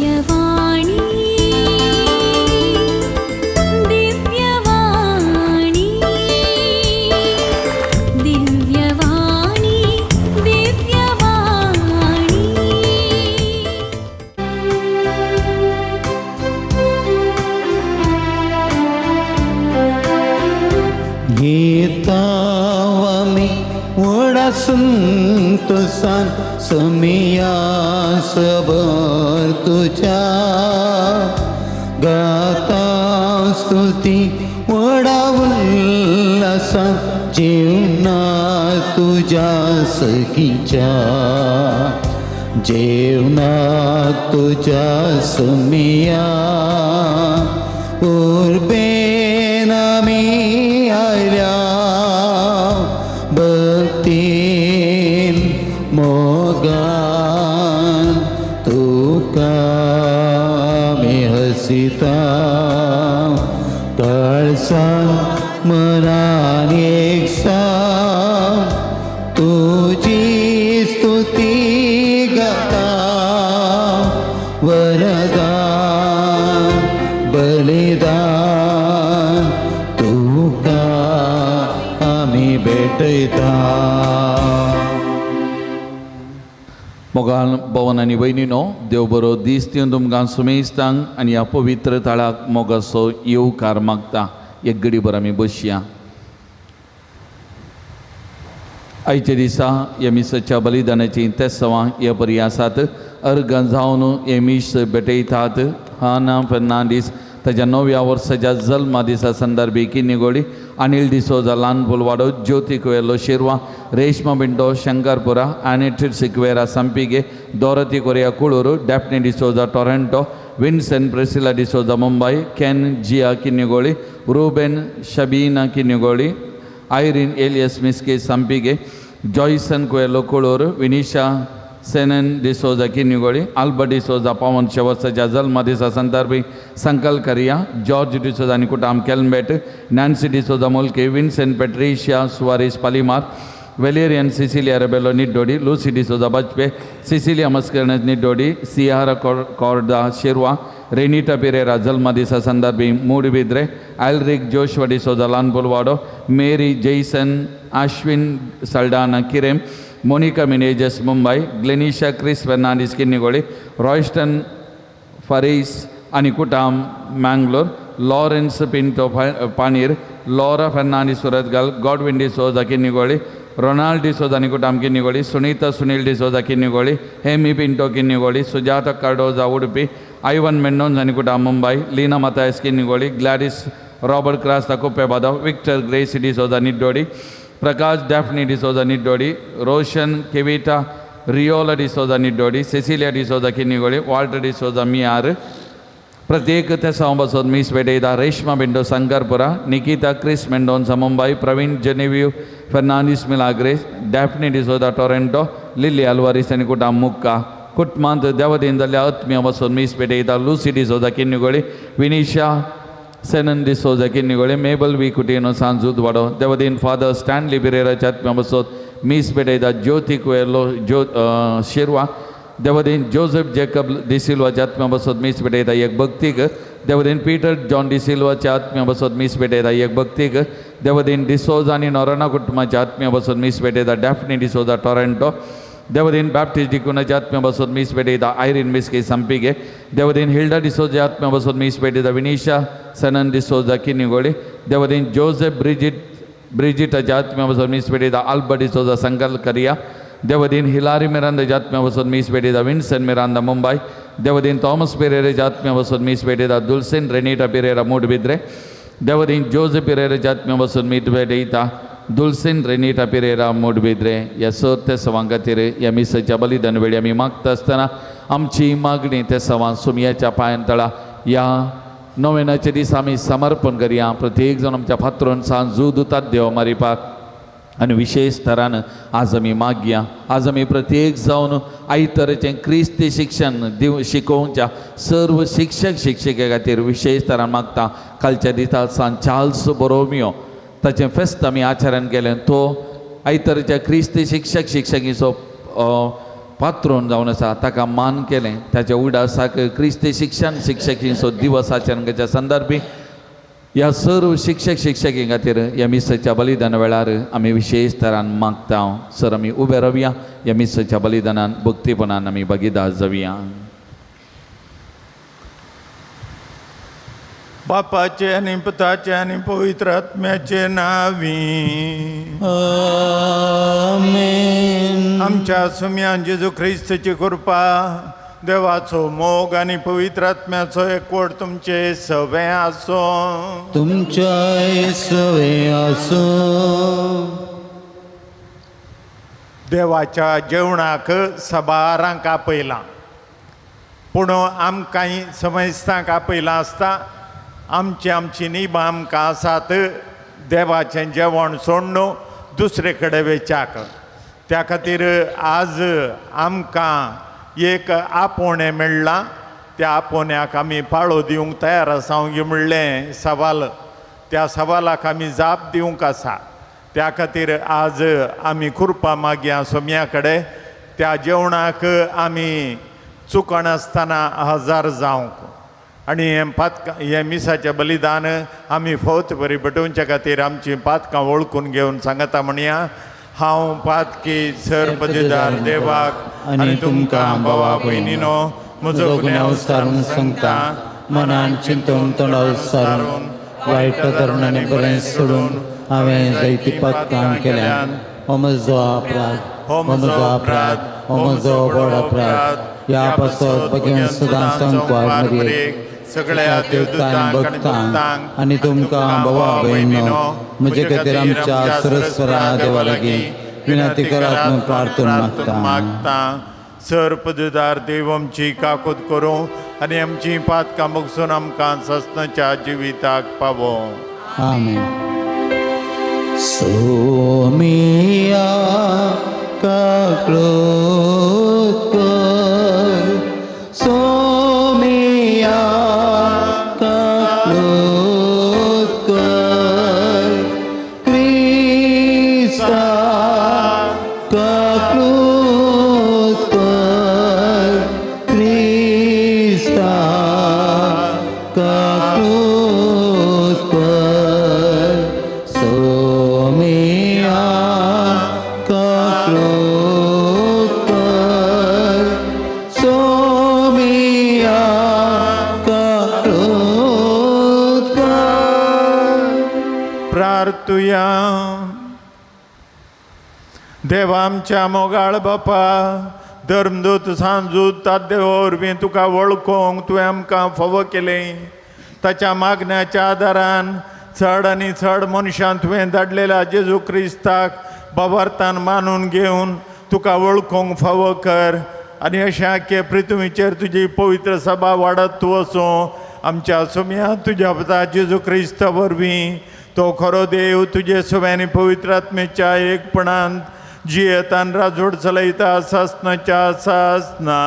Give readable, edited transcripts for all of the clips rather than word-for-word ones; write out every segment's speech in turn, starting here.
दिव्यवाणी, दिव्यवाणी, दिव्यवाणी, दिव्यवाणी. गीतावामी वडा संतोषान समिया सबर तुझ्या गाता स्तुती वडा उल्हासान जीवना तुझ्या सखीच्या जेवणा तुझ्या समिया उर्बेन आमी आयल्या भक्तीन मोगान तुका आमी हसिता काळसान मनान एकसाव तुजी स्तुती गाता वरदान बलिदान तुका आमी भेटयता. मोगाल भवन आनी भयणीनो, देव बरो दीस दिवन तुमकां सुमेस्तांक आनी ह्या पवित्र थळाक मोगाचो येवकार मागता. एक घडीभर आमी बसया. आयच्या दिसा ह्या मिसाच्या बलिदानाची तेसवां ह्या परी आसात. अर्गां जावन हे मीस भेटयतात. हाना फेर्नांडीस ताच्या 9व्या वर्साच्या जल्मा दिसा संदर्भी Kinnigoli, Anil D'Souza Lanpulwado, Jyoti Coelho Shirva, Reshma Pinto Shankarpura, Anitit Sequeira Sampige, Dorothy Correa Kulur, Daphne D'Souza Toronto, Vincent Priscilla D'Souza Mumbai, Ken Jiya Kinnigoli, Ruben Shabina Kinnigoli, Irene Elias Miske Sampige, Joyson Coelho Kulur, Vinisha Senan D'Souza Kinnigoli, Albert D'Souza पावनशे वर्साच्या जल्मदिसा संदर्भी संकल करिया, George D'Souza आनी कुटाम Kelmbet, Nancy D'Souza Mulki, Vincent Patricia Soares Palimar, Valerian Cecilia Rebelo Niddodi, Lucy D'Souza Bajpe, Cecilia Mascarenhas Niddodi, Sierra Corda Shirva, Renita Pereira जल्मदिसा संदर्भी Moodbidri, Alric Joshua D'Souza Lanpulwado, Mary Jason Ashwin Saldanha Quirem, Monica Menezes Mumbai, Glenisha Chris Fernandes Kinnigoli, Royston Faris आनी कुटाम Mangalore, Lawrence Pinto Panir, Laura Fernandes Surathkal, Godwin D'Souza Kinnigoli, Ronald D'Souza आनी कुटाम Kinnigoli, Sunita Sunil D'Souza Kinnigoli, Hemy Pinto Kinnigoli, Sujata Cardozo उडपी, आयवन मेंडोन्स आनी कुटाम Mumbai, Leena Mathias Kinnigoli, Gladys Robert Crasta Kuppebadav, Victor Gracy D'Souza Niddodi, Prakash Daphne D'Souza Niddodi, Roshan Kevita Riola D'Souza Niddodi, Cecilia D'Souza Kinnigoli, Walter D'Souza Miyar. प्रत्येक तेसांव बसोत मीस भेटयता. Reshma Bindo Shankarpura, Nikita Chris Mendonca Mumbai, Praveen Genevieve Fernandes Milagres, Daphne D'Souza Toronto, Lily Alvares आनी कुटाम मुक्का. कुटमांत देवदीन जाल्ल्या आत्मीय बसोत मीस भेटयता. Lucy D'Souza Kinnigoli, Vinisha Senan D'Souza Kinnigoli, Mabel V Coutinho Sanjudwado. देवदीन father Stanley पिरेराच्या आत्म्या बसोत मीस भेटयता. ज्योती कुएलो ज्यो शिरवा. देवदीन Joseph Jacob डिसिल्वाच्या आत्म्या बसोत मीस भेटयता एक भक्तीक. देवदीन Peter John डिसिल्वाच्या आत्म्या बसोत मीस भेटयता एक भक्तीक. देवदीन डिसोजा आनी नोराना कुटुंबाच्या आत्म्या बसोत मीस भेटयता. Daphne D'Souza Toronto. देवदीन Baptist डिकुनाच्या आत्म्या बसोत मीस भेटयता. Irene मिस्के संपिगे. देवदीन Hilda D'Souza आत्म्या बसोत मीस भेटयता. विनिशा सनन D'Souza Kinnigoli. देवदीन Joseph ब्रिजिटाच्या आत्म्या बसोत मीस भेटयता. Albert D'Souza संकल करिया. देवदीन हिलारी मिरांदाच्या आत्म्या बसोत मीस भेटयता. विन्सन मिरांदा मुंबय. देवदीन थॉमस पिरेराच्या आत्म्या बसोत मीस भेटयता. दुलसेन रेनिटा पिरेरा मूडबिद्रे. देवदीन जोसेफ पिरेराच्या आत्म्या बसोत मीस भेटयता. दुलसेन रेनिटा पिरेरा मूडबिद्रे. ह्या सर ते सवां खातीर ह्या मिसाच्या बलिदान वेळी आमी मागता आसतना आमची मागणी ते सवां सुमयाच्या पांयान तळा ह्या नोवेनाच्या दिसा आमी समर्पण करया. प्रत्येक जाण आमच्या फातरून सान जू दुतात देव मारिपाक आनी विशेश तरान आज आमी मागया. आज आमी प्रत्येक जावन आयतराचें क्रिस्ती शिक्षण दिव शिकोवच्या सर्व शिक्षक शिक्षिके खातीर विशेश तरान मागता. कालच्या दिसा सान चार्ल्स बोरोमियो ताचें फेस्त आमी आचरण केलें. तो आयतराच्या क्रिस्ती शिक्षक शिक्षकीचो पात्रोन जावन आसा ताका मान केलें. ताच्या उडासाक क्रिस्ती शिक्षण शिक्षकींचो दिवस आचरणाच्या संदर्भी ह्या सर्व शिक्षक शिक्षकीं खातीर ह्या मिसाच्या बलिदाना वेळार आमी विशेश तरान मागता. सर आमी उबे रावया, ह्या मिसाच्या बलिदानान भक्तीपणान आमी भागीदार जावया. बापाचे आनी पुताचे आनी पवित्र आत्म्याचे नावी आमेन. आमच्या सुम्यान जेजू ख्रिस्ताची कृपा, देवाचो मोग आनी पवित्र आत्म्याचो एकवट तुमचे सवे आसो. तुमच्याय सवे आसूं. देवाच्या जेवणाक सबारांक आपयलां, पूण आमकां समजतांक आपयलां आसता. आमची आमची निबां आमकां आसात. देवाचें जेवण सोडून दुसरे कडेन वेच्याक, त्या खातीर आज आमकां एक आपोवणें मेळ्ळां. त्या आपोवण्याक आमी पाळो दिवंक तयार आसा म्हणलें सवाल, त्या सवालाक आमी जाप दिवंक आसा. त्या खातीर आज आमी कृपा मागया सोम्या कडेन. त्या जेवणाक आमी चुकनासतना हजार जावंक आनी हें पातकां हें मिसाचें बलिदान आमी फौत बरी भेटोवच्या खातीर आमचीं पातकां वळखून घेवन सांगता म्हणया, हांव पातकी सर पदवीदार देवाक आनी तुमकां भावा भयणीनो म्हजो गुन्यांव सारून सांगता. मनान चिंतून तोंडार सारून वायट करून आनी बरें सोडून हांवें जायतीं पातकां केल्यान. हो म्हजो अपराध, हो म्हजो अपराध, हो म्हजो व्हड अपराध. ह्या पासत भगीन सदां संकवार मरयेक सगळ्या देवतांक भक्तांक आनी तुमकां भावा भयणीनो म्हजे खातीर आमच्या सरस्वरा देवा लागीं विनंती करात म्हूण प्रार्थना मागता. मागता. सर पदवीदार देव आमची काकूत करूं आनी आमची पातकां बगसून आमकां सस्नाच्या जिविताक पावो. आमेन. सोमिया काकळूत कर, सोमिया काकळूत कर, क्रिस्ता काकळूत कर, क्रिस्ता काकळूत कर, सोमिया काकळूत कर, सोमिया काकळूत कर. प्रार्थुया. देवा आमच्या मोगाळ बापा, धर्मदूत सांजूत ताद्देवा वरवीं तुका वळखूंक तुवें आमकां फावो केलें. ताच्या मागण्याच्या आदारान चड आनी चड मनशान तुवें धाडलेल्या जेजू क्रिस्ताक बाबार्थान मानून घेवन तुका वळखूंक फावो कर आनी अशें आख्खे पृथ्वीचेर तुजी पवित्र सभा वाडत तूं वचूं. आमच्या सुम्या तुज्या पुता जेजू क्रिस्ता वरवीं, तो खरो देव तुजे सुव्यानी पवित्र आत्मेच्या एकपणान जियेतान राजवट चलयता सासनाच्या सासना.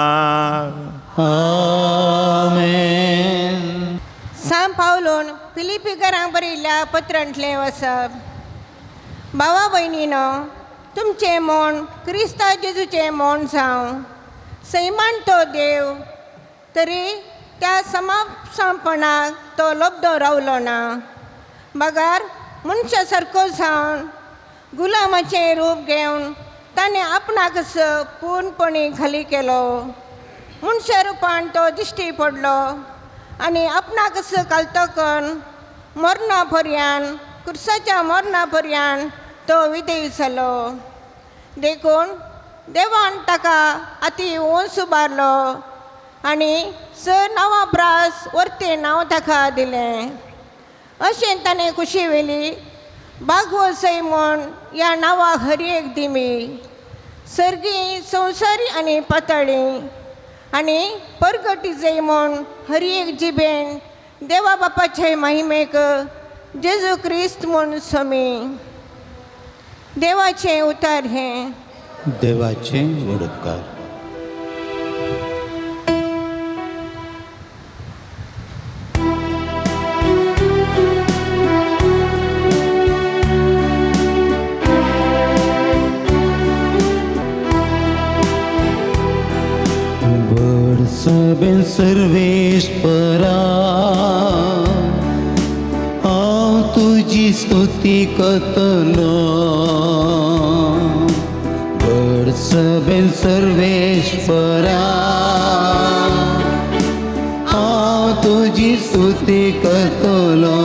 आमेन. सांत पावलून फिलिपीकरांक बरयल्ल्या पत्रांतलें वसप. भावा भयणीनो, तुमचें मोण क्रिस्ता जेजूचें मोण जावं. सैमान तो देव तरी त्या समापणाक तो लब्धो रावलो ना, बगार मनशा सारको जावन गुलामाचें रूप घेवन ताणें आपणाकच पूर्णपणी खाली केलो. मनशा रुपान तो दिश्टी पडलो आनी आपणाकच कालतकन मरणा पर्यान, कुर्साच्या मरणा पर्यान तो विधेय जालो. देखून देवान ताका अती उंच उबारलो आनी स नांवां प्रास वरतें नांव ताका दिलें. अशें ताणें कुशी व्हेली बागवसय म्हूण ह्या नांवाक हर एक दिमी सर्गी संवसारी आनी पातळी आनी परगटी जय म्हूण हर एक जिबेन देवा बापाचे महिमेक जेजू क्रिस्त म्हूण समी. देवाचें उतार हें. देवाचे व्हड उपकार. सर्वेस्परा हांव तुजी स्तुती करतलो व्हड सभेन सर्वेस्परा हांव तुजी स्तुती करतलो.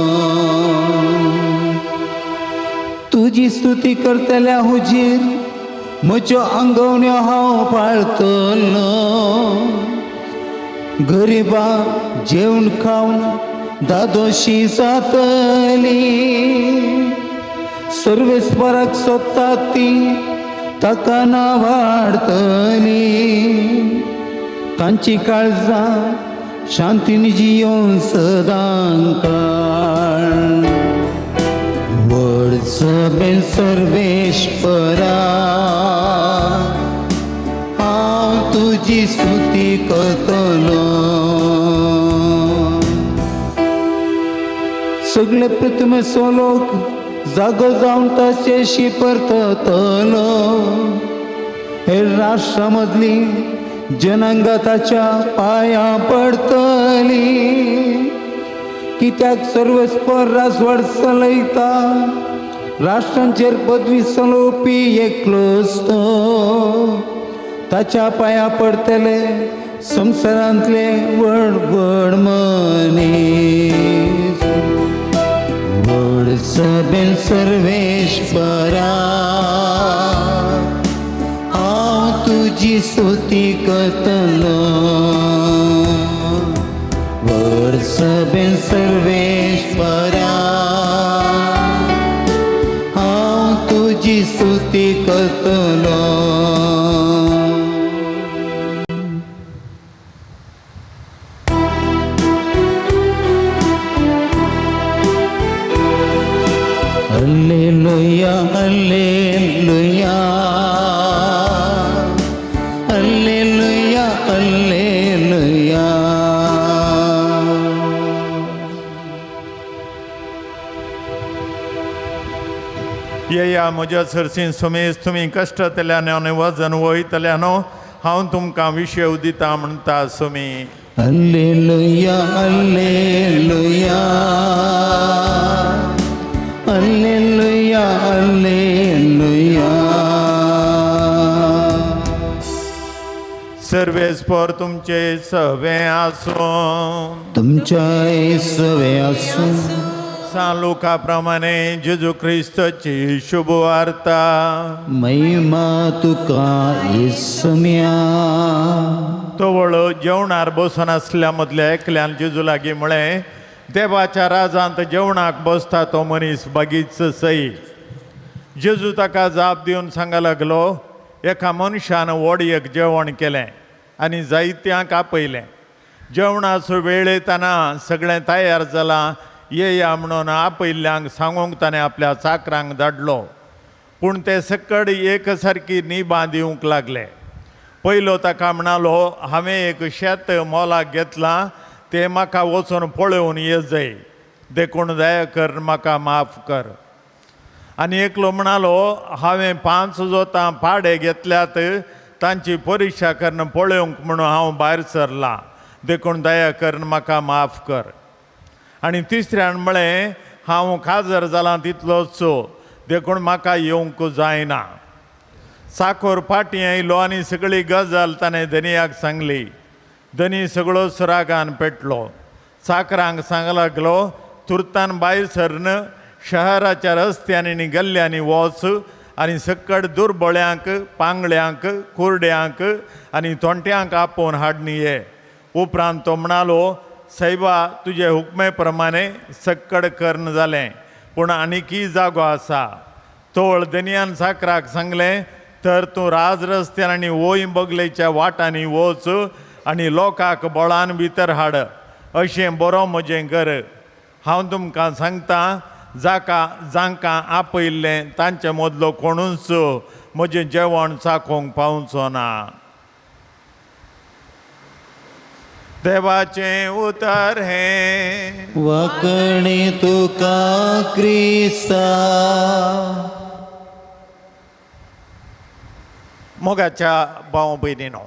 तुजी स्तुती करतल्या हुजीर म्हज्यो आंगवण्यो हांव पाळतलो. गरिबा जेवण खावन दादोशी जातली. सर्वेस्पराक सोदता ती ताका ना वाडतली. तांची काळजां शांतीन जियोवन सदां काळ. व्हड सभेन सर्वेस्परा हांव तुजी स्तुती करतलो. सगळे पृथ्वीचो लोक जागो जावन ताचेशी परततलो. हे राष्ट्रा मदली जनांगा ताच्या पांयां पडतली. कित्याक सर्वेस्पर राजवट चलयता, राष्ट्रांचेर पदवी चलोवपी एकलोच तो. ताच्या पांयां पडतले संवसारांतले व्हड व्हड मनीस. व्हड सभेन सर्वेस्परा हांव तुजी स्तुती करतलो. व्हड सभेन सर्वेस्परा हांव तुजी स्तुती करतलो. Alleluia, alleluia, alleluia, alleluia. येया म्हज्या सरसीन सुमेज तुमी कश्टतल्यानो आनी वजन वयतल्यानो हांव तुमकां विशेव दिता म्हणटा Sumi. Alleluia, alleluia, alleluia, alleluia. सर्वेस्पर तुमचे सवे आसूं. तुमच्या सवे आसूं. सान लुका प्रमाणे जेजू क्रिस्ताची शुभ वार्ता. महिमा तुका येसम्या. तवळ जेवणार बसून आसल्या मदल्या एकल्यान जेजू लागीं म्हळें, देवाच्या राजांत जेवणाक बसता तो मनीस बागीच सई. जेजू ताका जाप दिवन सांगा लागलो, एका मनशान व्हड एक जेवण केलें आनी जायत्यांक आपयलें. जेवणाचो वेळ येताना सगळें तयार जालां, येया म्हणून आपयल्ल्यांक सांगूंक ताणें आपल्या चाकरांक धाडलो. पूण ते सकड एक सारकी निबां दिवंक लागले. पयलो ताका म्हणालो, हांवें एक शेत मोलाक घेतलां, तें म्हाका वचून पळोवन ये जाय, देखून दया कर म्हाका माफ कर. आनी एकलो म्हणालो, हांवें 5 जोतां पाडे घेतल्यात, तांची परिक्षा करून पळोवंक म्हणून हांव भायर सरलां, देखून दया करून म्हाका माफ कर. आनी तिसऱ्यान म्हळें, हांव काजर जालां तितलोच, देखून म्हाका येवंक जायना. चाकोर फाटीं आयलो आनी सगळी गजाल ताणें धनियाक सांगली. धनी सगळोच रागान पेटलो. चाकरांक सांग लागलो, तुर्तान भायर सरन शहराच्या रस्त्यांनी आनी गल्ल्यांनी वच आनी सकड दुर्बळ्यांक, पांगळ्यांक, कुरड्यांक आनी तोंट्यांक आपोवन हाडणी ये. उपरांत तो म्हणालो, सायबा तुजे हुकमे प्रमाणे सक्कड कर्ण जालें, पूण आनीकय जागो आसा. तोळ धनयान चाकराक सांगलें, तर तूं राज रस्त्यान आनी वंय बगलेच्या वाटांनी वच आनी लोकांक बळान भितर हाड, अशें बरो म्हजें कर. हांव तुमकां सांगता, जाका जांकां आपयल्लें तांचे मदलो कोणूच म्हजें जेवण चाखोवंक पावचो ना. देवाचें उतर हें. वाकणे तुका क्रिस्ता. मोगाच्या भाव भयणीनो,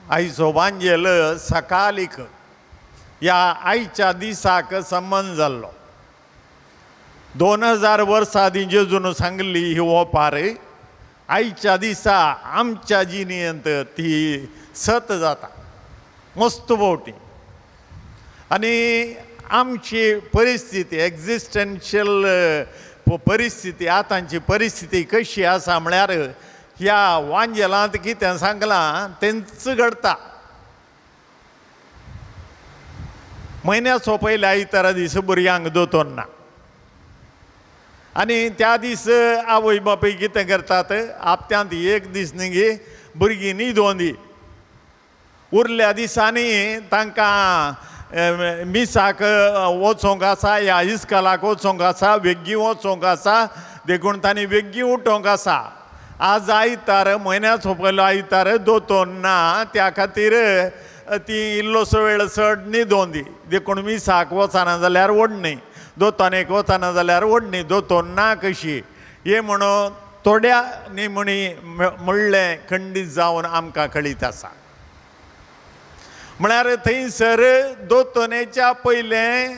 आयचो वांजेल सकाळीक ह्या आयच्या दिसाक संबंद जाल्लो. 2000 वर्सां आदीं जेजून सांगली ही ओपार आयच्या दिसा आमच्या जिणेंत ती सत जाता मस्त भोवटी. आनी आमची परिस्थिती एक्झिस्टन्शियल परिस्थिती आतांची परिस्थिती कशी आसा म्हळ्यार ह्या वांजेलांत कितें सांगलां तेंच घडटा. म्हयन्याचो पयल्या आयतारा दीस भुरग्यांक दोतोर ना आनी त्या दीस आवय बापूय कितें करतात, हप्त्यांत एक दीस न्ही भुरगीं न्हिदोन दी, उरल्या दिसांनी तांकां मिसाक वचोंक आसा ह्या इस्कॉलाक वचोंक आसा, वेगीं वचोंक आसा, देखून तांणी वेगीं उठोवंक आसा. आज आयतार म्हयन्याचो पयलो आयतार दोतोर ना, त्या खातीर ती इल्लोसो वेळ चड न्हिदोन दी, देखून मिसाक वचना जाल्यार व्हडणी, दोतोनेक वचना जाल्यार व्हडणी, दोतोर ना कशी हे म्हणून थोड्या निमणी म्हणलें खंडीत जावन आमकां कळीत आसा. म्हळ्यार थंयसर दोतोनेच्या पयलें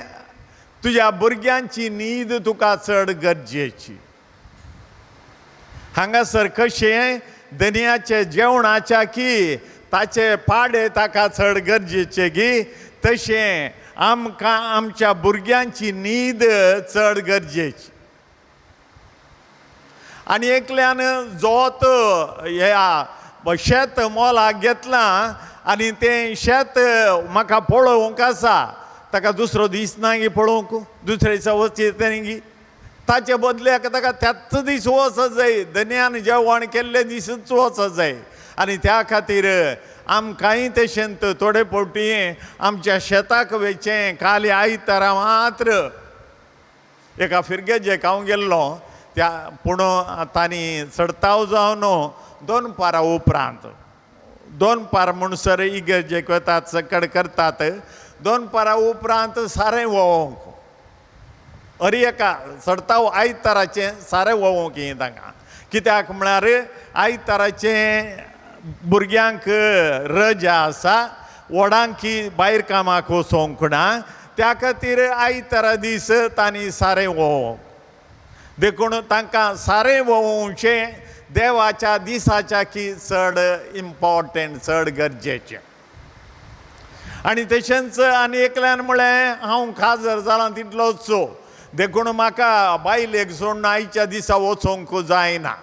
तुज्या भुरग्यांची न्हीद तुका चड गरजेची. हांगासर कशें दनयाचे जेवणाच्या की ताचे पाडे ताका चड गरजेचे की, तशें आमकां आमच्या भुरग्यांची न्हीद चड गरजेची. आनी एकल्यान जोत ह्या शेत मोलाक घेतलां आनी तें शेत म्हाका पळोवंक आसा, ताका दुसरो दीस ना गी पळोवंक, दुसरे दिसा वचचें गी, ताचे बदल्याक ताका त्याच दीस वचत जाय, दनयान जेवण केल्ले दिसूच वचत जाय. आनी त्या खातीर आमकांय तशेंत थोडे फावटी आमच्या शेताक वयचें काली आयतारा मात्र एका फिरगेजेक हांव गेल्लो त्या, पूण तांणी चडताव जावन दोन पारा उपरांत, दोन पार म्हणसर इगर्जेक वतात सकड करतात, दोन पारा उपरांत सारें व्होवंक अरे एका चडताव आयताराचें सारें व्होवंक यें तांकां, कित्याक म्हळ्यार आयताराचें भुरग्यांक रजा आसा, व्हडांकी भायर कामाक वचोंक ना, त्या खातीर आयतारा दीस तांणी सारें व्होवप, देखून तांकां सारें व्होवचें देवाच्या दिसाच्या की चड इम्पॉर्टंट, चड गरजेचें. आनी तशेंच आनी एकल्यान म्हळें हांव खाजर जालां तितलोच, देखून म्हाका बायलेक सोडून आयच्या दिसा वचोंक जायना,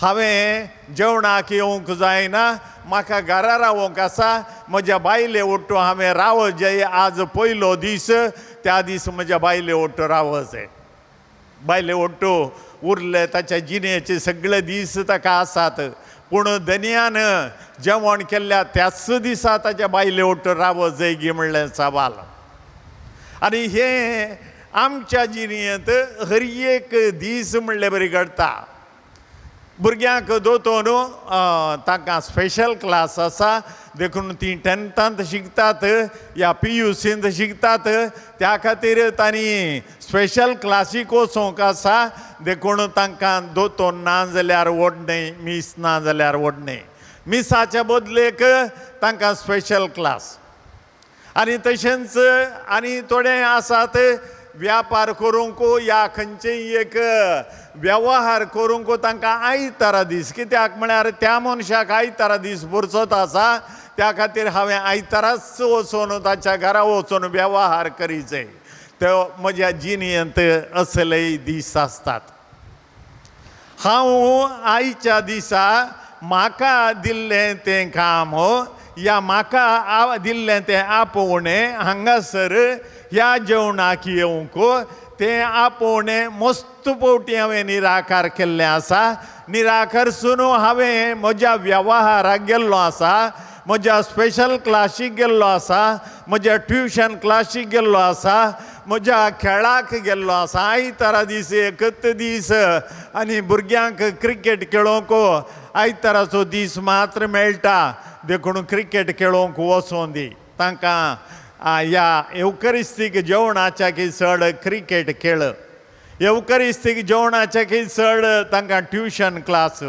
हांवें जेवणाक येवंक जायना, म्हाका घरा रावोंक आसा, म्हज्या बायले ओट्टो हांवें रावत जाय, आज पयलो दीस, त्या दीस म्हज्या बायले ओट्टो रावत जाय. बायले ओट्टो उरले ताच्या जिणेचे सगळे दीस ताका आसात, पूण दनयान जेवण केल्ल्या त्याच दिसा ताच्या बायले ओट्टो रावत जाय गी म्हणलें सवाल. आनी हें आमच्या जिणेंत हर एक दीस म्हणले बरी घडटा. भुरग्यांक दोतोर तांकां स्पेशल क्लास आसा, देखून तीं टेंथांत शिकतात या पी यू सींत शिकतात, त्या खातीर तांणी स्पेशल क्लासीक वचोंक आसा, देखून तांकां दोतोर ना जाल्यार व्हडणें, मीस ना जाल्यार व्हडणें, मिसाच्या बदलेक तांकां स्पेशल क्लास. आनी तशेंच आनी थोडे आसात व्यापार करूंक या खंयचेय एक वेव्हार करूंक तांकां आयतारा दीस, कित्याक म्हळ्यार त्या मनशाक आयतारा दीस पुरसत आसा, त्या खातीर हांवें आयताराच वचून ताच्या घरा वचून वेव्हार करी जाय. त्यो म्हज्या जिणेंत असलेय दीस आसतात. हांव आयच्या दिसा म्हाका दिल्लें तें काम या म्हाका दिल्लें तें आपोवणें हांगासर ह्या जेवणाक येवंक तें आपोवणें मस्त फावटी हांवें निराकार केल्लें आसा. निराकरसून हांवें म्हज्या वेव्हाराक गेल्लो आसा, म्हज्या स्पेशल क्लासीक गेल्लो आसा, म्हज्या ट्युशन क्लासीक गेल्लो आसा, म्हज्या खेळाक गेल्लो आसा. आयतारा दीस एकच दीस आनी भुरग्यांक क्रिकेट खेळोवंक आयताराचो दीस मात्र मेळटा, देखून क्रिकेट खेळोवंक वचों दी तांकां. ह्या येवकरिस्तीक जेवणाच्या की चड क्रिकेट खेळ, येवकरिस्तीक जेवणाच्या की चड तांकां ट्युशन क्लास,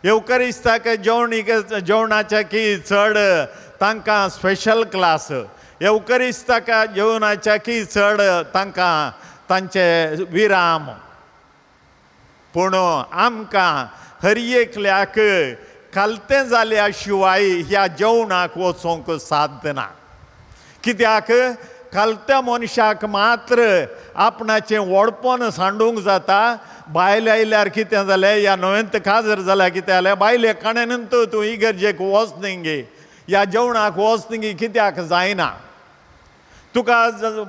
येवकरिस्ताक जेवणाच्या की चड तांकां स्पेशल क्लास येवकरिस्ताका जेवणाच्या की चड तांकां तांचे विराम. पूण आमकां हर एकल्याक खालतें जाल्या शिवाय ह्या जेवणाक वचोंक साध्य ना. कित्याक खालत्या मनशाक मात्र आपणाचें व्हडपण सांडूंक जाता. बायल आयल्यार कितें जालें ह्या नवेंत काजर जाल्यार कितें जालें बायले काण्यानंत तूं इगर्जेक वच न्ही गे ह्या जेवणाक वच न्ही गे कित्याक जायना. तुका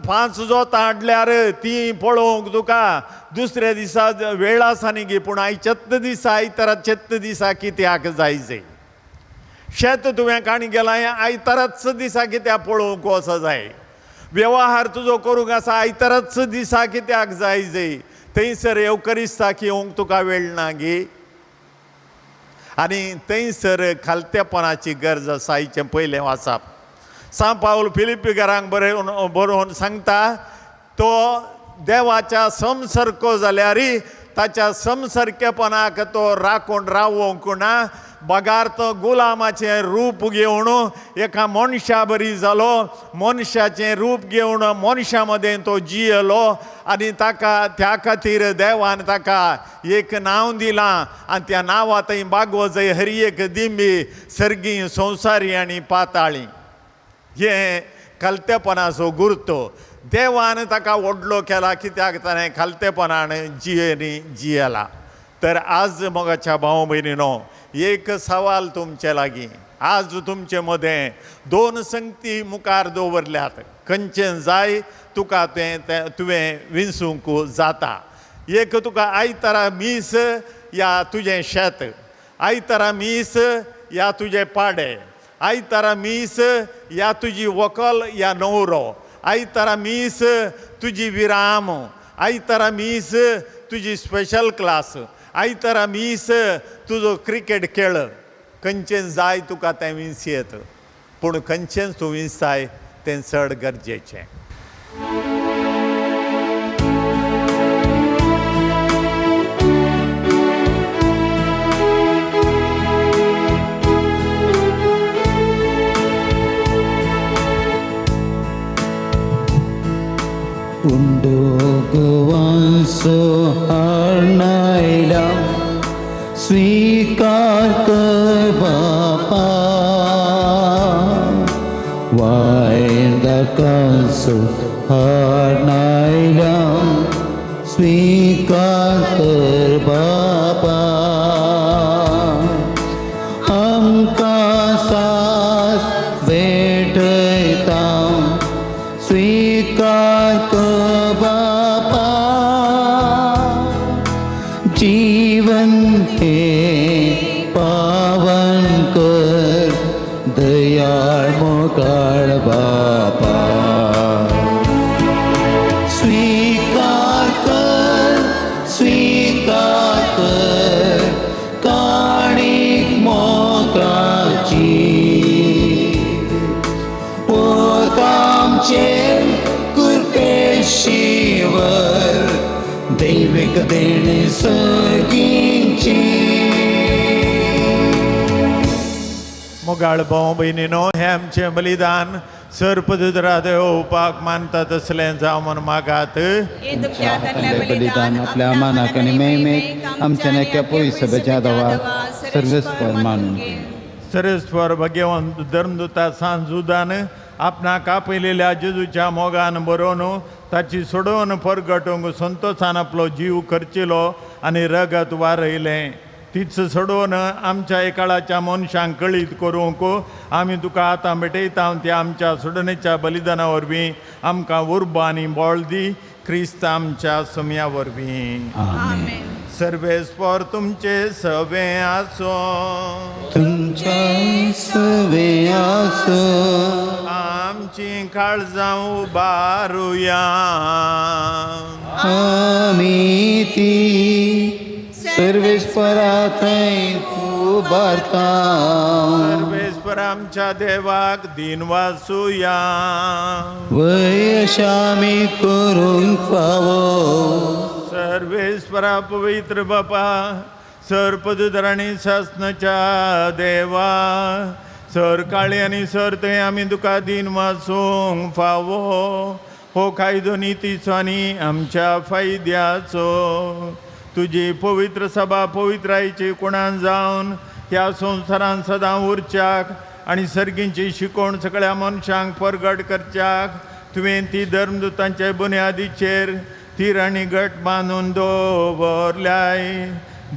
5 जोतां हाडल्यार तीं पळोवंक तुका दुसऱ्या दिसा वेळ आसा न्ही गे, पूण आयच्याच दिसा आयताराच्याच दिसा कित्याक जाय जाय. शेत तुवें काणी गेलां आयताराच दिसा कित्याक पळोवंक वचो जाय. वेव्हार तुजो करूंक आसा आयताराच दिसा कित्याक जाय जाय. थंयसर येवकरिस्ताक येवंक तुका वेळ ना गे. आनी थंयसर खालतेपणाची गरज आसा. आयचें पयलें वाचप सांव पावल फिलिपीकारांक बरोवन सांगता तो देवाच्या समसरको जाल्यार ताच्या समसरकेपणाक तो राखून रावोंक ना, बगार तो गुलामाचें रूप घेवन एका मनशा बरी जालो. मनशाचें रूप घेवन मनशा मदें तो जियेलो आनी ताका त्या खातीर देवान ताका एक नांव दिलां आनी त्या नांवा थंय बागवजय हर एक दिंबी सर्गी संवसारी आनी पाताळी. हें खालतेपणाचो गुर्तो देवान ताका व्हडलो केला कित्याक ताणें खालतेपणान जियेनी जियेला. तर आज मोगाच्या भाव भयणीनो एक सवाल तुमचे लागीं, आज तुमचे मदें 2 संगती मुखार दवरल्यात, खंयचें जाय तुका तें तुवें विंचूंक जाता. एक तुका आयतारा मीस या तुजें शेत, आयतारा मीस या तुजें पाडे, आयतारा मीस या तुजी व्हंकल या न्हवरो, आयतारा मीस तुजी विराम, आयतारा मीस तुजी स्पेशल क्लास, आयतारा मीस तुजो क्रिकेट खेळ. खंयचें जाय तुका तें विंचयेत, पूण खंयचें तूं विंचाय तें चड गरजेचें. उंडोगवांसो हाणायला स्वीकार कर बापा, वायदाकांसो हाणायला स्वीकार कर बापा. आमकां सास भेटयता स्वीकार कर बापा, जीवन हे पावन कर दयाळ मोगाळ बापा. स्वीकार कर स्वीकार कर काणीक मोगाची, पोत आमचेर कृपेशीवर दैविक देणे सगींची. मोगाळ भाव भयणीनो हें आमचें बलिदान सर्पदुदरा देवपाक मानता तसलें जावं म्हूण मागात. बलिदान आपल्या मानाक आनी मेमेक आमच्या नेक्या पयस सभेच्या दवा सर्वेस्पर मानून घे. सर्वेस्पर भगवंत धर्मदूता सांज जुदान आपणाक आपयलेल्या जेजूच्या मोगान बरोवन ताची सोडोवन परगटूंक संतोशान आपलो जीव खर्चिलो आनी रगत वारयलें. तीच सोडोवन आमच्या एकाळाच्या मनशांक कळीत करूंक आमी तुका आतां भेटयता त्या आमच्या सोडणेच्या बलिदाना वरवीं आमकां उर्बा आनी बळ दी, क्रिस्त आमच्या समया वरवीं. आमेन. सर्वेस्पर तुमचे सवे आसो, तुमच्या सवे आसो. आमची काळजां उबारुया, आमी ती सर्वेस्परा थंय उबारता. सर्वेस्पर आमच्या देवाक दिन वासुया. वय आमी करूंक फावो. सर्वेस्परा पवित्र बापा, सर्पदुदराणी सासनाच्या देवा, सर काळी आनी सर थंय आमी तुका दीन वाचूंक फावो हो कायदो नितीचो आनी आमच्या फायद्याचो। तुजी पवित्र सभा पवित्रायची कुणान जावन ह्या संवसारान सदां उरच्याक आनी सर्गींची शिकवण सगळ्या मनशांक परगट करच्याक तुवें ती धर्मदूतांचे बुन्यादीचेर तीर आनी गट बांदून दवरल्याय।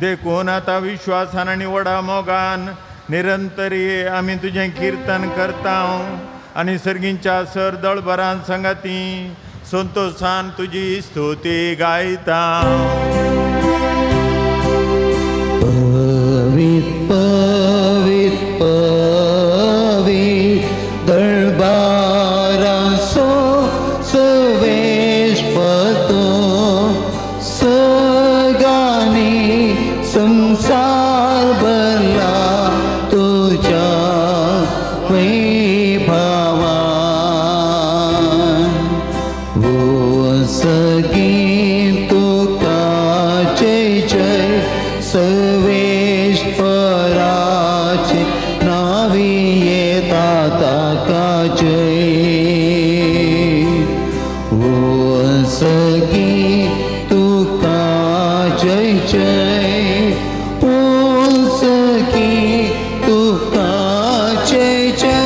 देखून आतां विश्वासान आनी व्हडा मोगान निरंतरी आमी तुजें किर्तन करता आनी सर्गींच्या सर दळभरान सांगाती संतोशान तुजी स्तुती गायता। पवित पवित पवित दरबारासो सवेशपतो सगानी संसार भरला तुझ्या वैभवान। ओ सगी तुका जय जय सर्वेश्वराचे नावी येता ताका जय। ओ सगी तुका जय जय ओ सगी तुका जय जय।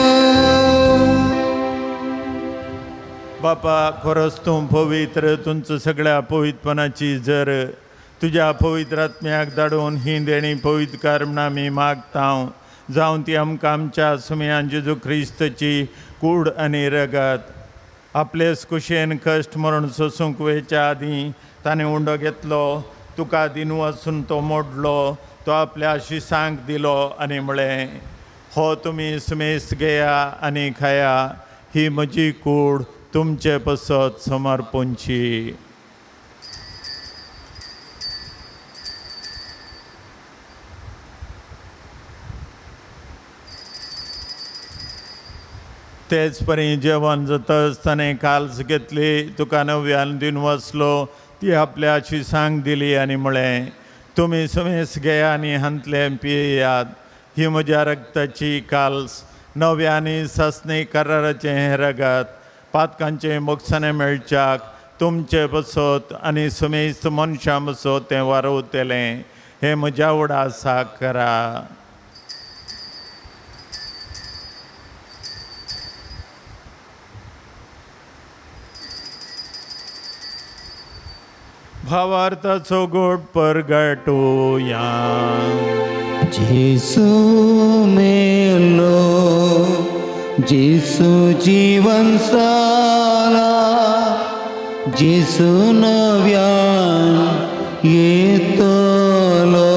बापा खरोच तूं पवित्र, तुमचं सगळ्या पवित्रपणाची जर तुज्या पवित्र आत्म्याक धाडून ही देणी पवित्र कर म्हूण आमी मागता। जावन ती आमकां आमच्या सुमयान जेजू क्रिस्तची कूड आनी रगत आपलेच कुशेन कश्ट मरण सोसूंक वयच्या आदीं ताणें उंडो घेतलो, तुका दिनू आसून तो मोडलो, तो आपल्या शिसांक दिलो आनी म्हळें, हो तुमी सुमेस घेया आनी खाया, ही म्हजी कूड तुमचे पसत समर्पणची। तेच परी जेवण जाता आसतना काल्स घेतली, तुका नव्यान दिवन वसलो, ती आपल्या शिसांक दिली आनी म्हळें, तुमी सुमेस घेया आनी हांतलें पियेयात, ही म्हज्या रक्ताची काल्स, नव्या आनी सासणी कराराचें हें रगत, पातकांचें मोगसाणें मेळच्याक तुमचे बसत आनी सुमेस्त मनशां बसत तें वारवतलें, हें म्हज्या उडासाक करा। भावार्थाचो गोड परगटूया। जेसू मेलो जेसू जीवन साला जेसू नव्यान येतलो।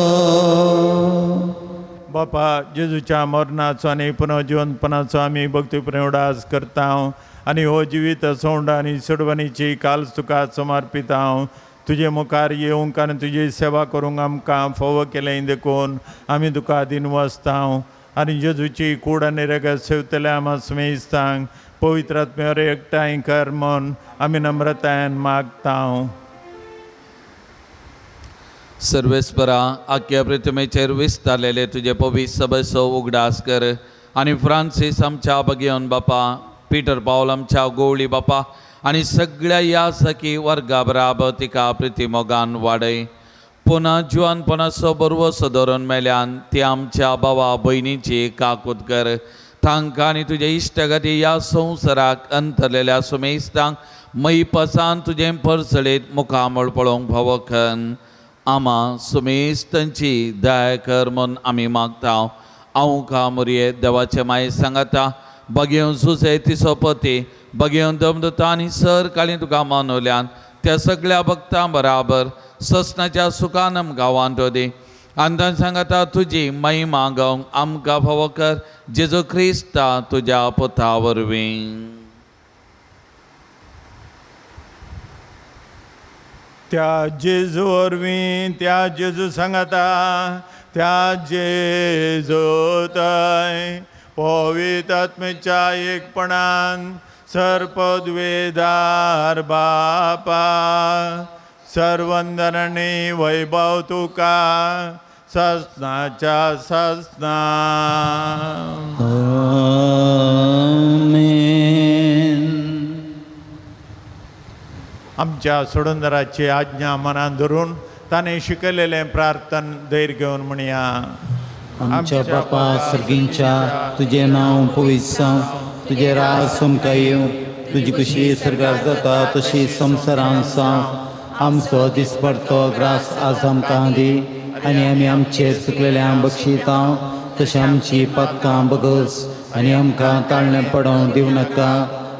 बापा जेजूच्या मरणाचो आनी पुनर्जिवनपणाचो आमी भक्तीप्रेम उडास करता आनी हो जिवीत सोंड आनी सोडवणीची काल तुका समर्पिता। तुजे मुखार येवंक आनी तुजी सेवा करूंक आमकां फावो केलें देखून आमी तुका दिनवासता आनी जेजूची कूड आनी रगत सेवतल्या आमा स्मेस्तांक पवित्र आत्म्यावर एकठांय कर म्हूण आमी नम्रतायेन मागता। सर्वेस्परा आख्या प्रतिमेचेर विस्तारलेले तुजे पवित्र सभेचो उगडास कर आनी फ्रांसीस आमच्या बगेवन बापा, पीटर पावल आमच्या गोवळी बापा आनी सगळ्या ह्या सखी वर्गा बराबर तिका प्रिती मोगान वाडय। पुना जिवानपणाचो बरवसो धरून मेल्यान ती आमच्या भावा भयणीची काकूत कर। तांकां आनी तुजे इश्टगती ह्या संवसाराक अंतरलेल्या सुमेस्तांक मैपसान तुजें परसळीत मुखामळ पळोवंक फावो खन आमा सुमेस्तांची दया कर म्हूण आमी मागता। हांव का मुरये देवाचे माये सांगाता बगेवन सुसे तिसो पती बगेवन दमदता आनी सर काळी तुका मानवल्यान त्या सगळ्या भक्तां बराबर ससनाच्या सुखानम गांवांत दी आनी सांगाता तुजी महिमा गावंक आमकां फावो कर जेजू क्रिस्ता तुज्या पुता वरवीं। त्या जेजू वरवीं, त्या जेजू सांगाता, त्या जेजू थंय पवित्र आत्म्याच्या एकपणान सर्पद्वेदार बापा सर्वंदरणी वैभव तुका सासनाच्या सासना. आमेन. आमच्या सोडंदराची आज्ञा मनान धरून ताणें शिकयलेलें प्रार्थन धैर्य घेवन म्हणया. आमच्या बापा सर्गींच्या, तुजें नांव पवित्र जावं, तुजें राज आमकां येवं, तुजी खुशी सर्गार जाता तशी संवसारांत जावं. आमचो दिसपडतो ग्रास आज आमकां दी आनी आमी आमचेर चुकलेल्यांक बक्षिता तशें आमची पातकां बगस आनी आमकां ताळणें पडोवंक दिवं नाका,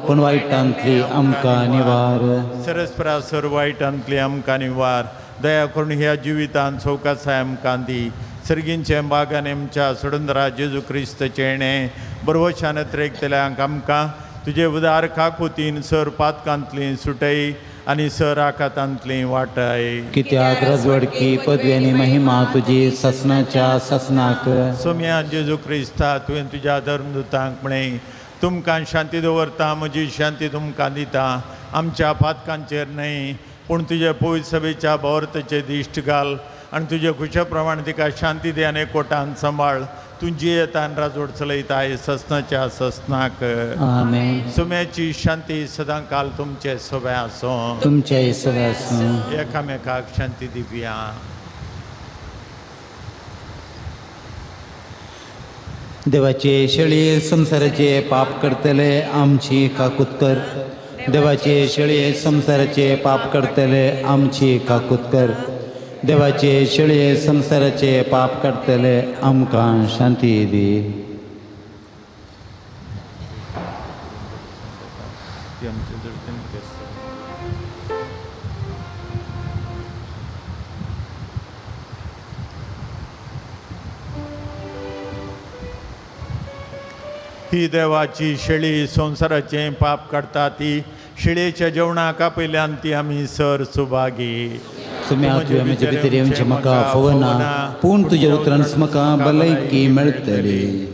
पूण वायटांतली आमकां निवार. सरस्परा सर वायटांतली आमकां निवार. दया करून ह्या जिवितांत चौकासाय आमकां दी. सर्गींचे बागान आमच्या सोडंदरा जेजू क्रिस्त चेणे बरवशान त्रेकतल्यांक आमकां तुजे उदार काकुतीन सर पातकांतली सुटय आनी सर आखातांतली वाटय. कित्याक राजवडकी पदवी आनी महिमा तुजी ससनाच्या ससनाक. सोम्या जेजू क्रिस्ता, तुवें तुज्या धर्मदूतांक म्हळें, तुमकां शांती दवरता, म्हजी शांती तुमकां दिता. आमच्या पातकांचेर न्हय पूण तुजे पवित्र सभेच्या भावार्थाचेर दिश्ट घाल आनी तुजे खुशे प्रमाण तिका शांती दी आनी कोटान सांबाळ. तूं जियेतान राजवट चलयताय ससनाच्या ससनाक. आमेन. सुम्याची शांती सदां काल तुमचे सोबे आसूं. तुमच्या सगळ्या आसूं. एकामेकाक शांती दिवया. देवाचे शेळये संवसाराचे पाप करतले आमची काकूत कर. देवाचे शेळये संवसाराचे पाप करतले आमची काकूत कर. देवाचे शेळये संवसाराचे पाप करतले आमकां शांती दी. ही देवाची शेळी संवसाराचें पाप काडटा ती शेळयेच्या जेवणाक आपयल्यान ती आमी सर सुभागी. सुम्या तुवें म्हजे भितर येवचें म्हाका फवना, पूण तुज्या उतरान म्हाका भलायकी मेळटली.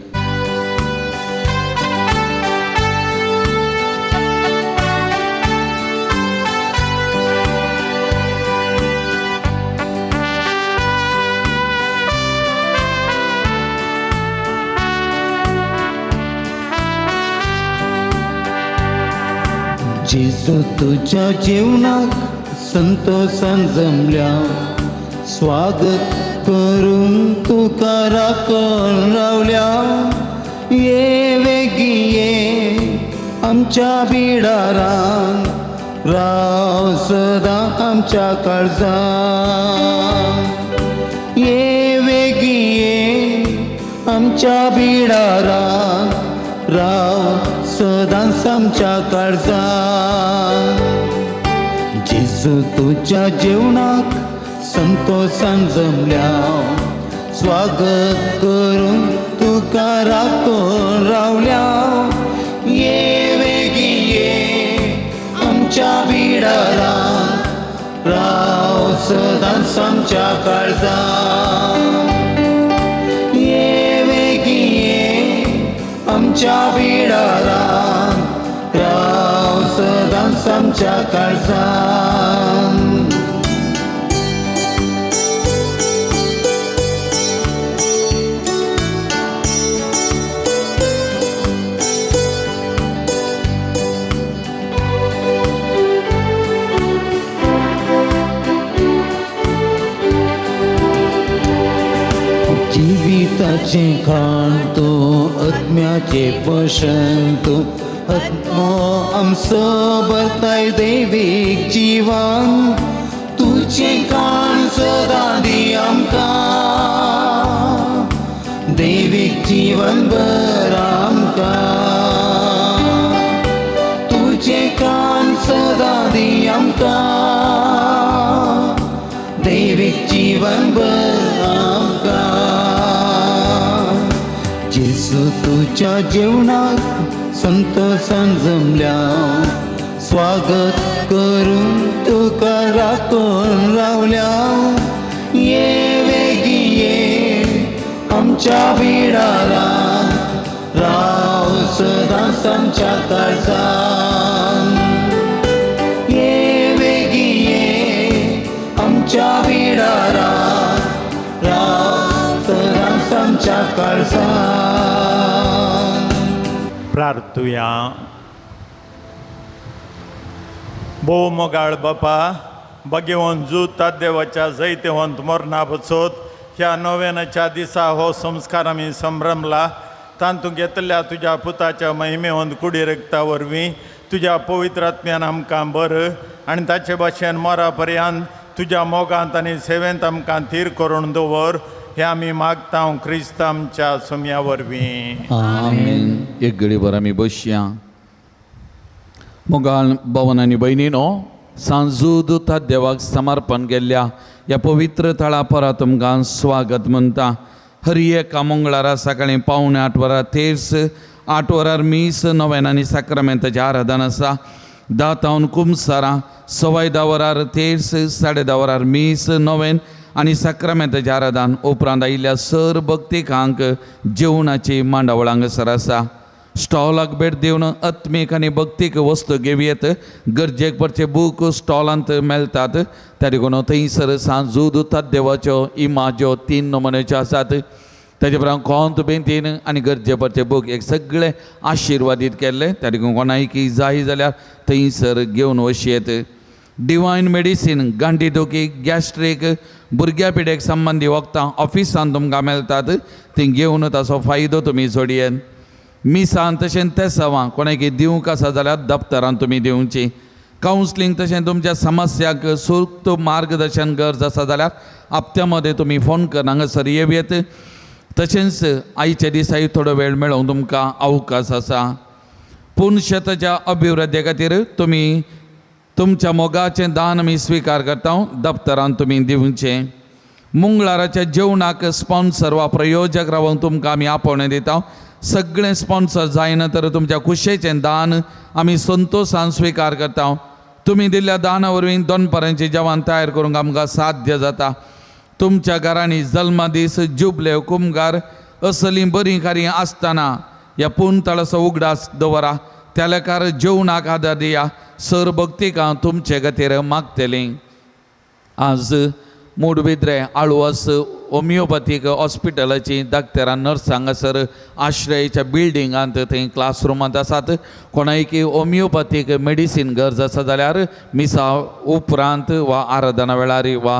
जेजू तुज्या जेवणाक संतोषान जमल्या, स्वागत करून तुका राखून रावल्या. ये वेगी ये आमच्या बिडारान, राव सदां आमच्या काळजान. ये वेगी ये आमच्या बिडारान, राव सदांच आमच्या काळजान. जेजू तुज्या जेवणाक संतोषान जमल्या, स्वागत करून तुका राखून रावल्या. ये वेगी ये आमच्या बिडारान, राव सदांच आमच्या काळजान. ये वेगी ये आमच्या बिडारान, राव सदांच आमच्या काळजान. जिविताचें खाण तूं, आत्म्याचें पोशण तूं, आत्मो आमचो भरताय दैवीक जिवन. तुजें खाण सदां दी आमकां, दैवीक जीवन भर आमकां. तुजें खाण सदां दी आमकां, दैवीक जीवन भर आमकां. जेजू तुज्या जेवणाक संतोषान जमल्या, स्वागत करून तुका राखून रावल्या. ये वेगी ये आमच्या बिडारान, राव सदांच आमच्या काळजान. ये वेगी ये आमच्या बिडारान, राव प्रार्थुया. भोव मोगाळ बापा, भगवंत जूत देवाच्या जैतवंत मरणा बचत ह्या नव्यानाच्या दिसा हो संस्कार आमी संभ्रमला. तांतूं घेतल्या तुज्या पुताच्या महिमेवंत कुडी रक्ता वरवीं तुज्या पवित्र आत्म्यान आमकां बर आनी ताचे भाशेन मरा पर्यंत तुज्या मोगांत आनी सेवेंत आमकां थीर करून दवर, हे आमी मागता क्रिस्त आमच्या सोम्या वरवीं. आमेन. एक घडीभर आमी बसया. मोगाळ भवन आनी भयणीनो, सांजूद देवाक समर्पण केल्ल्या ह्या पवित्र थळा परा तुमकां स्वागत म्हणटा. हर एका मंगळारा सकाळीं 7:45 वरां तेर्स, 8 वरार मीस, नव्यान आनी साक्रामेंताचें आराधन आसा. 10 तावन कुमसारां, 10:15 वरार तेर्स, 10:30 वरार मीस, नव्यान आनी साक्रामेंताचें आराधन. उपरांत आयिल्ल्या सर भक्तिकांक जेवणाची मांडावळ हांगासर आसा. स्टॉलाक भेट दिवन आत्मीक आनी भक्तीक वस्तू घेवयेत. गरजेक पडचे बूक स्टॉलांत मेळटात. त्या देखून थंयसर सांजूद देवाच्यो इमाज्यो 3 नमुन्याच्यो आसात. ताजे उपरांत कोंत बेंतीन आनी गरजे पडचे बूक एक सगळे आशिर्वादीत केल्ले. त्या देखून कोणायकी जाय जाल्यार थंयसर घेवन वचयेत. डिवायन मेडिसीन, गांठी दुखी, गॅस्ट्रीक, भुरग्या पिड्याक संबंदी वखदां ऑफिसान तुमकां मेळटात. ती घेवन ताचो फायदो तुमी जोडयेत. मिसान तशें तेसांवां कोणाकी दिवंक आसा जाल्यार दप्तरान तुमी दिवची. कावन्सलींग तशें तुमच्या समस्याक सूक्त मार्गदर्शन गरज आसा जाल्यार हप्त्या मदें तुमी फोन कर हांगासर येवयेत. तशेंच आयच्या दिसाय थोडो वेळ मेळोवंक तुमकां अवकाश आसा. पूण शेताच्या अभिवृद्धी खातीर तुमी तुमच्या मोगाचें दान आमी स्विकार करता. दप्तरान तुमी दिवचें. मंगळाराच्या जेवणाक स्पॉन्सर वा प्रयोजक रावूंक तुमकां आमी आपोवणें दिता. सगळें स्पॉन्सर जायना तर तुमच्या खुशयेचें दान आमी संतोशान स्विकार करता. तुमी दिल्ल्या दाना वरवीं दनपारांचें जेवण तयार करूंक आमकां साध्य जाता. तुमच्या घरांनी जल्मदीस, जुबले, कुमगार असलीं बरीं कार्यां आसतना ह्या पुनतळाचो उगडास दवरा. त्या लेखार जेवणाक आदार दिया. सर भक्तिकां तुमचे खातीर मागतलीं. आज मोडबिद्रे आळवास होमियोपॅथीक हॉस्पिटलाची डाक्टरां नर्स हांगासर आश्रयाच्या बिल्डिंगांत थंय क्लासरुमांत आसात. कोणायकी होमियोपॅथीक मेडिसीन गरज आसा जाल्यार मिसा उपरांत वा आराधना वेळार वा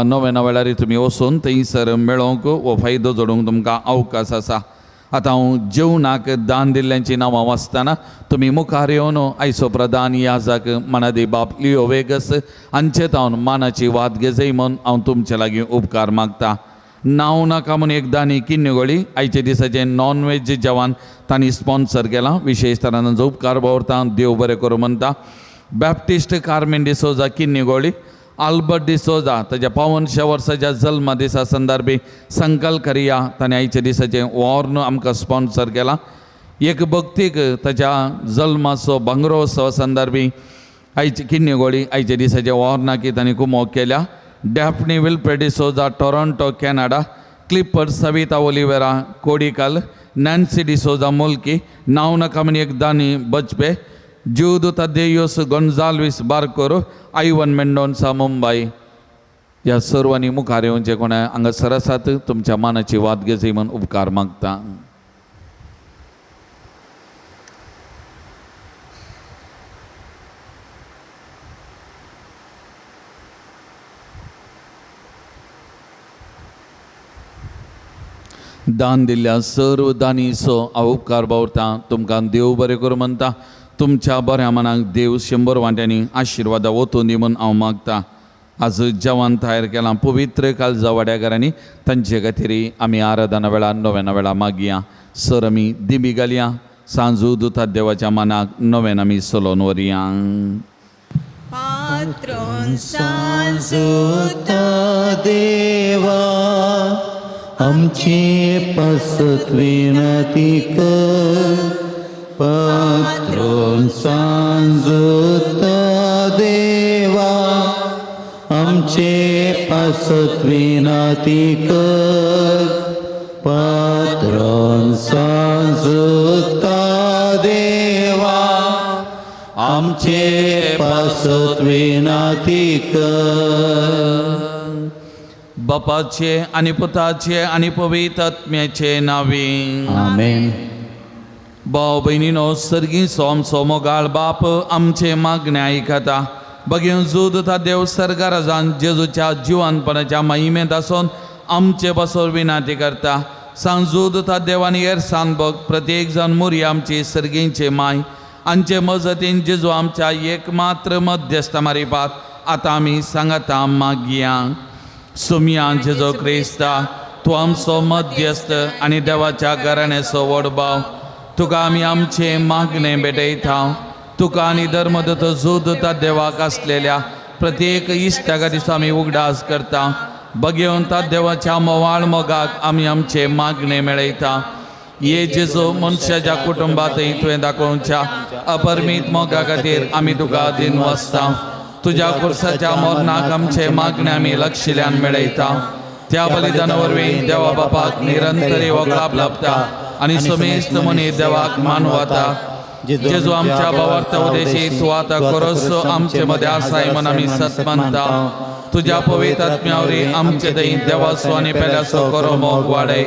नव्या वेळार तुमी वचून थंयसर मेळोवंक हो फायदो जोडूंक तुमकां अवकाश आसा. आतां हांव जेवणाक दान दिल्ल्यांची नांवां वाचतना तुमी मुखार येवन आयचो प्रधान याजक मनादी बाप लियो वेगस हांचे तावन मानाची वाद घेजय म्हूण हांव तुमचे लागीं उपकार मागता. नांव नाका म्हूण एक दानी किन्नगोळी आयच्या दिसाचें नॉन वेज जेवण तांणी स्पॉन्सर केलां. विशेश तरान तांचो उपकार दवरता. देव बरें करूं म्हणटा. Baptist Carmen D'Souza Kinnigoli, Albert D'Souza ताच्या 85 वर्साच्या जल्म दिसा संदर्भी संकल्प करिया ताणें आयच्या दिसाचें वॉर्न आमकां स्पॉन्सर केलां. एक भक्तीक ताच्या जल्माचो भांगरोत्सव संदर्भी आयची किन्नीगोळी आयच्या दिसाचे वॉर्नाकी तांणी कुमोक केल्या. Daphne Wilfred D'Souza Toronto Canada, Clifford Savita Oliveira Kodikal, Nancy D'Souza Mulki, नांव नाका म्हण एक दानी बजपे, ज्यूद तदेयोस गोन्जाल्वीस बारकोर, आयवन मेंडोन्सा मुंबय. ह्या सर्वांनी मुखार येवचे कोणा हांगासर आसात तुमच्या मानाची वाद घेजय म्हूण उपकार मागता. दान दिल्ल्या सर्व दानीचो हांव उपकार बावरता. तुमकां देव बरें करूं म्हणटा. तुमच्या बऱ्या मनाक देव 100 वांट्यांनी आशिर्वादा ओतून दी म्हूण हांव मागता. आज जेवण तयार केलां पवित्र काळजा वाड्याघरांनी तांचे खातीर आमी आराधना वेळार नव्याना वेळार मागया. सर आमी दिमी घालया. सांजू दुता देवाच्या मनाक नव्यान आमी सलोन व्हरया. पात्रोन सांजूता देवा आमचे पासत विनती कर. पात्रोन सांजूता देवा आमचे पासत विनती कर. पात्रोन सांजूता देवा आमचे पासत विनती कर. बापाचे आनी पुताचे आनी पवित्र आत्म्याचे नांवे आमेन. भाव भयणीनो सर्गी सोम मोगाळ बाप आमचे मागणे आयकता. बगेवन जूद ता देव सर्गाराजान जेजूच्या जिवानपणाच्या महिमेंत आसून आमचे बसोर विनाती करता. सांजूद ता देवान येरसान बग प्रत्येक जाण मुरी आमची सर्गींचे माय आमचे मजतीन जेजू आमच्या एकमात्र मध्यस्थ मारिपात आतां आमी सांगता मागया. सुमया जेजू क्रिस्ता तूं आमचो मध्यस्थ आनी देवाच्या घराण्याचो व्हड भाव, तुका आमी आमचे मागणे भेटयता. तुका आनी धर्मदत्त जोद देवाक आसलेल्या प्रत्येक इश्टा दिसा आमी उगडास करता. बगेवन ता देवाच्या मोवाळ मोगाक आमी आमचे मागणे मेळयता. ये जेजू मनशाच्या कुटुंबांतय तुवें दाखोवच्या अपरमीत मोगा खातीर आमी तुका दिनवासता. तुज्या कुर्साच्या मरणाक आमचे मागणे आमी लक्षिल्यान मेळयता. त्या बलिदाना वरवीं देवा बापाक निरंतरी वगळाप लाभता आनी समेस्त मनीस देवाक मानवता. जेजू आमच्या भावार्थ उद्देशी तूं आतां खरोच आमचे मदें आसाय म्हूण आमी सत मानता. तुज्या पवित्र आत्म्या वरवीं आमचे थंय देवाचो आनी पेल्याचो खरो मोग वाडय.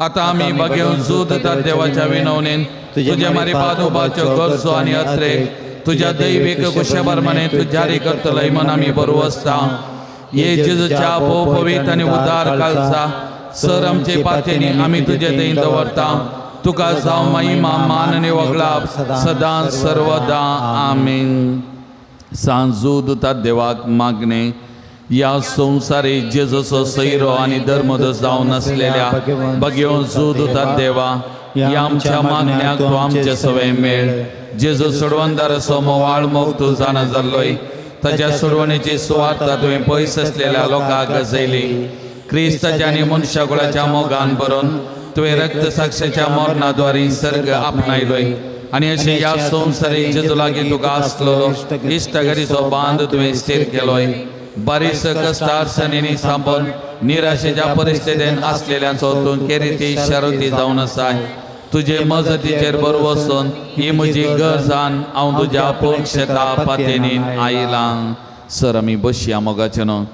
आतां आमी बगेवन जूद देवाच्या विनवणेन तुज्या मारिपाद उबाच्यो गरजो आनी अत्रेक तुज्या दैवीक कुशे प्रमाणे तूं जारी करतलोय म्हूण आमी बरो आसता. ये जेजूच्या पवित्र आनी उदार कालचा सर आमचे पातेनी आमी तुजे थंय दवरता. तुका जावं महिमा मान आनी वगळाप सदां सर्वदा. आमीन. सांजू दुता देवाक मागणे. ह्या संवसारी जेजूचो सैरो आनी धर्मदोस जावन आसलेल्या बगेवन जू दुता देवा, ह्या आमच्या मागण्याक तूं आमचे सवय मेळ. जेजू सोडवणदाराचो मोवाळ मोग तूं जाणा जाल्लोय. ताच्या सोडवणेची सुवार्ता तुवें पयस आसलेल्या लोकांक गजयली. क्रिस्ताच्या आनी मनशाकुळाच्या मोगान भरून तुवें रक्त साक्षाच्या मरणाद्वारी सर्ग आपणायलोय आनी अशें ह्या संवसारी जेजू लागीं तुका आसलेलो इश्टागरीचो बांद तुवें स्थीर केलोय. बारीस कश्टार्सणींनी सांबून निराशेच्या परिस्थितीन आसलेल्यांचो तूं केरिती शारुती जावन आसाय. तुजे मजतीचेर बरो वचून ही म्हजी गरजान हांव तुज्या पोक्षता पातेनीन आयलां. सर आमी बसया मोगाचे न्हू.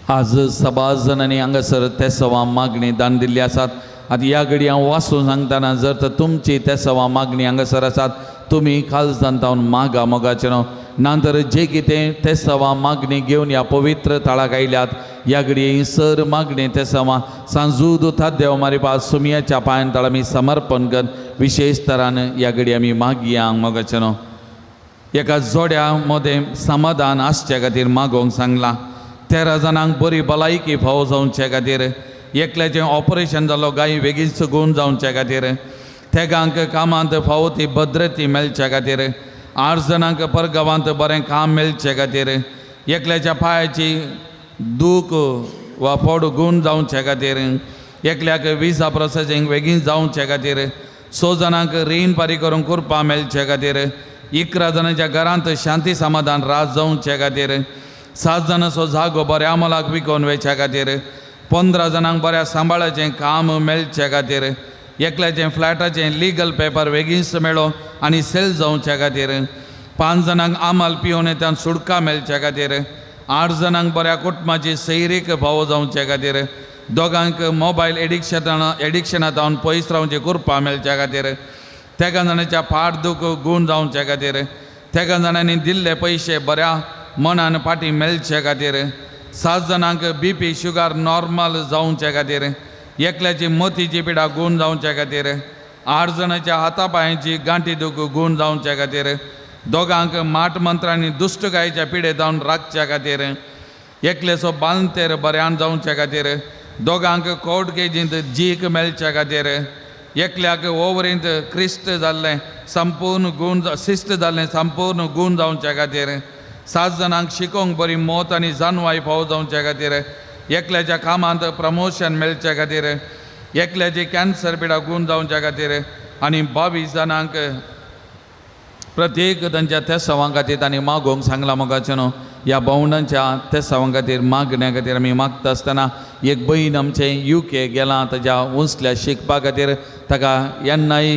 आज सबाज जाणांनी हांगासर तेसवां मागणी दान दिल्ली आसात. आतां ह्या घडी हांव वाचून सांगतना जर तर तुमची तेसवां मागणी हांगासर आसात तुमी कालजान तावन मागा मोगाचें न्हू. ना तर जे कितें तेसवां मागणी घेवन ह्या पवित्र थळाक आयल्यात ह्या घडये सर मागणी तेसवां सांजू दुथा देव मारिपा सुमयाच्या पांयान तळ आमी समर्पण कर विशेश तरान ह्या घडी आमी मागया मोगाचें न्हू. एका जोड्या मदें समाधान आसचे खातीर मागोवंक सांगलां. 13 जाणांक बरी भलायकी फावो जावचे खातीर, एकल्याचें ऑपरेशन जालो गाय बेगीन गूण जावचे खातीर, तेगांक कामांत फावो ती भद्रती मेळचे खातीर, 8 जाणांक परगांवांत बरें काम मेळचे खातीर, एकल्याच्या पांयाची दूख वा फोड गूण जावचे खातीर, एकल्याक विजा प्रोसेसींग बेगीन जावचे खातीर, 6 जाणांक रीण फारीक करूंक कुरपा मेळचे खातीर, 11 जाणांच्या घरांत शांती समाधान रात जावचे खातीर, 7 जाणांचो जागो बऱ्या मोलाक विकोवन वयच्या खातीर, 15 जाणांक बऱ्या सांबाळाचें काम मेळचे खातीर, एकल्याचें फ्लॅटाचें लिगल पेपर बेगीनच मेळो आनी सेल जावच्या खातीर, 5 जाणांक आमाल पिवन त्यान सुटका मेळच्या खातीर, 8 जाणांक बऱ्या कुटुंबाची सैरीक फावो जावचे खातीर, दोगांक मोबायल एडिक्शना जावन पयस रावची कुरपा मेळच्या खातीर, 13 जाणांच्या फाट दूख गूण जावच्या खातीर, 13 जाणांनी दिल्ले पयशे बऱ्या मनान फाटीं मेळचे खातीर, 7 जाणांक बीपी शुगर नॉर्मल जावचे खातीर, एकल्याची मोतीची पिडा गूण जावचे खातीर, 8 जाणांच्या हाता पांयांची गांठी दूख गूण जावचे खातीर, दोगांक माट मंत्रांनी दुश्टकायेच्या पिडे जावन राखच्या खातीर, एकल्याचो बालतेर बऱ्यान जावचे खातीर, दोगांक कोर्ट केजींत जीक मेळच्या खातीर, एकल्याक ओवरींत क्रिस्ट जाल्लें संपूर्ण गूण सिस्ट जाल्लें संपूर्ण गूण जावच्या खातीर, 7 जाणांक शिकोवंक बरी मत आनी जानवाय फावो जावच्या खातीर, एकल्याच्या कामांत प्रमोशन मेळच्या खातीर, एकल्याची कॅन्सर पिडा गूण जावच्या खातीर आनी 22 जाणांक प्रत्येक तांच्या तेसावां खातीर तांणी मागोवंक सांगलां मोगाचें न्हू. ह्या भावंडांच्या तेसावां खातीर मागण्या खातीर आमी मागता आसतना एक भयण आमचें UK गेलां ताज्या उंचल्या शिकपा खातीर, ताका येन्नाय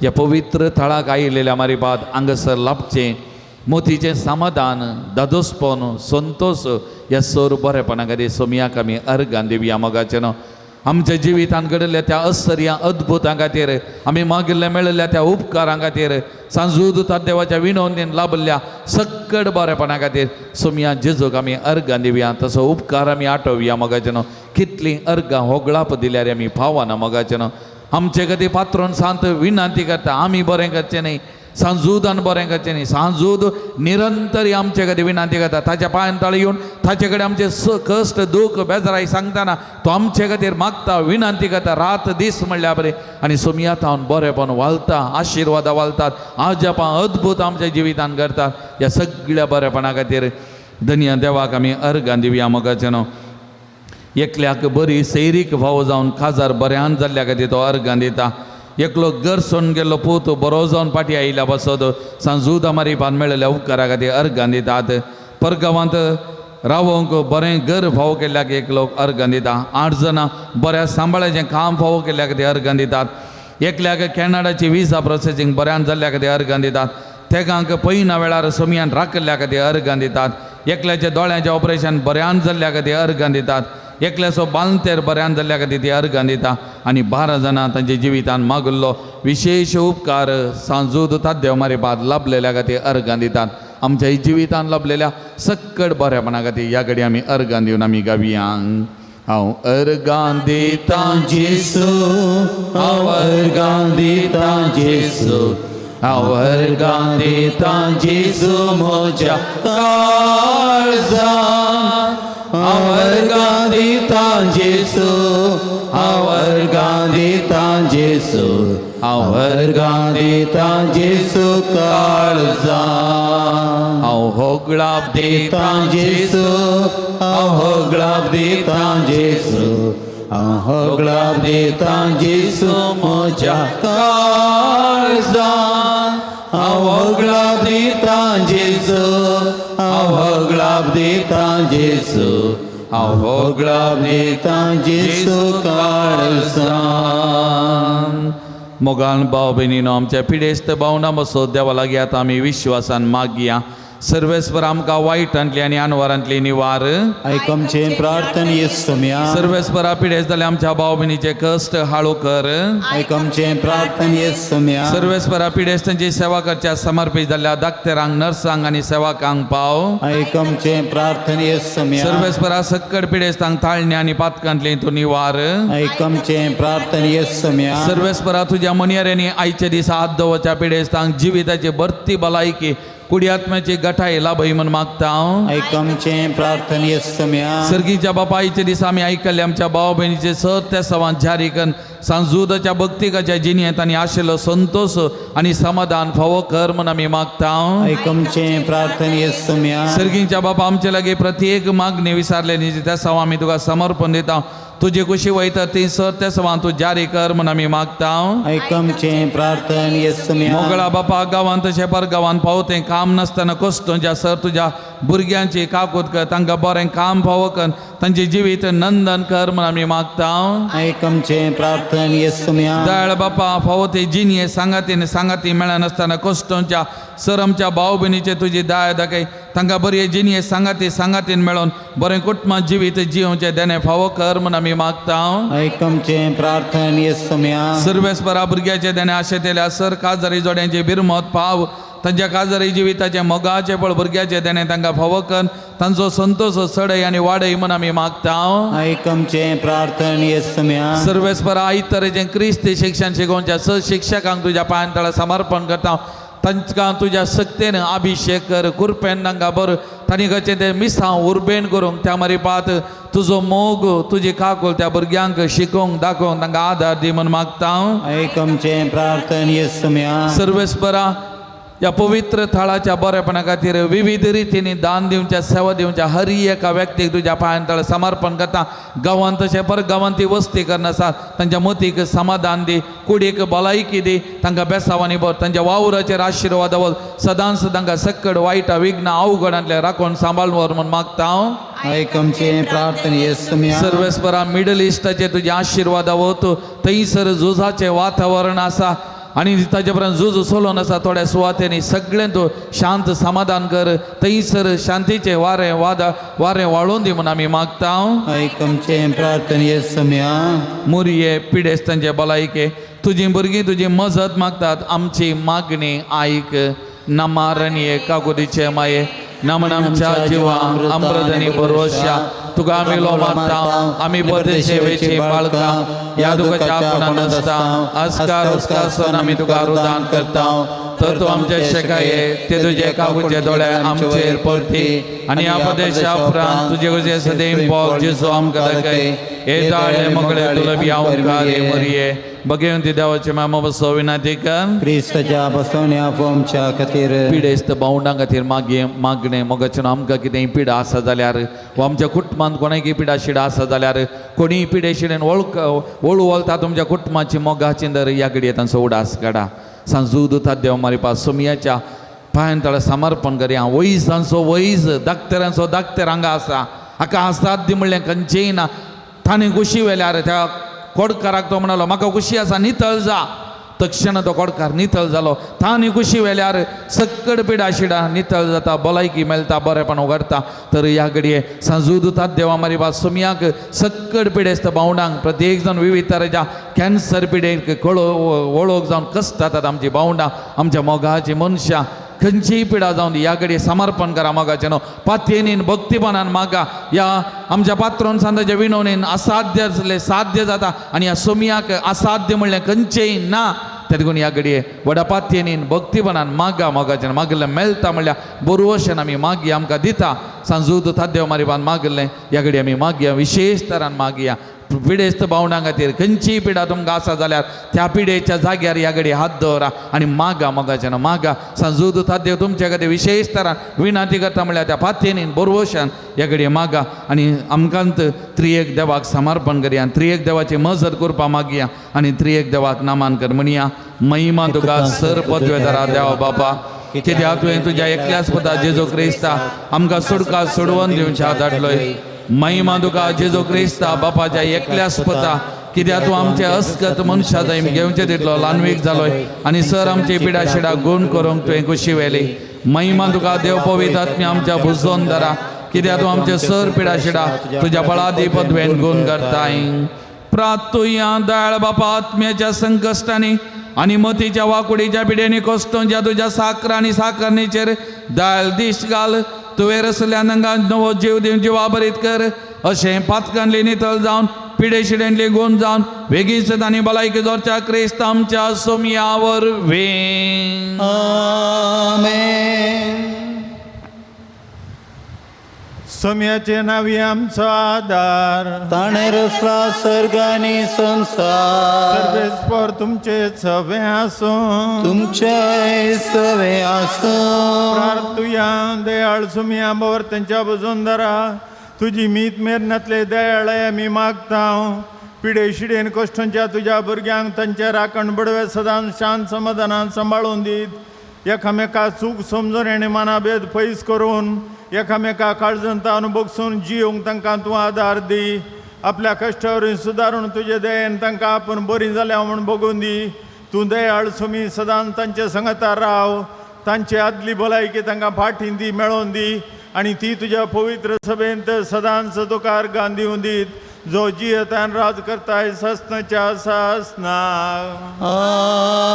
ह्या पवित्र थळाक आयिल्ल्या मारिपाद हांगासर लाभचें मोतीचें समाधान, दादोसपण, संतोश ह्या सोर बरेपणा खातीर सोमयाक आमी अर्गां दिवया. मोगाचें न्हू, आमच्या जिवितांत घडिल्ल्या त्या आश्चर्या अद्भुतां खातीर, आमी मागिल्ल्या मेळिल्ल्या त्या उपकारां खातीर, सांजूद देवाच्या विनवणीन लाभिल्ल्या सक्कड बरेपणा खातीर सोमया जेजूक आमी अर्गां दिवया. तसो उपकार आमी आठोवया. मोगाचें न्हू, कितलीं अर्गां होगळाप दिल्यार आमी पावना. मोगाचें न्हू, आमचे खातीर पात्रोन सांत विनंती करता. आमी बरें करचें न्ही, सांजूदान बरें करचें न्ही, सांजूद निरंतर आमचे खातीर विनंती करता. ताच्या पांयान तळ येवन ताचे कडेन आमचे कश्ट, दूख, बेजाराय सांगतना तो आमचे खातीर मागता, विनंती करता रात दीस म्हणल्यार बरें. आनी सोमया थावन बरेंपण वालता, आशिर्वादां वालतात, आजापां अद्भूत आमच्या जिवितान करतात. ह्या सगळ्या बरेपणा खातीर धनया देवाक आमी अर्गां दिवया. मोगाचें न्हू, एकल्याक बरी सैरीक फावो जावन काजार बऱ्यान जाल्ल्या खातीर तो अर्गां दिता. एकलो घर सोडून गेल्लो पूत बरो जावन फाटीं आयिल्ल्या पासत सांजूद मारी पान मेळिल्ल्या उपकारा खातीर अर्गां दितात. परगांवांत रावोंक बरें घर फावो केल्ल्याक एक लोक अर्गां दिता. 8 जाणां बऱ्या सांबाळाचें काम फावो केल्ल्या खातीर अर्गां दितात. एकल्याक कॅनडाची विजा प्रोसेसींग बऱ्यान जाल्ल्या खातीर अर्गां दितात. तेगांक पयना वेळार सोमयान राखिल्ल्या खातीर अर्गां दितात. एकल्याच्या दोळ्यांचें ऑपरेशन बऱ्यान जाल्ल्या खातीर अर्गां दितात. एकल्याचो बालतेर बऱ्यान जाल्ल्या खातीर ती अर्गां दिता. आनी 12 जाणां तांच्या जिवितान मागिल्लो विशेश उपकार सांजूद ताद्देव मारी बाद लाभलेल्या खातीर अर्गां दितात. आमच्या जिवितान लाभलेल्या सक्कड बरेपणा खातीर ह्या घडी आमी अर्गां दिवन आमी गावया. हांव अर्गां दितां जेसू, हांव अर्गां दितां जेसू, हांव अर्गां दितां जेसू म्हज्या काळजान. हांव अर्गां दितां जेसू, हांव अर्गां दितां जेसू, हांव अर्गां दितां जेसू काळजान. हांव होगळाप दितां दितां जेसू, हांव होगळाप दितां जेसू, हांव होगळाप दितां जेसू म्हज्या काळजान. हांव होगळाप दितां जेसू, हांव होगळाप दितां जेसू, हांव होगळाप दितां जेसू काळजान. मोगान भाव भयणीनो, आमच्या पिडेस्त भावना बसो देवा लागीं आतां आमी विश्वासान मागया. सर्वेस्पर आमकां वायटांतली आनी अनवारांतली निवार. आयक आमचें प्रार्थन येसुम्या. सर्वेस्परा पिडेस्त जाल्या आमच्या भाव भयणीचे कश्ट हाळू कर. आयक आमचें प्रार्थन येसुम्या. सर्वेस्परा पिडेस्तांची सेवा करच्या समर्पित जाल्ल्या दाक्तेरांक, नर्सांक आनी सेवकांक पाव. आयक आमचें प्रार्थन येसुम्या. सर्वेस्परा सक्कड पिडेस्तांक ताळण्या आनी पातकांतली तूं निवार. आयक आमचें प्रार्थन येसुम्या. सर्वेस्परा तुज्या मनयाऱ्यांनी आयच्या दिसा हात दवरच्या पिडेस्तांक जिविताची भरती भलायकी, कुडी आत्म्याची गठाय लाभय म्हूण मागता हांव. आयक आमचें प्रार्थन येसुम्या. सर्गीच्या बापा, आयच्या दिसा आमी आयकल्ले आमच्या भाव भयणीचे सर त्या सवान जारी करून सांजूदाच्या भक्तिकाच्या जिणेंत आनी आशिल्लो संतोश आनी समाधान फावो कर म्हूण आमी मागता. आयक आमचें प्रार्थन येसुम्या. सर्गीच्या बापा, आमचे लागीं प्रत्येक मागणी विचारले न्ही त्या सवा आमी तुका समर्पण दिता. तुजे कुशी वयता ती सर त्या सवान तूं जारी कर म्हूण आमी मागता. आयक आमचें प्रार्थन येसुम्या. मोगळा बापा, गांवांत तशें परगांवांत पावतें काम नासतना कश्टोंच्या सर तुज्या भुरग्यांची काकूत कर. तांकां बरें काम फावो कर, तांचें जिवीत नंदन कर म्हूण आमी मागता. आयक आमचें प्रार्थन येसुम्या. दयाळ बापा, फावो ते जिणये सांगाती आनी सांगाती मेळनासतना कश्टोंच्या सर आमच्या भाव भयणीचे तुजी दया दाखय. तांकां बरी जिणये सांगाती सांगातीन मेळोन बरें कुटुंबां जिवीत जियोवचें देणें फावो कर म्हूण आमी मागता. आयक आमचें प्रार्थन येसुम्या. सर्वेस्परा भुरग्याचे देणे आशेतल्या सर काजारी जोड्यांचे बिरमत पाव. तांच्या काजारी जिविताचे मोगाचे फळ भुरग्याचे देणे तांकां फावो कर. तांचो संतोश चडय आनी वाडय म्हूण आमी मागता. आयक आमचें प्रार्थन येसुम्या. सर्वेस्परा आयत तरेचें क्रिस्ती शिक्षण शिकोवच्या स शिक्षकांक तुज्या पांयां तळा समर्पण करता. तांकां तुज्या शक्तेन अभिशेक कर. कुरपेन तांकां बरो तांणी खंयचें तें मिसांव उर्बेन करूंक त्या मारी पात तुजो मोग, तुजी काकूल त्या भुरग्यांक शिकोवंक दाखोवंक तांकां आदार दी म्हूण मागता. आयक आमचें प्रार्थन येसुम्या. सर्वेस्परा ह्या पवित्र थळाच्या बरेपणा खातीर विविध रितींनी दान दिवच्या, सेवा दिवच्या हर एका व्यक्तीक तुज्या पांयां तळ समर्पण करता. गांवांत तशें पर गांवांत ती वस्ती करनासा तांच्या मतीक समाधान दी, कुडीक भलायकी दी, तांकां बेसावांनी भर, तांच्या वावराचेर आशिर्वाद वर. सदांच तांकां सक्कड वायटा विघ्न अवघडांतले राखून सांबाळ व्हर म्हूण मागता हांव. आयक आमचें प्रार्थन येसुम्या. सर्वेस्परा मिडल इस्टाचे तुजे आशिर्वाद वत. थंयसर झुजाचें वातावरण आसा. आनी ताजे उपरांत झूज चलोवन आसा थोड्या सुवातेंनी सगळें तूं शांत समाधान कर थंयसर शांतीचें वारें वादा वारें वाळोवन दी म्हूण आमी मागता. आयक आमचे प्रार्थने सोम्या. मुरये पिडेस्तांचे भलायके तुजी भुरगीं तुजी मजत मागतात आमची मागणी आयक. नमारणये काकुतीचे माये नमन आमच्या जिवा अमृत आनी भरवश्या तुका आमी लो मारता आमी परदेशे वेची बाळकां ह्या दुखाच्या कोणांत आसता आस्कार उस्कार आमी तुका रुदान करता तर तूं आमचे शेकाये ते तुजे काकूचे दोळे आमचेर परती आनी ह्या प्रदेशा उपरांत तुजे गुजे सदैव पोग जेजू आमकां दाखय हे दाळे मोकळे तुला हांव मरिये बगेवंती देवाचे मामा बसो विनाती कर क्रिस्ताच्या बसवण्या आमच्या खातीर. पिडेस्त भावंडां खातीर मागये मागणें मोगाचें आमकां कितेंय पिडा आसा जाल्यार वा आमच्या कुटुंबांत कोणाकय पिडा शिडा आसा जाल्यार कोणीय पिडे शिडेन वळख वळू वळता तुमच्या कुटुंबाची मोगाची दर ह्या घडये तांचो उडास काडा. सांजू दुतात देव मारिपा सोमयाच्या पांयान तळा समर्पण करया. वैजांचो वैज दाक्तरांचो दाक्तर हांगा आसा हाका असाध्य म्हणलें खंयचेंय ना. ताणें कुशी व्हेल्यार त्या कोडकाराक तो म्हणालो म्हाका खुशी आसा नितळ जा. तक्षण तो कोडकार नितळ जालो. तांणी कुशी व्हेल्यार सक्कड पिडा शिडा नितळ जाता भलायकी मेळटा बरेपण उगडटा. तर ह्या घडये सांजू दुतात देवा मारी सुमयाक सक्कड पिडेस्त भावंडांक प्रत्येक जाण विविध तरेच्या कॅन्सर पिडेक कळो वळख जावन कश्ट जातात आमची भावंडां आमच्या मोगाची मनशां खंयचीय पिडा जावन ह्या घडये समर्पण करा मोगाचें न्हू पातयेनीन भक्तीपणान मागा. ह्या आमच्या पात्रोन सांताच्या विनवणीन असाध्य आसलें साध्य जाता आनी ह्या सोमयाक असाध्य म्हणलें खंयचेंय ना. तेदून ह्या घडये व्हडा पातयेनीन भक्तीपणान मागा मोगाचें मागलें मेळटा म्हणल्यार बरोवशेन आमी मागया आमकां दिता. सांजूद ताद्देव मारिबान मागलें ह्या घडये आमी मागया विशेश तरान मागया पिडेस्त भावंडां खातीर खंयचीय पिडा तुमकां आसा जाल्यार त्या पिडेच्या जाग्यार ह्या घडये हात दवरा आनी मागा मोगाच्यान मागा. सांजूद ताद्देव तुमच्या खातीर विशेश तरान विनाती करता म्हणल्यार त्या पातयेनीन बरोवशान ह्या घडये मागा आनी आमकांत त्रियेक देवाक समर्पण करया. त्रियेक देवाची मजत करपा मागया आनी त्रियेक देवाक नामान कर म्हणया. महिमा तुका सर पदवेदारा देवा बापा कित्याक तुवें तुज्या एकल्याच पुता जेजू क्रिस्ता आमकां सुटका सोडवून दिवच्या धाडलोय. महिमा तुका जेजू क्रिस्ता बापाच्या एकल्याच पुता कित्याक तूं आमचे अस्कत मनशा जाय घेवचे तितलो ल्हानवीक जालोय आनी सर आमची पिडा शिडा गुण करूंक तुवें खुशी व्हेली. महिमा तुका देव पवित्र आत्म्या आमच्या बुजोन धरा कित्याक तूं आमचे सर पिडा शिडा तुज्या बळादी पदवेन गुण करताय. प्रातुया दयाळ बापा आत्म्याच्या संकश्टांनी आनी मतीच्या वाकुडीच्या पिड्यांनी कश्टोंच्या तुज्या साकर आनी साकरणीचेर दयाळ दिश्ट घाल. तुवें रसल्या नंगा नवो जीव दिवन जिवा बरीत कर अशें पातकांतली नितळ जावन पिडे शिडेंतली गुण जावन वेगींच आनी भलायकी जोरच्या क्रिस्त आमच्या सोमया वरवीं. आमेन. सोम्याचे नावी आमचो आदार ताणें रचला सर्ग आनी संवसार. सर्वेस्पर तुमचे सवे आसूं. तुमचे सवे आसूं. प्रार्थुया दयाळ सुमया बवर तेंच्या बजून धरा तुजी मीत मेरनातले दयाळय आमी मागता. पिडे शिडेन कश्टांच्या तुज्या भुरग्यांक तांचे राखण बडवे सदांच शांत समाधानान सांबाळून दीत एकामेका चूक समजून आनी मनाभेद पयस करून एकामेका काळजान तावन बगसून जियोंक तांकां तूं आदार दी. आपल्या कश्टावरी सुदारून तुजे दयेन तांकां आपूण बरीं जाल्या म्हूण बगून दी. तूं दयाळ सुमी सदांच तांचे संगता राव तांची आदली भलायकी तांकां फाटीं दी मेळोवन दी आनी ती तुज्या पवित्र सभेंत सदांच तुका अर्गां दिवं दीत जो जियेतान राज करताय ससनाच्या सासना.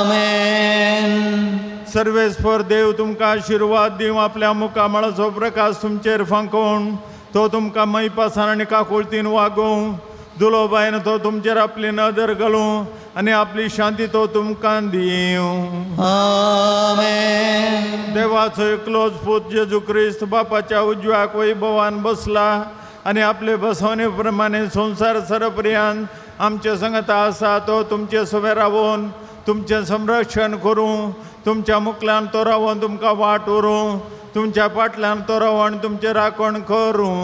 आमेन. सर्वेस्पर देव तुमकां आशिर्वाद दिवं आपल्या मुखामळाचो प्रकाश तुमचेर फांकोवन तो तुमकां मैपासान आनी काकुळतीन वागोवं. दुलोबायन तो तुमचेर आपली नदर घालूं आनी आपली शांती तो तुमकां दिवं. आमेन. देवाचो एकलोच पूत जेजू क्रिस्त बापाच्या उजव्याक वैभवान बसला आनी आपले बसवणे प्रमाणे संवसार सरपर्यंत आमचे संगता आसा तो तुमचे सवे रावून तुमचें संरक्षण करूं. तुमच्या मुखल्यान तो रावून तुमकां वाट व्हरूं तुमच्या फाटल्यान तो रावण तुमचें राखण करूं.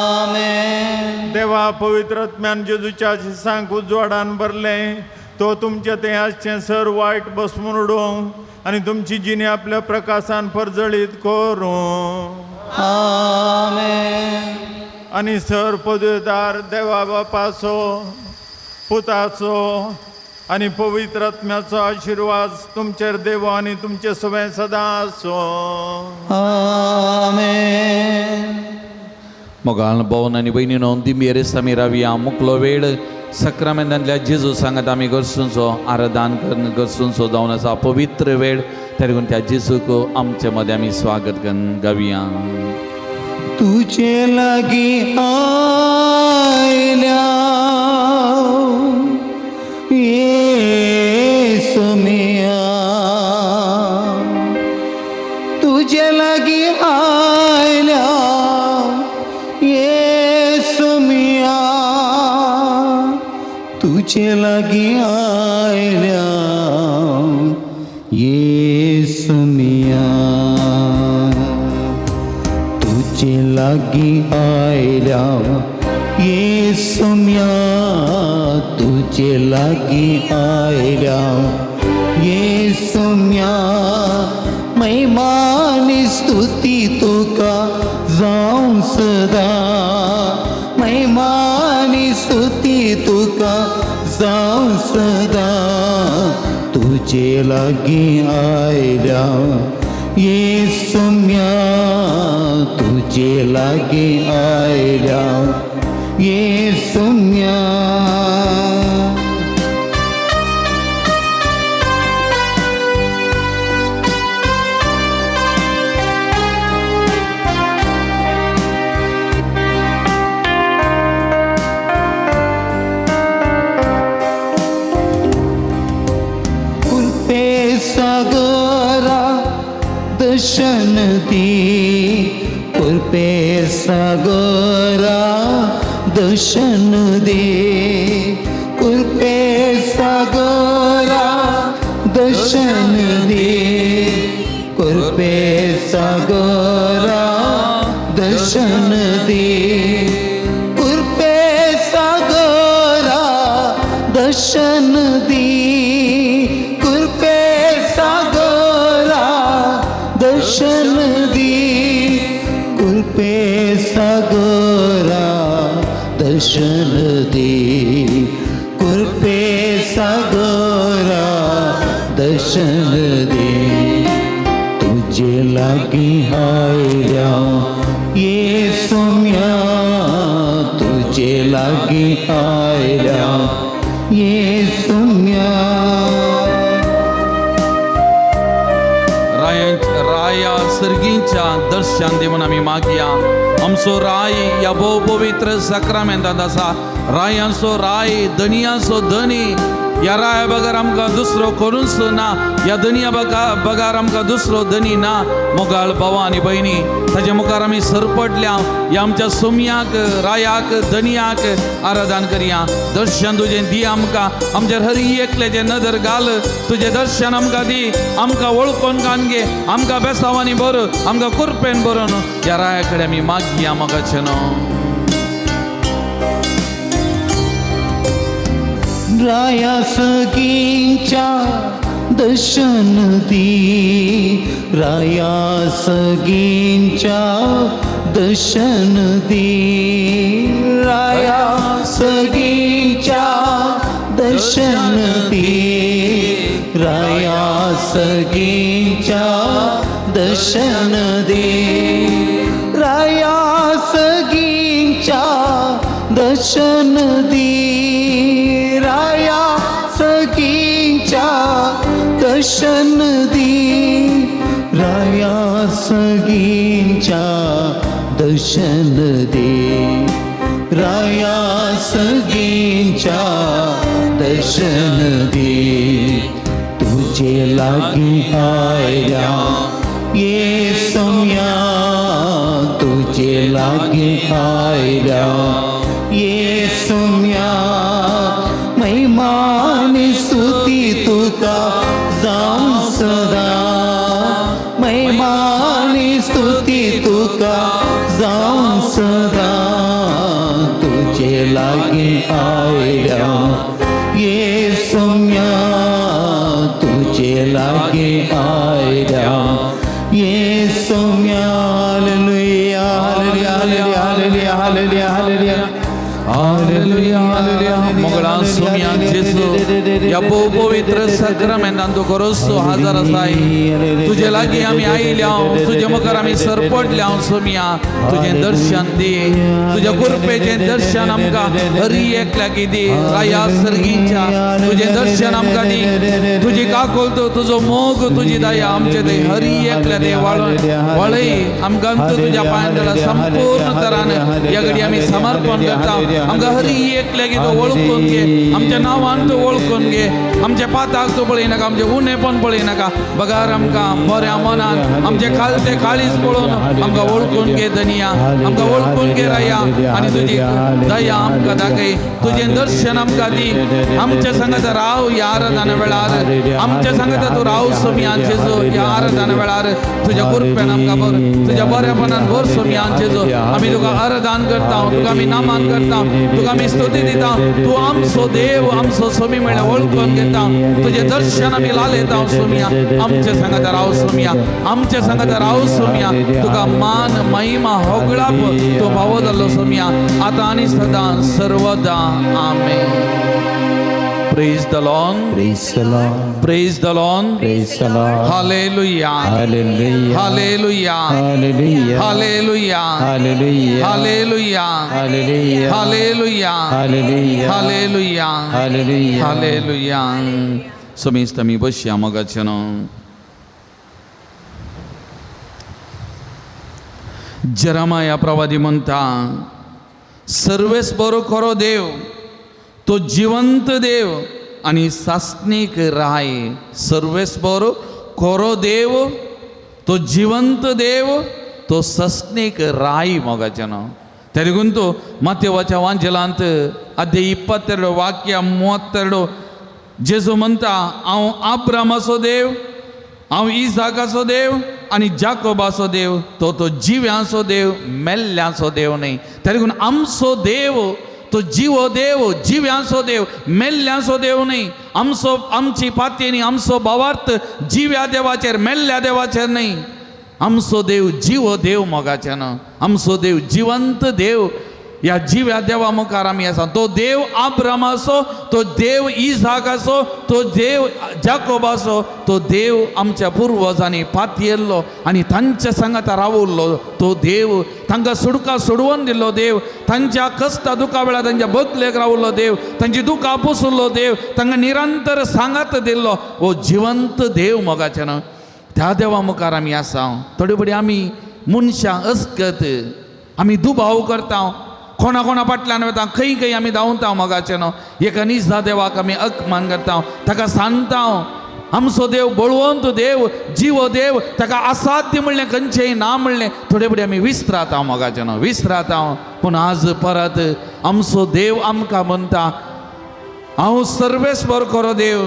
आमेन. देवा पवित्र आत्म्यान जेजूच्या शिसांक उजवाडान भरलें तो तुमचें तें आसचें सर वायट बसमून उडोवं आनी तुमची जिणी आपल्या प्रकाशान परजळीत करूं. आमेन. आनी सर पदवेदार देवा बापाचो पुताचो आनी पवित्र आत्म्याचो आशिर्वाद तुमचेर देव आनी तुमचे सवें सदां आसूं. आमेन. मोगाल भोवन आनी भयणीनो, दिंबेर आमी रावया. मुकलो वेळ सक्रामेंतांतल्या जेजू सांगात आमी गरसूंचो आराधन करून गरसूंचो जावन आसा पवित्र वेळ. त्या देखून त्या जेजूक आमचे मदें आमी स्वागत करून गावया. तुझे लागी आयल्या येसुमिया, तुझे लागी आयल्या येसुमिया, तुझे लागी आयल्या येसुमिया, तुझे लागी आयल्या येसुम्या, तुझे लागी आयल्या येसुम्या, महिमानी स्तुती तुका जावं सदा, महिमानी स्तुती तुका जावं सदा, तुझे लागी आयल्या येसुम्या, तुझे लागी आयल्या येसुम्या. कृपे सागरा दर्शन दी, कृपे सागरा दर्शन दे, कृपे सागरा दर्शन दे, कृपे सागरा दर्शन दे, कृपे सागरा दर्शन दी, कृपे सागरा दर्शन दी, कृपे सागरा दर्शन दी, कृपे सागरा दर्शन दे, तुझे लागी आयल्या येसुम्या, तुझे लागी आयल्या येसुम्या. राया सर्गींच्या दर्शन दी म्हूण आमी मागया. आमचो राय ह्या भोव पवित्र साक्रामेंतांत आसा. रायांचो राय, धनियांचो धनी, ह्या राया बगर आमकां दुसरो कोणूच ना, ह्या धनिया बगर आमकां दुसरो धनी ना. मोगाळ भावा आनी भयणी, ताजे मुखार आमी सरपटल्या. ह्या आमच्या सुमयाक, रायाक, धनियाक आराधन करया. दर्शन तुजें दी आमकां, आमच्या हरी एकल्याचें नदर घाल, तुजें दर्शन आमकां दी, आमकां वळखून कान घे, आमकां बेसावांनी भर, आमकां कुरपेन भरून ह्या राया कडेन आमी मागया मोगाचें न्हू. राया सगींच्या दर्शन दी, राया सगींच्या दर्शन दी, राया सगींच्या दर्शन दी, राया सगींच्या दर्शन दी, राया सगींच्या दर्शन दी, राया सगींच्या दर्शन दी, राया सगींच्या दर्शन दे, राया सगींच्या दर्शन दे, तुझे लागी आयल्या येसुम्या, तुझे लागी आयल्या येसुम्या, महिमानी स्तुती तुका जावं सदा, महिमानी स्तुती तुका जावं सदा, तुझे लागी आयल्या येसुम्या, तुझे लागी आयल्या येसुम्या. Hallelujah, hallelujah, hallelujah, hallelujah, hallelujah, hallelujah, hallelujah. मोगळा Saumya जेजू ह्या भोव पवित्र साक्रामेंतान तूं खरोच तूं हाजर आसाय. तुजे लागीं आमी आयल्या, तुजे मुखार आमी सरपटल्या. सोम्या, तुजें दर्शन दी, तुज्या कृपेचें दर्शन आमकां हरी एकल्याक दी. राया सर्गीच्या, तुजें दर्शन आमकां दी. तुजी काकुळट, तुजो मोग, तुजी दया आमचे ते हरी एकल्या ते वाळय आमकां. तुज्या पांयां संपूर्ण तरान ह्या घडी आमी समर्पण करता. आमकां हरी एकल्याक तूं वळखून घे, आमच्या नांवान तूं वळखून घे. आमच्या पाताक तूं पळयनाका, आमचें उणेपण पळयनाका, बगार आमकां बऱ्या मनान आमचे खालते काळीज पळोवन आमकां वळखून घे धनिया, आमकां वळखून घे राया. आनी तुजी दया आमकां दाखय, तुजें दर्शन आमकां दी. आमच्या संगत राव ह्या आराधना वेळार, आमच्या संगत तूं राव सोम्या जेजू. ह्या आराधना वेळार तुज्या कृपेन आमकां भर, तुज्या बऱ्यापणान भर सोम्या जेजू. आमी तुका आराधन करता, तुका आमी नामान करता, तुका आमी स्तुती दिता. तूं आमचो देव, आमचो सोमी म्हळ्यार वळखून घेता. तुजें दर्शन आमी लालयता सोम्या. आमच्या संगत राव सोम्या, आमच्या संगत राव सोम्या. तुका मान महिमा होगळाप तूं फावो जाल्लो सोम्या, आतां आनी सदां सर्वदा. आमेन. Praise the Lord. Praise the Lord. Praise the Lord. Praise the Lord. Hallelujah. Hallelujah. Hallelujah. Hallelujah. Hallelujah. Hallelujah. Hallelujah. Hallelujah. Hallelujah. Hallelujah. Hallelujah. Hallelujah. Hallelujah. समेस्त आमी बसया मोगाचें न्हू. जरामाया प्रवादी म्हणटा, सर्वेस बरो खरो देव, तो जिवंत देव आनी सासणीक राय. सर्वेस बरो खरो देव, तो जिवंत देव, तो सस्नीक राय. मोगाचें न्हू, त्या देखून तो मातेवाच्या वांजेलांत अध्याय 22 वाक्य 32 जेजू म्हणटा, हांव आब्रामाचो देव, हांव इजाकाचो देव आनी जाकोबाचो देव. तो तो जिव्यांचो देव, मेल्ल्यांचो देव न्हय. त्या देखून आमचो देव तो जिवो देव, जिव्यांचो देव, मेल्ल्यांचो देव न्हय. आमचो, आमची पातयेनी आमचो भावार्थ जिव्या देवाचेर, मेल्ल्या देवाचेर न्हय. आमचो देव जिवो देव मोगाच्यान, आमचो देव जिवंत देव. ह्या जिव्या देवा मुखार आमी आसा. तो देव आब्रामाचो, तो देव इजाकाचो, तो देव जाकोबाचो, तो देव आमच्या पुर्वजांनी पातयेल्लो आनी तांच्या सांगाता रावल्लो. तो देव तांकां सुडका सोडवून दिल्लो देव, तांच्या कश्टा दुखा वेळार तांच्या बगलेक रावल्लो देव, तांची दुखां पुसुल्लो देव, तांकां निरंतर सांगात दिल्लो हो जिवंत देव मोगाच्यान. त्या देवा मुखार आमी आसा. थोडे फुडें आमी मनशां अस्कत आमी दुबाव करता, कोणा कोणा फाटल्यान वता, खंय खंय आमी धांवता मोगाचें न्हू. एका निजा देवाक आमी अपमान करता, ताका सांगता आमचो देव बळवंत देव, जिवो देव, ताका असाध्य म्हणलें खंयचेंय ना म्हणलें थोडे फुडें आमी विसराता मोगाचें न्हू, विसराता. पूण आज परत आमचो देव आमकां म्हणटा, हांव सर्वेस्पर खरो देव,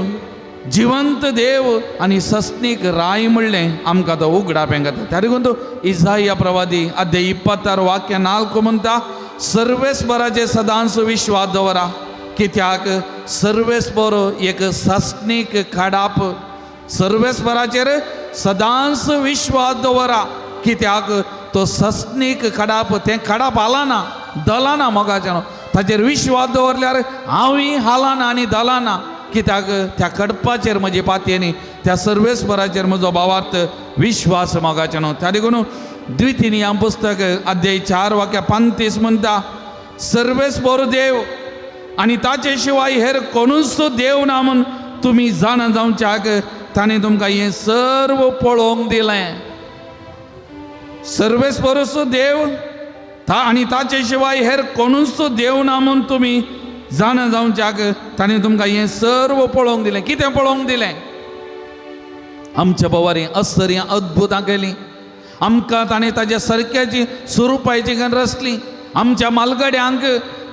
जिवंत देव आनी सस्नीक राय म्हणलें आमकां तो उगडापें करता. त्या देखून तो इजाया प्रवादी अध्याय 26 वाक्य 4 म्हणटा, सर्वेस्पराचे सदांच विश्वास दवरा, कित्याक सर्वेस्पर एक सस्नीक खाडाप. सर्वेस्पराचेर सदांच विश्वास दवरा, कित्याक तो सस्नीक खाडाप. तें खाडाप हालना दलाना मोगाचें. ताचेर विश्वास दवरल्यार हांवूय हालना आनी दलाना, कित्याक त्या कडपाचेर म्हजी पातयेनी त्या सर्वेस्पराचेर म्हजो भावार्थ विश्वास मोगाचें न्हू. त्या देखून द्वितीय नियम पुस्तक अध्याय 4 वाक्य 35 म्हणटा, सर्वेस्पर देव आनी ताचे शिवाय हेर कोणूच देव ना म्हूण तुमी जाणा जावच्याक ताणें तुमकां हें सर्व पळोवंक दिलें. सर्वेस्परूच देव आनी ताचे शिवाय हेर कोणूच देव ना म्हूण तुमी जाणा जावच्याक ताणें तुमकां हें सर्व पळोवंक दिलें. कितें पळोवंक दिलें? आमच्या बोवारी असर्यां अद्भुतां केलीं. आमकां ताणें ताज्या सारक्याची स्वरुपाची रचली. आमच्या मालगड्यांक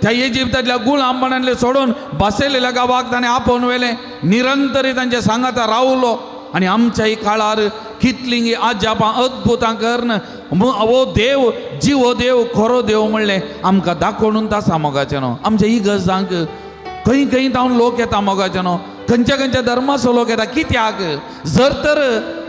त्या इजिप्तांतल्या गुलामपणांतले सोडून बसयलेल्या गांवाक ताणें आपोवन व्हेलें. निरंतरी तांच्या सांगाता रावलो आनी आमच्याय काळार कितलीं आजापां अद्भुतां करून हो देव जिवो देव, खरो देव म्हणलें आमकां दाखोवन आसा मोगाचें न्हू. आमच्या इगर्जांक खंय खंय जावन लोक येता मोगाचें न्हू. खंयच्या खंयच्या धर्माचो लोक येता. कित्याक जर तर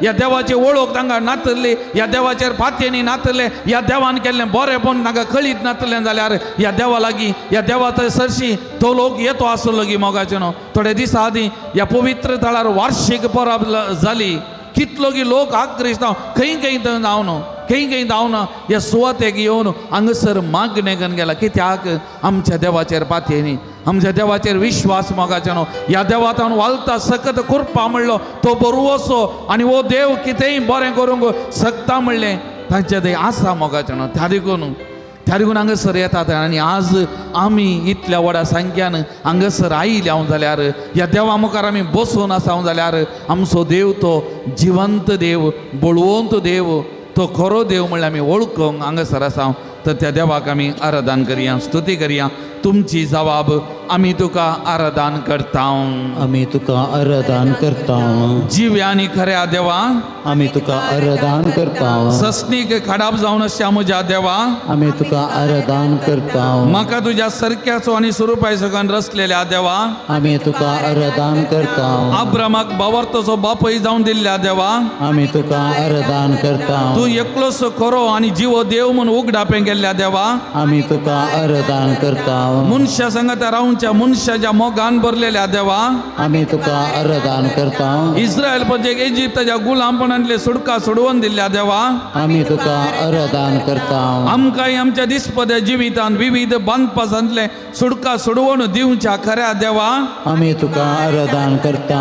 ह्या देवाची वळख तांकां नातल्ली, ह्या देवाचेर पातयेनी नातले, ह्या देवान केल्लें बरेंपण तांकां कळीत नातलें जाल्यार ह्या देवा लागीं ह्या देवाच्या सरशी तो लोक येतो आसलो की मोगाचे न्हू. थोडे दिसा आदीं ह्या पवित्र थळार वार्षीक परब जाली. कितलो की लोक आक्रिस्तांव खंय खंय जावन खंय खंय धांवन ह्या सुवातेक येवन हांगासर मागणें करून गेला. कित्याक आमच्या देवाचेर पातयेनी, आमच्या देवाचेर विश्वास मोगाचे न्हू. ह्या देवातान वालता सकत कुरपा म्हणलो तो बरोवसो आनी हो देव कितेंय बरें करूंक शकता म्हणलें तांचे ते आसा मोगाचें न्हू. त्या देखून हांगासर येतात आनी आज आमी इतल्या व्हडा संख्यान हांगासर आयिल्ले हांव जाल्यार ह्या देवा मुखार आमी बसून आसा जाल्यार आमचो देव तो जिवंत देव, बळवंत देव, तो खरो देव म्हणल्यार आमी वळखूंक हांगासर आसा. तर त्या देवाक आमी आराधन करया, स्तुती करया. तुमची जवाब आमी तुका आराधन करता. आमी तुका आराधन करता. जिव्या आनी खऱ्या देवा, आमी तुका आराधन करता. सस्नीक खडाप जावन आसच्या म्हज्या देवा, आमी तुका आराधन करता. म्हाका तुज्या सरक्याचो आनी स्वरुपाय सगळ्यान रचलेल्या देवा, आमी तुका आराधन करता. आब्रामाक बावर्तचो बापय जावन दिल्ल्या देवा, आमी तुका आराधन करता. तूं एकलोच खरो आनी जिवो देव म्हूण उगडापें गेल्ल्या देवा, आमी तुका आराधन करता. मनशा संगता रावच्या मनशाच्या मोगान भरलेल्या देवा, आमी तुका आराधन करता. इस्रायल प्रजेक इजिप्ताच्या गुलामपणांतले सुटका सोडवून दिल्ल्या देवा, आमी तुका आराधन करता. आमकांय आमच्या दिसपद्या जिवितान विविध बांदपासांतले सुटका सोडवून दिवच्या खऱ्या देवा, आमी तुका आराधन करता.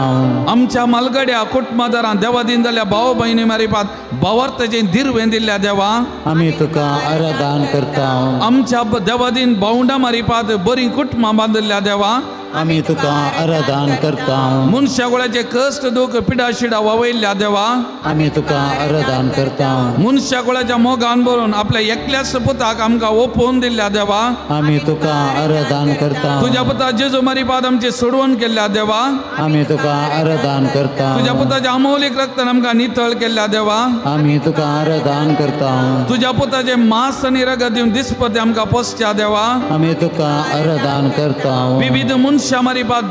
आमच्या मालगड्या कुटुंबादारां देवादीन जाल्या भाव भयणी मारिपात भावार्थाचें दिर्वें दिल्ल्या देवा, आमी तुका आराधन करता. आमच्या देवादीन भावंडां मारिपात बरीं कुटुंबां बांदिल्ल्या देवा, आमी तुका आराधन करता. मनशा गोळ्याचे कश्ट दुख पिडा शिडा वावयल्ल्या देवा, आमी तुका आराधन करता. मनशा गोळ्याच्या मोगान भरून आपल्या एकल्याच पुताक आमकां ओपोवन दिल्ल्या देवा, आमी तुका आराधन करता. तुज्या पुता जेजू मारिपात आमची सोडवण केल्ल्या देवा, आमी तुका आराधन करता. तुज्या पुताच्या अमौलीक रक्तान आमकां नितळ केल्ल्या देवा, आमी तुका आराधन करता. तुज्या पुताचे मांस आनी रगत दिवन दिसपते आमकां पोसच्या देवा, आमी तुका आराधन करता. विविध मनशां मारिपात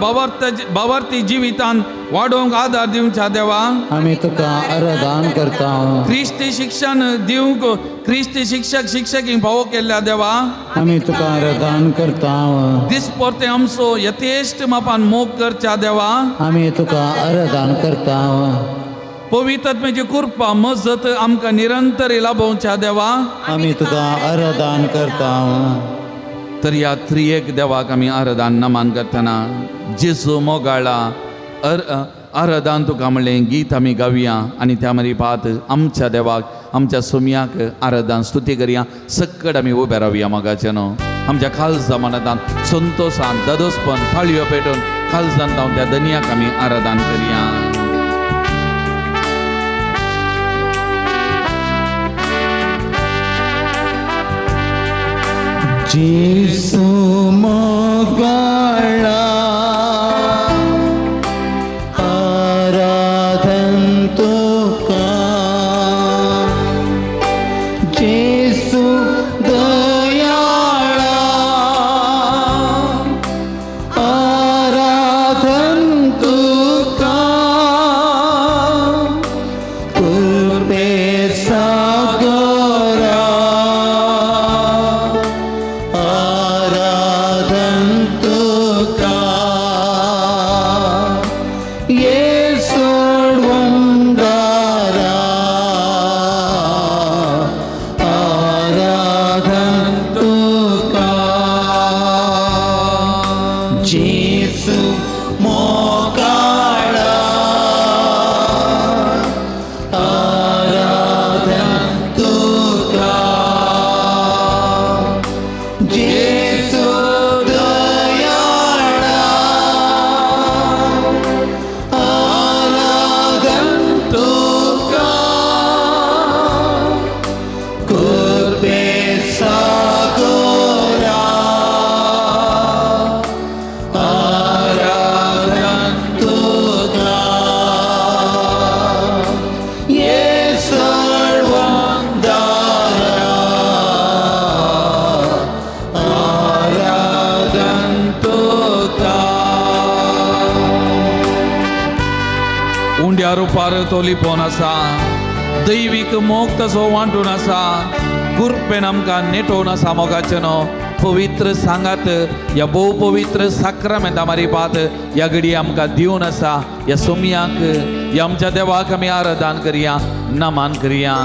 भावार्थी जिवितान वाडोवंक आदार दिवच्या देवा, आमी तुका आराधन करता. क्रिस्ती शिक्षण दिवंक क्रिस्ती शिक्षक शिक्षकींक फावो केल्ल्या देवा, आमी तुका आराधन करता. दिसपरते आमचो यथेश्ट मापान मोग करच्या देवा, आमी तुका आराधन करता. पवित्र कृपा मजत आमकां निरंतर लाभोवच्या देवा, आमी तुका आराधन करता. तर ह्या त्रियेक देवाक आमी आराधन नमन करतना जेजू मोगाळा आराधन तुका म्हणलें गीत आमी गावया आनी त्या मारी पात आमच्या देवाक आमच्या सुमयाक आराधन स्तुती करया. सक्कड आमी उबे रावया मोगाचें न्हू. आमच्या खालसा मनांत संतोशान ददोसपण थाळयो पेटून खालसान जावन त्या दनयाक आमी आराधन करया. जेसू मोगाळा आराधन तुका, जेसू दयाळा आराधन तुका, कृपे सागरा आराधन तुका, ये सोडवंदारा आराधन तुका, जेसू मोगाळा आराधन तुका. रुपार तो लिपोवन आसा, दैवीक मोग तसो वांटून आसा, कृपेन आमकां नेटोवन आसा मोगाचें न्हू पवित्र सांगात ह्या भोव पवित्र साक्रामेंता मारिपात ह्या घडी आमकां दिवन आसा. ह्या सोमयाक ह्या आमच्या देवाक आमी आराधन करया, नमन करया.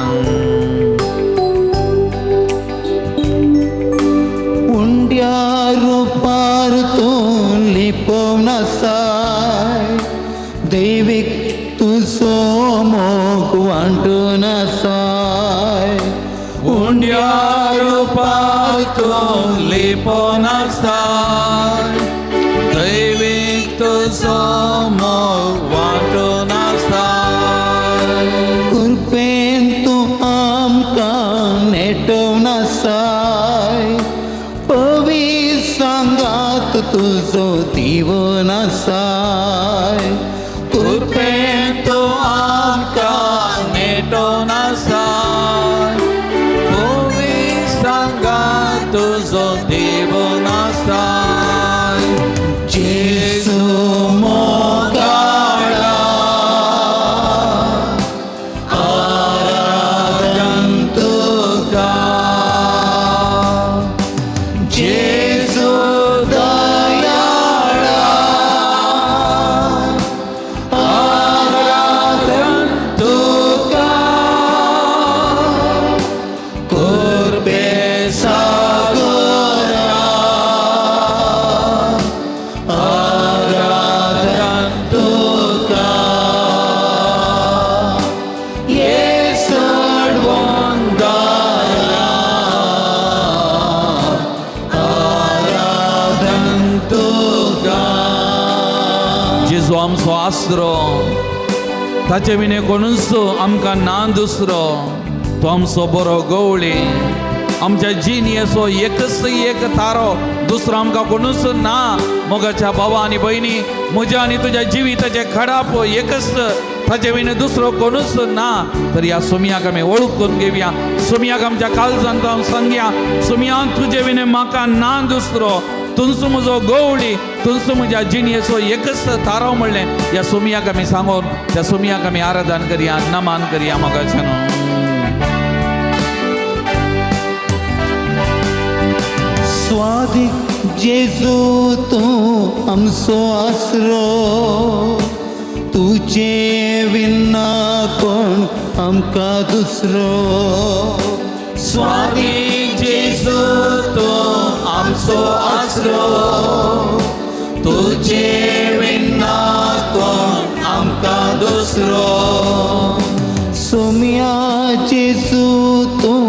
उंड्या रुपार तूं लिपोवन आसाय, दैवीक तुजो मोग वांटून आसाय. उंड्या रुपार तूं लिपोवन आसाय, दैवीक तुजो मोग वांटून आसाय. कृपेन तूं आमकां नेटोवन आसाय, पवित्र सांगात तुजो दिवन आसाय. कृपेन तूं आमकां नेटोवन आसाय, पवित्र सांगात तुजो दिवन आसाय. जेजू मोगाळा आराधन तुका, जेजू दयाळा आराधन तुका, कृपे सागरा आराधन तुका, येसडवंदारा आराधन तुका. जेजू आमचो आसरो, ताचे विणे कोणूच आमकां ना दुसरो. तो आमचो बरो गवळी, आमच्या जिणेचो एकच एक तारो, दुसरो आमकां कोणूच ना. मोगाच्या भावा आनी भयणी, म्हज्या आनी तुज्या जिविताचें खडाप एकच, ताचे विणे दुसरो कोणूच ना. तर ह्या सोमयाक आमी वळखून घेवया, सोमयाक आमच्या काळजांत हांव सांगया, सोमया तुजे विणे म्हाका ना दुसरो, तुमचो म्हजो गवळी, तुमचो म्हज्या जिणेचो एकच तारो म्हणलें ह्या सोमयाक आमी सांगून त्या सोमयाक आमी आराधन करया, नमन करया मोगाच्यान. स्वादीक जेजू तूं आमचो आसरो, तुजे विना कोण आमकां दुसरो. स्वादीक जेजू तूं आमचो आसरो, तुजे विना कोण आमकां दुसरो. सोमया जेजू तूं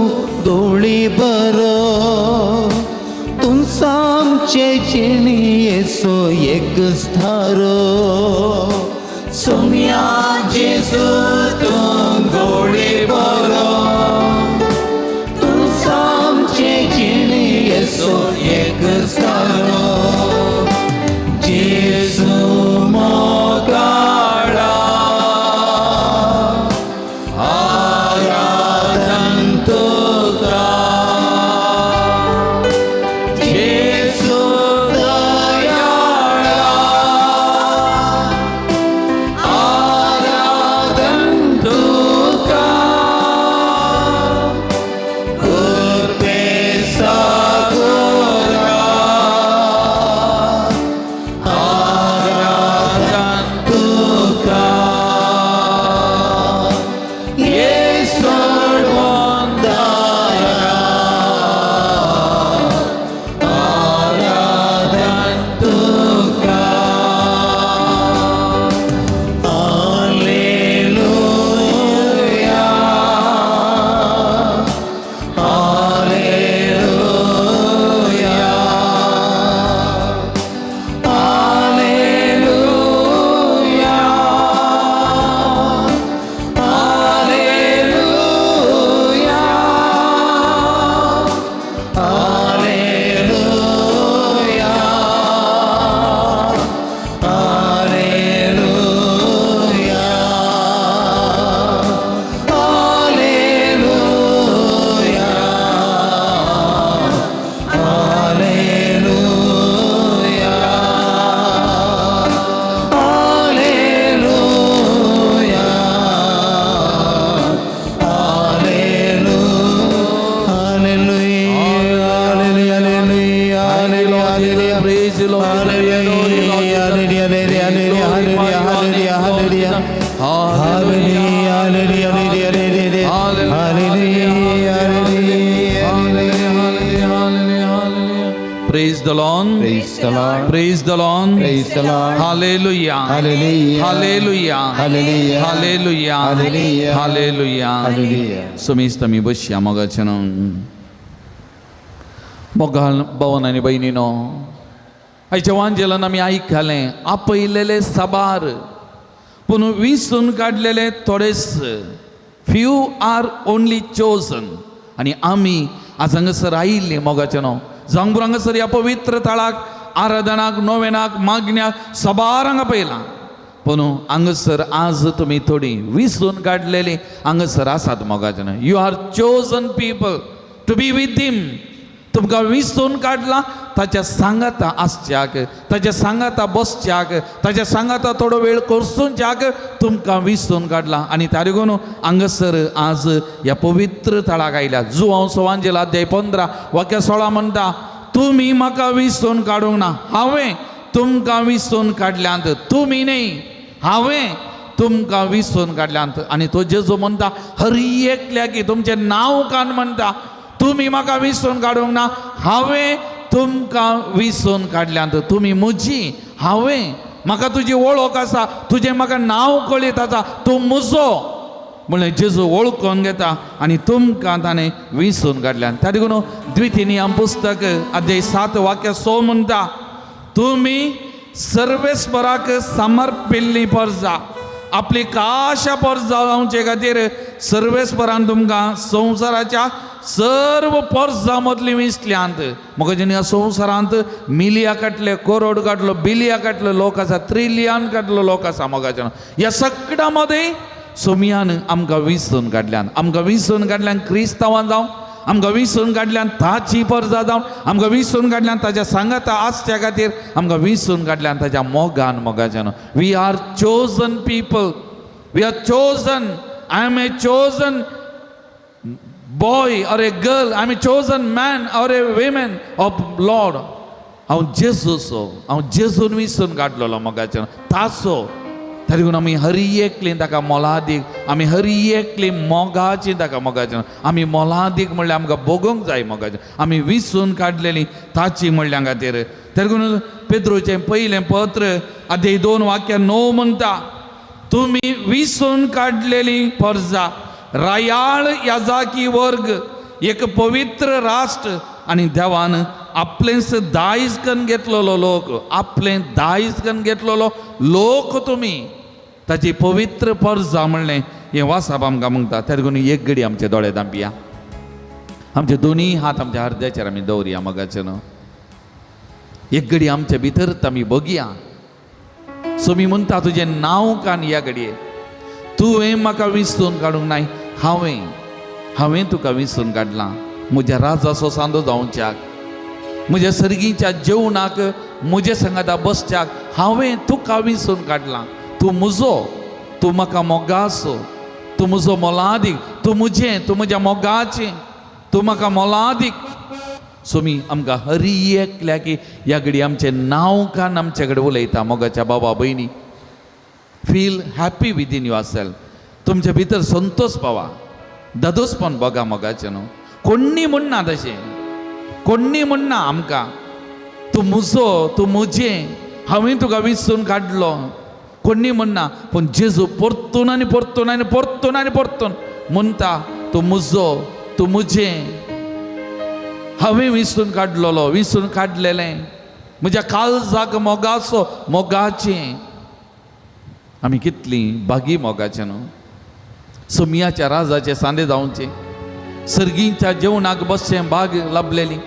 गवळी बरो, तूं आमचे जिणेचो एक थारो. सोमया जेजू तूं गवळी बरो, तूं आमचे जिणेचो एक थारो. जेजू मोगाळा आराधन तुका, जेजू दयाळा आराधन Hallelujah, hallelujah, hallelujah, hallelujah, hallelujah. Praise the Lord. Praise the Lord. Praise the Lord. Praise the Lord. Hallelujah. Hallelujah. Hallelujah. Hallelujah. Hallelujah. Hallelujah. Hallelujah. Hallelujah. सुमेस्त आमी बसया मोगाचें मोगाल भवन आनी भयणीनो, आयच्या वांजेलान आमी आयकलें, आपयलेले साबार पूण विसून काडलेले थोडेच. Few are only chosen. आनी आमी आज हांगासर आयिल्ली मोगाचें न्हू जावंक पुरो, हांगासर ह्या पवित्र थळाक आराधनाक, नोवेनाक, मागण्याक साबार हांगा पयलां, पूण हांगासर आज तुमी थोडी विसून काडलेली हांगासर आसात मोगाचें न्हू. You are chosen people to be with him. तुमकां विसून काडला ताच्या सांगाता आसच्याक, ताच्या सांगाता बसच्याक, ताच्या सांगाता थोडो वेळ करसूनच्याक तुमकां विसून काडला. आनी त्या देखून हांगासर आज ह्या पवित्र थळाक आयल्या. जुवांव सुवांजेल अध्याय 15 वाक्य 16 म्हणटा, तुमी म्हाका विसून काडूंक ना, हांवें तुमकां विसून काडल्यांत. तुमी न्ही, हांवें तुमकां विसून काडल्यांत. आनी तो जेजू म्हणटा हर एकल्याकी तुमचें नांव कान म्हणटा, तुमी म्हाका विसून काडूंक ना, हांवें तुमकां विसून काडल्यांत. तुमी म्हजी, हांवें म्हाका तुजी वळख आसा, तुजें म्हाका नांव कळीत आसा, तूं म्हजो म्हणलें जेजू वळखून घेता आनी तुमकां ताणें विसून काडल्यान. त्या देखून द्वितीय नियम पुस्तक अध्याय 7 वाक्य 6 म्हणटा, तुमी सर्वेस्पराक समर्पिल्ली परजा, आपली काशा परजा जावचे खातीर सर्वेस्परान तुमकां संवसाराच्या सर्व परजा मदली विसल्यांत. म्हाका जेन्ना ह्या संवसारांत मिलिया काडले, करोड काडलो, बिलिया काडलो लोक आसा, त्रिलियान काडलो लोक आसा मोगाच्या. ह्या सगळ्या मदें सोमियान आमकां विसून काडल्यान, आमकां विसून काडल्यान क्रिस्तांवान जावन, आमकां विसून काडल्यान ताची परजा जावन, आमकां विसून काडल्यान ताच्या सांगाता आसच्या खातीर, आमकां विसून काडल्यान ताच्या मोगान मोगाच्यान. We are chosen people, we are chosen. I am a chosen boy or a girl, I am a chosen man or a woman of Lord. हांव जेजूचो, हांव जेजून विसून काडलेलो मोगाच्यान ताचो. तरी देखून आमी हरी एकली ताका मोलादीक, आमी हरी एकली मोगाची ताका मोगाचें. आमी मोलादीक म्हणल्यार आमकां भोगोवंक जाय मोगाचें. आमी विसून काडलेली ताची म्हणल्या खातीर. तरी देखून पेद्रोचें पयलें पत्र अध्याय 2 वाक्य 9 म्हणटा, तुमी विसून काडलेली परजा, रायाळ याजाकी वर्ग, एक पवित्र राष्ट्र आनी देवान आपलेंच दायज करून घेतलेलो लोक, आपलें दायज करून घेतलेलो लोक तुमी ताची पवित्र परजा म्हणलें हें वासाप आमकां म्हणटा. त्या देखून एक घडी आमचे दोळे धांपया, आमचे दोनूय हात आमच्या हरद्याचेर आमी दवरया मोगाचे न्हू. एक घडी आमचे भितर आमी बघया. सोमी म्हणटा तुजें नांव कान ह्या घडये, तुवें म्हाका विसरून काडूंक नाय, हांवें तुका विसरून काडलां. म्हज्या राजाचो सांदो जावच्याक, म्हज्या सर्गीच्या जेवणाक म्हज्या सांगाता बसच्याक हांवें तुका विसरून काडलां. तूं म्हजो, तूं म्हाका मोगाचो, तूं म्हजो मोलादीक, तूं म्हजें, तूं म्हज्या मोगाचें, तूं म्हाका मोलादीक. सोमी आमकां हरी एकल्याक ह्या घडी आमचें नांव कान आमचे कडेन उलयता. मोगाच्या बाबा भयणी, feel happy within yourself. तुमचे भितर संतोष पावा, दादोसपण बघा मोगाचें न्हू. कोण्णी म्हणना तशें, कोण्णी म्हणना आमकां तूं म्हजो, तूं म्हजें, हांवें तुका विसून काडलो, कोण्णी म्हणना. पूण जेजू परतून आनी परतून आनी परतून आनी परतून म्हणटा, तूं म्हजो, तूं म्हजें, हांवें विसून काडलेलो, विसून काडलेलें, म्हज्या काळजाक मोगाचो, मोगाचें. आमी कितलीं बागी मोगाचें न्हू. सोमियाच्या राजाचे सांदे जावचे, सर्गींच्या जेवणाक बसचें बाग लाभलेली,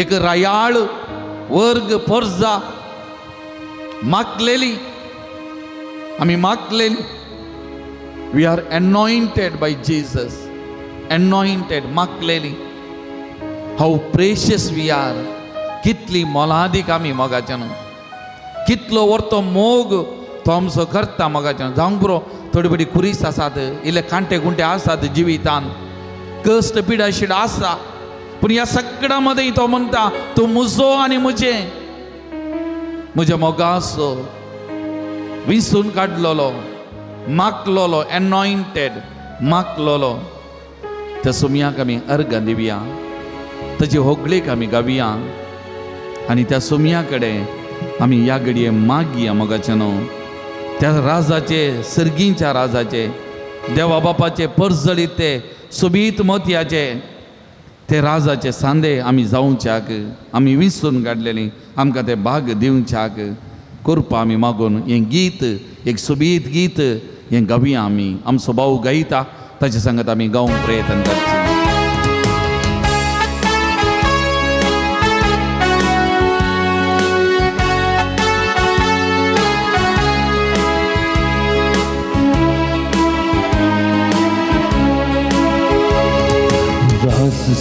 एक रायाळ वर्ग परजा मागलेली, आमी मागलेली. We are anointed by Jesus, anointed, मागलेली. How precious we are. कितली मोलादीक आमी मोगाच्यान. कितलो व्हरतो मोग तो आमचो करता मोगाच्यान. जावंक पुरो, थोडी थोडी कुरीस आसात, इल्ले कांटे कुंटे आसात जिवितान, कश्ट पिडाशीड आसा, पूण ह्या सगळ्या मदें तो म्हणटा तूं म्हजो आनी म्हजें, म्हज्या मोगाचो विसून काडलेलो. माकलोलो एनॉयंटेड माकलोलो त्या सुमयाक आमी अर्गां दिवया, ताची होगळीक आमी गावया आनी त्या सुमया कडेन आमी ह्या घडये मागया मोगाचें न्हू त्या राजाचे, सर्गींच्या राजाचे, देवा बापाचे परजळीत ते सोबीत मोतयाचे ते राजाचे सांदे आमी जावच्याक, आमी विसरून काडलेली आमकां ते भाग दिवच्याक करपा आमी मागून हें गीत, एक सोबीत गीत हें गावया आमी. आमचो भाव गायता ताचे सांगत आमी गावंक प्रयत्न करचें.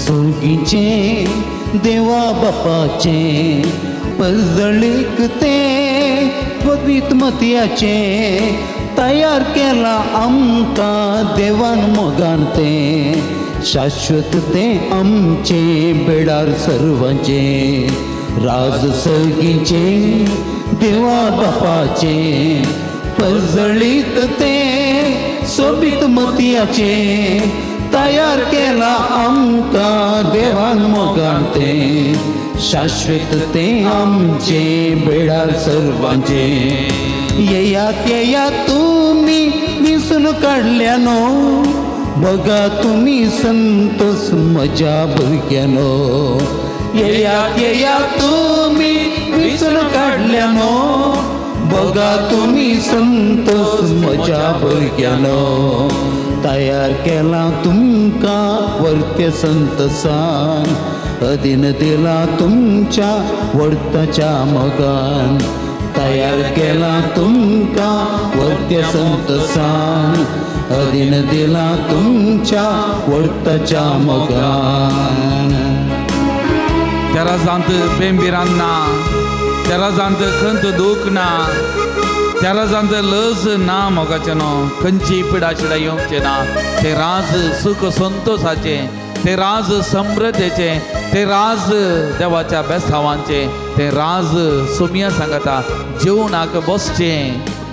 सर्गीचे देवा बापाचे परजळीक ते पवीत मतयाचे तयार केला आमकां देवान मोगान ते शाश्वत ते आमचे बेडार सर्वांचे. राज सर्गीचे देवा बापाचे परजळीत ते सोबीत मतयाचे तयार केला आमकां देवान मोगान ते शाश्वत ते आमचे बेडार सर्वांचे. येयात येयात तुमी विसून काडल्यानो, बघा तुमी संतोष म्हज्या भुरग्यानो. येयात येयात तुमी विसून काडल्यानो, बघा तुमी संतोष म्हज्या भुरग्यानो. तयार केला तुमकां वर्त्य संतसान, अधीन दिला तुमच्या वर्ताच्या मोगान. तयार केला तुमकां वर्त्य संतसान, अधीन दिला तुमच्या वर्ताच्या मोगान. त्या राजांत बेंबिरान ना, त्या राजांत खंत दूख ना, त्या राजांत लज ना मोगाचें न्हू, खंयची पिडा शिडा येवचें ना. ते राज सुख संतोषाचें, ते राज समृद्धेचें, ते राज देवाच्या बेसावांचें, ते राज सुमया सांगता जेवणाक बसचें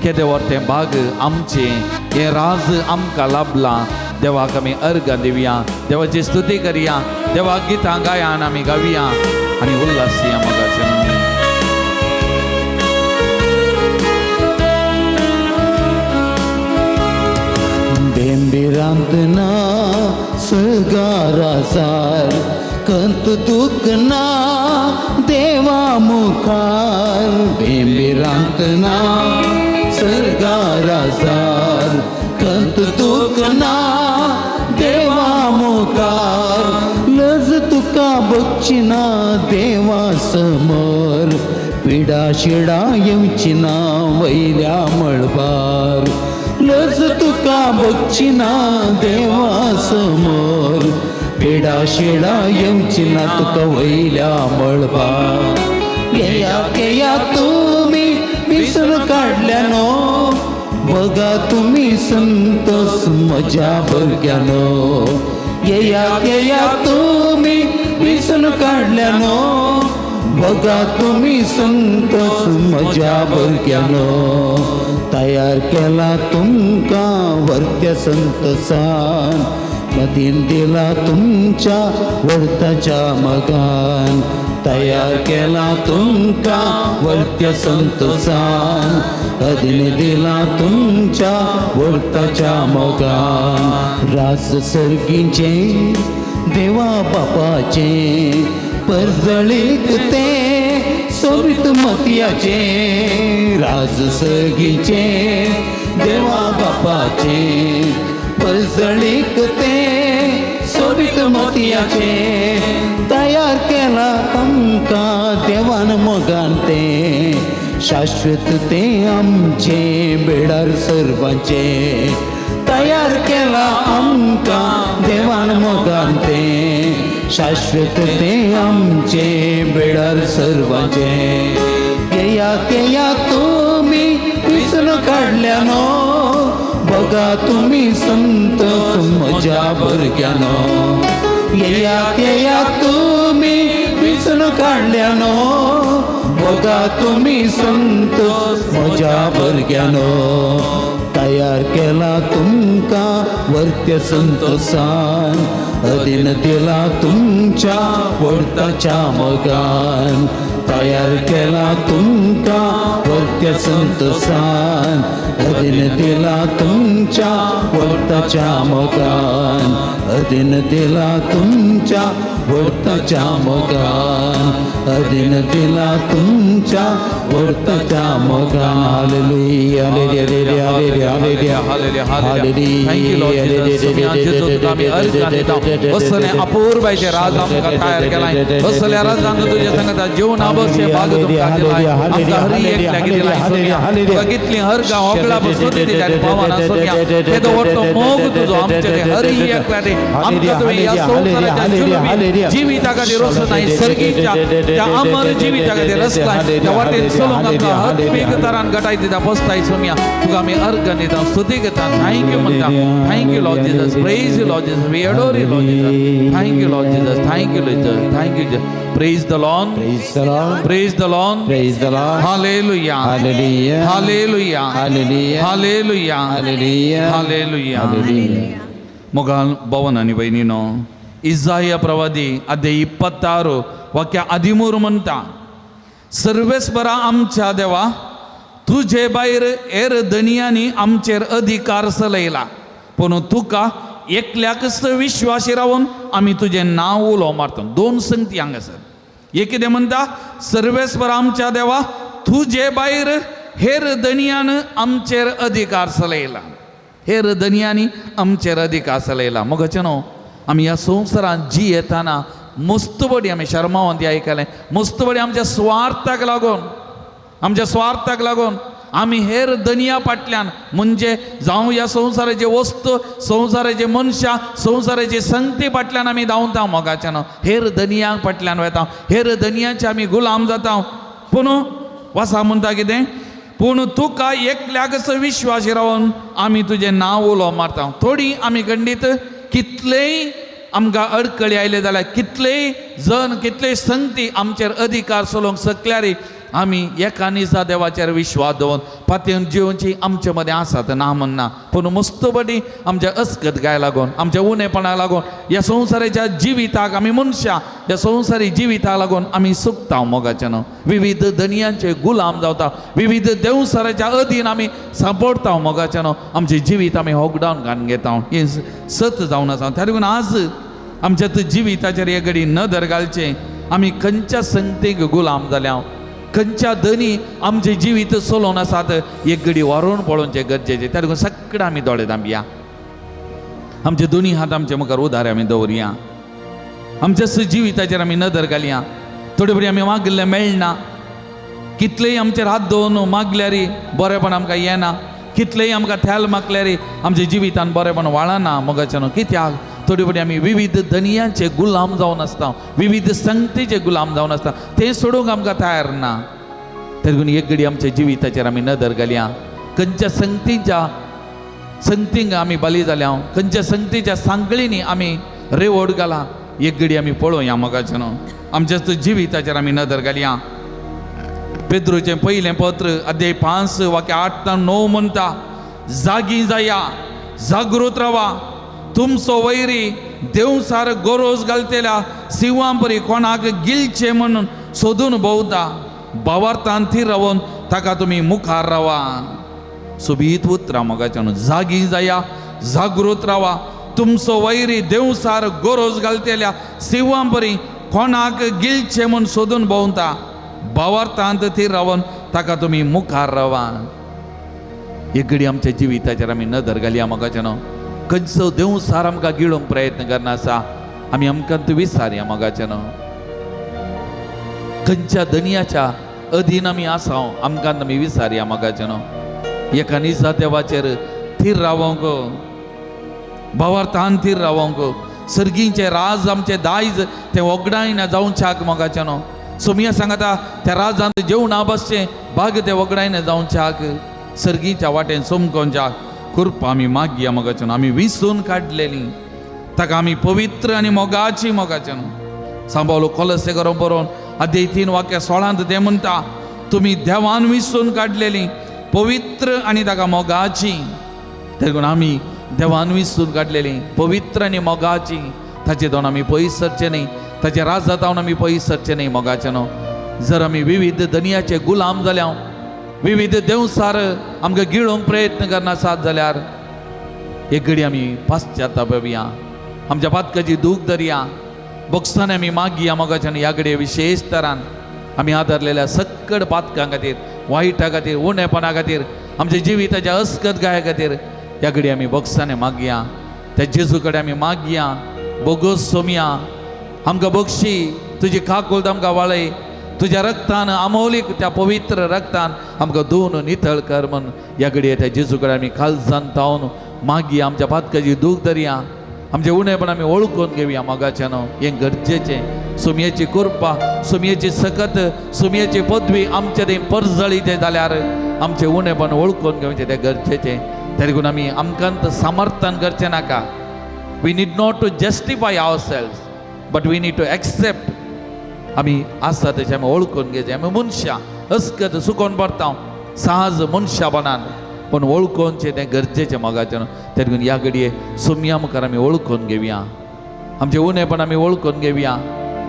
केदें व्हर तें भाग आमचें. हें राज आमकां लाभलां, देवाक आमी अर्गां दिवया, देवाची स्तुती करया, देवाक गितां गायान आमी गावया आनी उल्लासया मोगाचें. बेंबिरांत ना सगारासार, कंत दुख ना देवा मुखार. बेंबिरांत ना सर्गारासार, कंत दुख ना देवा मुखार. लज तुका बघची ना देवा समोर, पिडा शिडा येवची ना वयल्या मळबार. लज तुका बघची ना देवा समोर, पिडा शिडा येवची ना तुका वयल्या मळबार. येयात येयात तुमी विसरून काडल्यानो, बघा तुमी संतोष म्हज्या भुरग्यानो. येयात येयात तुमी विसरून काडल्यानो, बघा तुमी संतोष म्हज्या भुरग्यानो. तयार केला तुमकां वर्त्य संतोषान, मदीन दिला तुमच्या वर्ताच्या मगान. तयार केला तुमकां वर्त्य संतोषान, अधीन दिला तुमच्या वर्ताच्या मोगान. राज सर्गीचे देवा बापाचे परजळीक ते सोबीत मोतयाचे. राज सर्गीचे देवा बापाचे परजळीक ते सोबीत मोतयाचे. तयार केला आमकां देवान मोगान ते शाश्वत ते आमचे बेडार सर्वांचे. तयार केला आमकां देवान मोगान ते शाश्वत ते आमचे बेडार सर्वांचे. येयात येयात तुमी विसरून काडल्यानो, बघा तुमी संतोष म्हज्या भुरग्यानो. येयात येयात तुमी विसरून काडल्यानो, बघा तुमी संतोष म्हज्या भुरग्यानो. तयार तयार केला तुमकां वर्त्य संतोसान अधीन दिला तुमच्या वर्ताच्या मोगान तयार केला तुमकां वर्त्य संतोसान अधीन दिला तुमच्या वर्ताच्या मोगान अधीन दिला तुमच्या वर्ताच्या मोगान अधीन दिला तुमच्या वर्ताच्या मोगान. Hallelujah, hallelujah, hallelujah, hallelujah, hallelujah. Thank you, Lord Jesus. Saumya जेजू तुका आमी अर्गां दिता. असलें अपूर्वायचें राज आमकां तयार केलां. असल्या राजान तुज्या सांगता जेवण अवश्य भाग तुमकां दिलाय. आमकां हर एकल्याक दिलाय सोम्या. तुका कितलीं अर्गां होगळां स्तुती दिल्या आनी पावना सोम्या. तेदो व्हडलो मोग तुजो आमचे ते हर एकल्या ते आमकां तुवें ह्या संवसाराच्या जुलमी जिविता खातीर रचनाय सर्गीच्या त्या अमर जिविता खातीर रचलाय. त्या वाटेन चलूंक आमकां आत्मीक तरान घटाय दिता बसताय सोम्या. तुका आमी अर्गां दिता, स्तुती करता. Thank you म्हणटा. Thank you, Lord Jesus. Praise you, Lord Jesus. We adore you, Lord Jesus. Thank you, Lord Jesus. Thank you, Lord Jesus. Thank you, Jesus. Praise the Lord. Praise the Lord. Praise the Lord. Praise the Lord. Hallelujah. Hallelujah. Hallelujah. Hallelujah. Hallelujah. Hallelujah. Hallelujah. Hallelujah. ಮೊಗಾಲ್ ಭವನ ಬೈನಿನೋ ಇಸಾಯ ಪ್ರವಾದಿ ಅದೇ 26 ವಾಕ್ಯ 13 म्हणटा, सर्वेस्परा आमच्या देवा, तुजे भायर हेर धनयांनी आमचेर अधिकार चलयला, पूण तुका एकल्याकच विश्वासी रावन आमी तुजें नांव उलो मारता. दोन संगती हांगासर. एक कितें म्हणटा, सर्वेस्पर आमच्या देवा, तुजे भायर हेर धनयान आमचेर अधिकार चलयला. हेर धनयांनी आमचेर अधिकार चलयला. मोगाचें न्हू, आमी ह्या संवसारांत जियेताना मुस्तबडी आमी शर्मावंती आयकलें, मुस्तबडी आमच्या स्वार्थाक लागून, आमच्या स्वार्थाक लागून आमी हेर दनया फाटल्यान, म्हणजे जावं ह्या संवसाराचे वस्तू, संवसाराचे मनशां, संवसाराचे संगती फाटल्यान आमी धांवता. मोगाच्यान हेर दनयांक फाटल्यान वेता, हेर दनयाचे आमी गुलाम जाता. पूण वासा म्हणटा कितें, पूण तुका एकल्याकच विश्वास रावन आमी तुजें नांव उलो मारता. थोडी आमी खंडीत कितलेय आमकां अडकळी आयले जाल्यार, कितलेय जण, कितलेय संगती आमचेर अधिकार चलोवंक शकल्यार, आमी एका निजा देवाचेर विश्वास दवरून पातयेवन जिवची आमचे मदें आसात, ना म्हणना. पूण मुस्तबडी आमच्या अस्कत गाय लागून, आमच्या उणेपणाक लागून, ह्या संवसाराच्या जिविताक आमी मनशां ह्या संवसारी जिविताक लागून आमी सुकता. मोगाच्यान विविध धनयांचे गुलाम जावता, विविध देवसाराच्या अधीन आमी सांपडटा. मोगाच्यान आमचें जिवीत आमी होगडावन घालून घेता, हें सत जावन आसा. त्या देखून आज आमच्या जिविताचेर हे घडी नदर घालचें, आमी खंयच्या संगतीक गुलाम जाल्या, खंयच्या धनी आमचें जिवीत चलोवन आसात, एक घडी व्हरून पळोवचें गरजेचें. त्या देखून सगळें आमी दोळे धांपया, आमचे दोनी हात आमचे मुखार उदारे आमी दवरया, आमच्या जिविताचेर आमी नदर घालया. थोडे बरी आमी मागलें मेळना, कितलेय आमचेर हात दवरून मागल्यार बरेपण आमकां येना, कितलेय आमकां थेल मागल्यार आमच्या जिवितान बरेपण वाळना. मोगाच्यान कित्याक थोडी बरी आमी विविध धनयांचे गुलाम जावन आसता, विविध संगतीचे गुलाम जावन आसता, तें सोडूंक आमकां तयार ना. देखून एक घडी आमच्या जिविताचेर आमी नदर घालया, खंयच्या संगतीच्या संगतींक आमी बली जाल्या, खंयच्या संगतीच्या सांगळींनी आमी रेवड घाला, एक घडी आमी पळोवया. मोगाच्यान आमच्या जिविताचेर आमी नदर घालया. पेद्रूचें पयलें पत्र अध्याय 5 वाक्य 8 9 म्हणटा, जागी जाया, जागृत रावा, तुमचो वैरी देवसार गरोज घालतल्या सिंवां परी कोणाक गिलचें म्हणून सोदून भोंवता. भावार्थान थीर रावन ताका तुमी मुखार रावा. सोबीत उतरां मोगाच्यान, जागी जाया, जागृत रावा, तुमचो वैरी देवसार गरोज घालतल्या सिंवां परी कोणाक गिलचें म्हूण सोदून भोंवता. भावार्थांत थीर रावन ताका तुमी मुखार रावा. एक घडी आमच्या जिविताचेर आमी नदर घालया. मोगाच्यान खंयचो देवसार आमकां गिळूंक प्रयत्न करना आसा, आमी आमकां ती विसारया. मोगाच्यान खंयच्या दनयाच्या अधीन आमी आसा, आमकां आमी विसारया. मोगाच्यान एका निजा देवाचेर थीर रावोंक, भावार्थान थीर रावोंक, सर्गींचे राज आमचे दायज तें वगडायना जावच्याक. मोगाच्यान सोमिया सांगता त्या राजांत जेवणा बसचें भाग तें वगडायना जावच्याक, सर्गीच्या वाटेन सोमकोनच्या कृपा आमी मागया. मोगाच्यान आमी विसून काडलेली ताका आमी पवित्र आनी मोगाची. मोगाच्यान सांबावलो कोलसे करून बरोवन अध्याय 3 वाक्य 16 ते म्हणटा, तुमी देवान विसून काडलेली पवित्र आनी ताका मोगाची. देखून आमी देवान विसून काडलेली पवित्र आनी मोगाची ताचे दोन आमी पयस सरचें न्ही, ताचे राजातावन आमी पयस सरचें न्ही मोगाचें न्हू. जर आमी विविध दनियाचे गुलाम जाल्या, विविध देवसार आमकां गिळोवंक प्रयत्न करना आसात जाल्यार एक घडी आमी पाश्चाताप पळोवया, आमच्या पातकाची दूख धरया, बोगसाने आमी मागया मोगाच्यान. ह्या घडये विशेश तरान आमी आदारलेल्या सक्कड पातकां खातीर, वायटा खातीर, उणेपणा खातीर, आमच्या जिविताच्या अस्कत गाया खातीर ह्या घडये आमी बोगसाने मागया, त्या जेजू कडेन आमी मागया, बोगोस सोमया आमकां बक्षी, तुजी काकुळट आमकां वाळय, तुज्या रक्तान आमोलीक त्या पवित्र रक्तान आमकां धुवन नितळ कर म्हूण ह्या घडये त्या जेजू कडेन आमी काळजान तावन मागया, आमच्या पातकाची दूख धरया, आमचे उणेपण आमी वळखून घेवया मोगाच्यान. हें गरजेचें. सुमयेची कृपा, सुमयेची सकत, सुमयेची पदवी आमचे थंय परजळी तें जाल्यार आमचें उणेपण वळखून घेवचें तें गरजेचें. देखून आमी आमकां समर्थन करचें नाका. We need not to justify ourselves, but we need to accept. आमी आसा तशें आमी वळखून घेवचें. आमी मनशां अस्कत सुकोन पडटा सहज मनशापणान, पूण वळखोवचें तें गरजेचें मोगाचें. देखून ह्या घडये सुमया मुखार आमी वळखून घेवया, आमचें उणेपण आमी वळखून घेवया.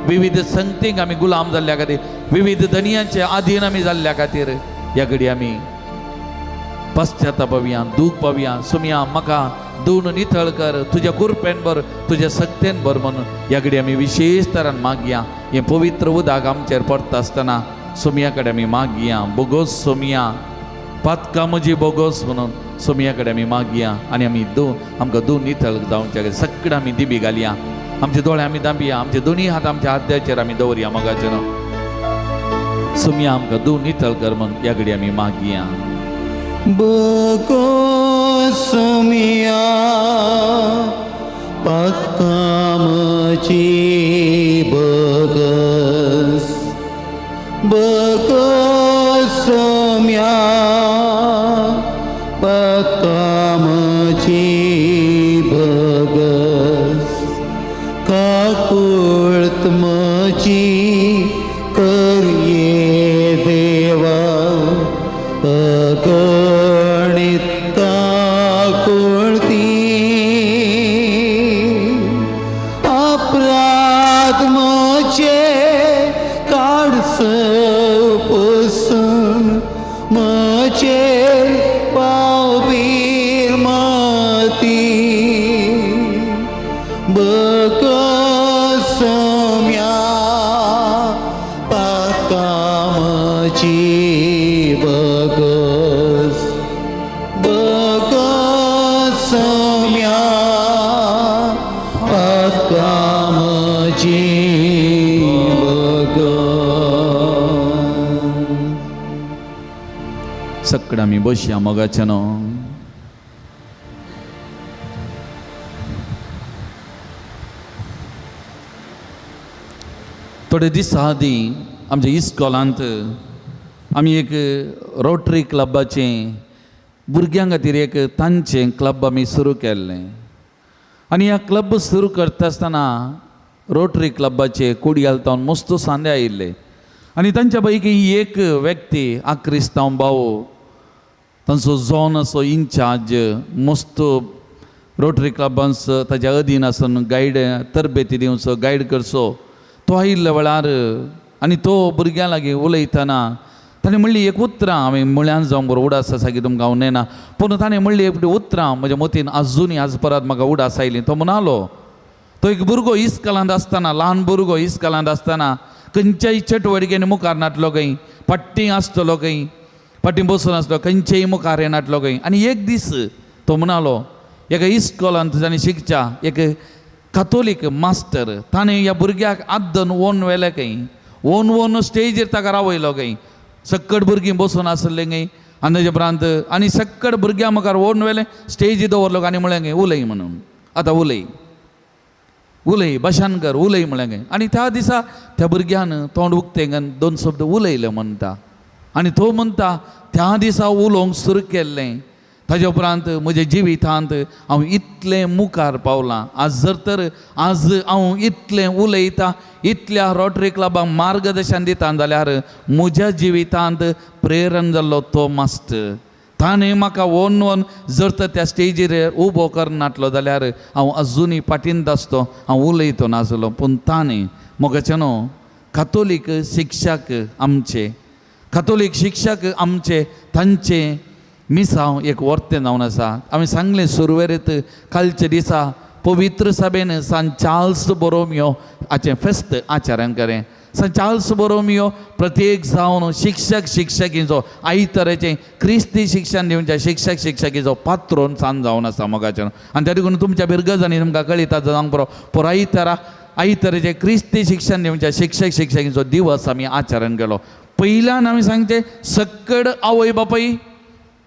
विविध संगतींक आमी गुलाम जाल्ल्या खातीर, विविध धनयांचे आधीन आमी जाल्ल्या खातीर ह्या घडये आमी पश्चाताप पावया, दूख पावया. सुमया म्हाका धुवन नितळ कर, तुज्या कुरपेन भर, तुज्या सक्तेन भर म्हणून ह्या घडये आमी विशेश तरान मागया. हें पवित्र उदक आमचेर पडटा आसतना सुमया कडेन आमी मागया, बोगोस सोमया, पातकां म्हजी बोगोस म्हणून सोमया कडेन आमी मागया. आनी आमी आमकां धुवन नितळ जावच्या सगळें आमी दिबी घालया, आमचे दोळे आमी दांबया, आमचे दोनी हात आमच्या हात्याचेर आमी दवरया मोगाचेर. सोमया आमकां धुवन नितळ कर म्हणून ह्या घडये आमी मागया. बोगोस सोमया पातकां म्हजी बोगस, बोगस सोमया पातकां म्हजी बोगस, काकुळट म्हजी कर ये देवा, अगणित काकुळटी, अपराध म्हजे काड पुसून, म्हजेर पावबीर मती, बोगस सोमया पातकां म्हजी बोगस, बोगस सोमया पातकां म्हजी बोगस. सगळं आमी बसया मोगाचें न्हू. थोडे दीस आदीं आमच्या इस्कॉलांत आमी एक रोटरी क्लबाचें भुरग्यां खातीर एक तांचें क्लब आमी सुरू केल्लें. आनी ह्या क्लब सुरू करता आसतना रोटरी क्लबाचे कुडयाल तावन मस्त सांदे आयिल्ले आनी तांच्या पैकी एक व्यक्ती आक्रिस्तांव भाव, तांचो झोन असो इन्चार्ज, मस्त रोटरी क्लबांस ताच्या अधीन आसून गायड तरबेती दिवचो, गायड करचो, तो आयिल्ल्या वेळार आनी तो भुरग्यां लागीं उलयतना ताणें म्हणली एक उतरां हांवें मुळ्यान जावं बरो उडास आसा की तुमकां हांव नेना, पूण ताणें म्हणली एक उतरां म्हज्या मतीन आजुनूय आज परत म्हाका उडास आयली. तो म्हणालो, तो एक भुरगो इस्कलांत आसतना, ल्हान भुरगो इस्कलांत आसतना खंयच्याय चटवडिकेन मुखार नाटलो खंय, पट्टी आसतलो खंय, फाटीं बसून आसलो, खंयचेय मुखार येनाटलो खंय. आनी एक दीस तो म्हणालो एका इस्कॉलांत ताणें शिकच्या एक कातोलीक मास्टर ताणें ह्या भुरग्याक आद्दन ओन व्हेलें खंय, ओन ओन स्टेजीर ताका रावयलो खंय, सक्कड भुरगीं बसून आसलें खंय. आनी ताजे उपरांत आनी सक्कड भुरग्यां मुखार ओन व्हेलें, स्टेजी दवरलो आनी म्हणलें खंय उलय म्हणून, आतां उलय उलय भाशण कर उलय म्हणलें खंय. आनी त्या दिसा त्या भुरग्यान तोंड उक्तें दोन शब्द उलयले म्हणटा. आनी तो म्हणटा त्या दिसा उलोवंक सुरू केल्लें, ताज्या उपरांत म्हज्या जिवितांत हांव इतलें मुखार पावलां. आज जर तर आज हांव इतलें उलयतां, इतल्या रोटरी क्लबांक मार्गदर्शन दिता जाल्यार म्हज्या जिवितांत प्रेरण जाल्लो तो मास्टर. ताणें म्हाका वन वन जर तर त्या स्टेजीर उबो करनातलो जाल्यार हांव अजुनूय पाटींत आसतो, हांव उलयतो नासलो. पूण ताणें मोगाचें न्हू कातोलीक शिक्षक आमचे, कातोलीक शिक्षक आमचे तांचे मिसांव एक वर्तें जावन आसा. आमी सांगलें सुरवेरीत कालच्या दिसा पवित्र सभेन सान चार्ल्स बोरोमियो हाचें फेस्त आचरण करें. सान चार्ल्स बोरोमियो प्रत्येक जावन शिक्षक शिक्षकीचो आयतरेचें क्रिस्ती शिक्षण दिवच्या शिक्षक शिक्षकीचो पात्रोन सान जावन आसा मोगाचें. आनी त्या देखून तुमच्या बिरगजांनी तुमकां कळयता जावंक पुरो पुराय तरा आयतरेचें क्रिस्ती शिक्षण दिवच्या शिक्षक शिक्षकीचो दिवस आमी आचरण केलो. पयल्यान आमी सांगचें सक्कड आवय बापाय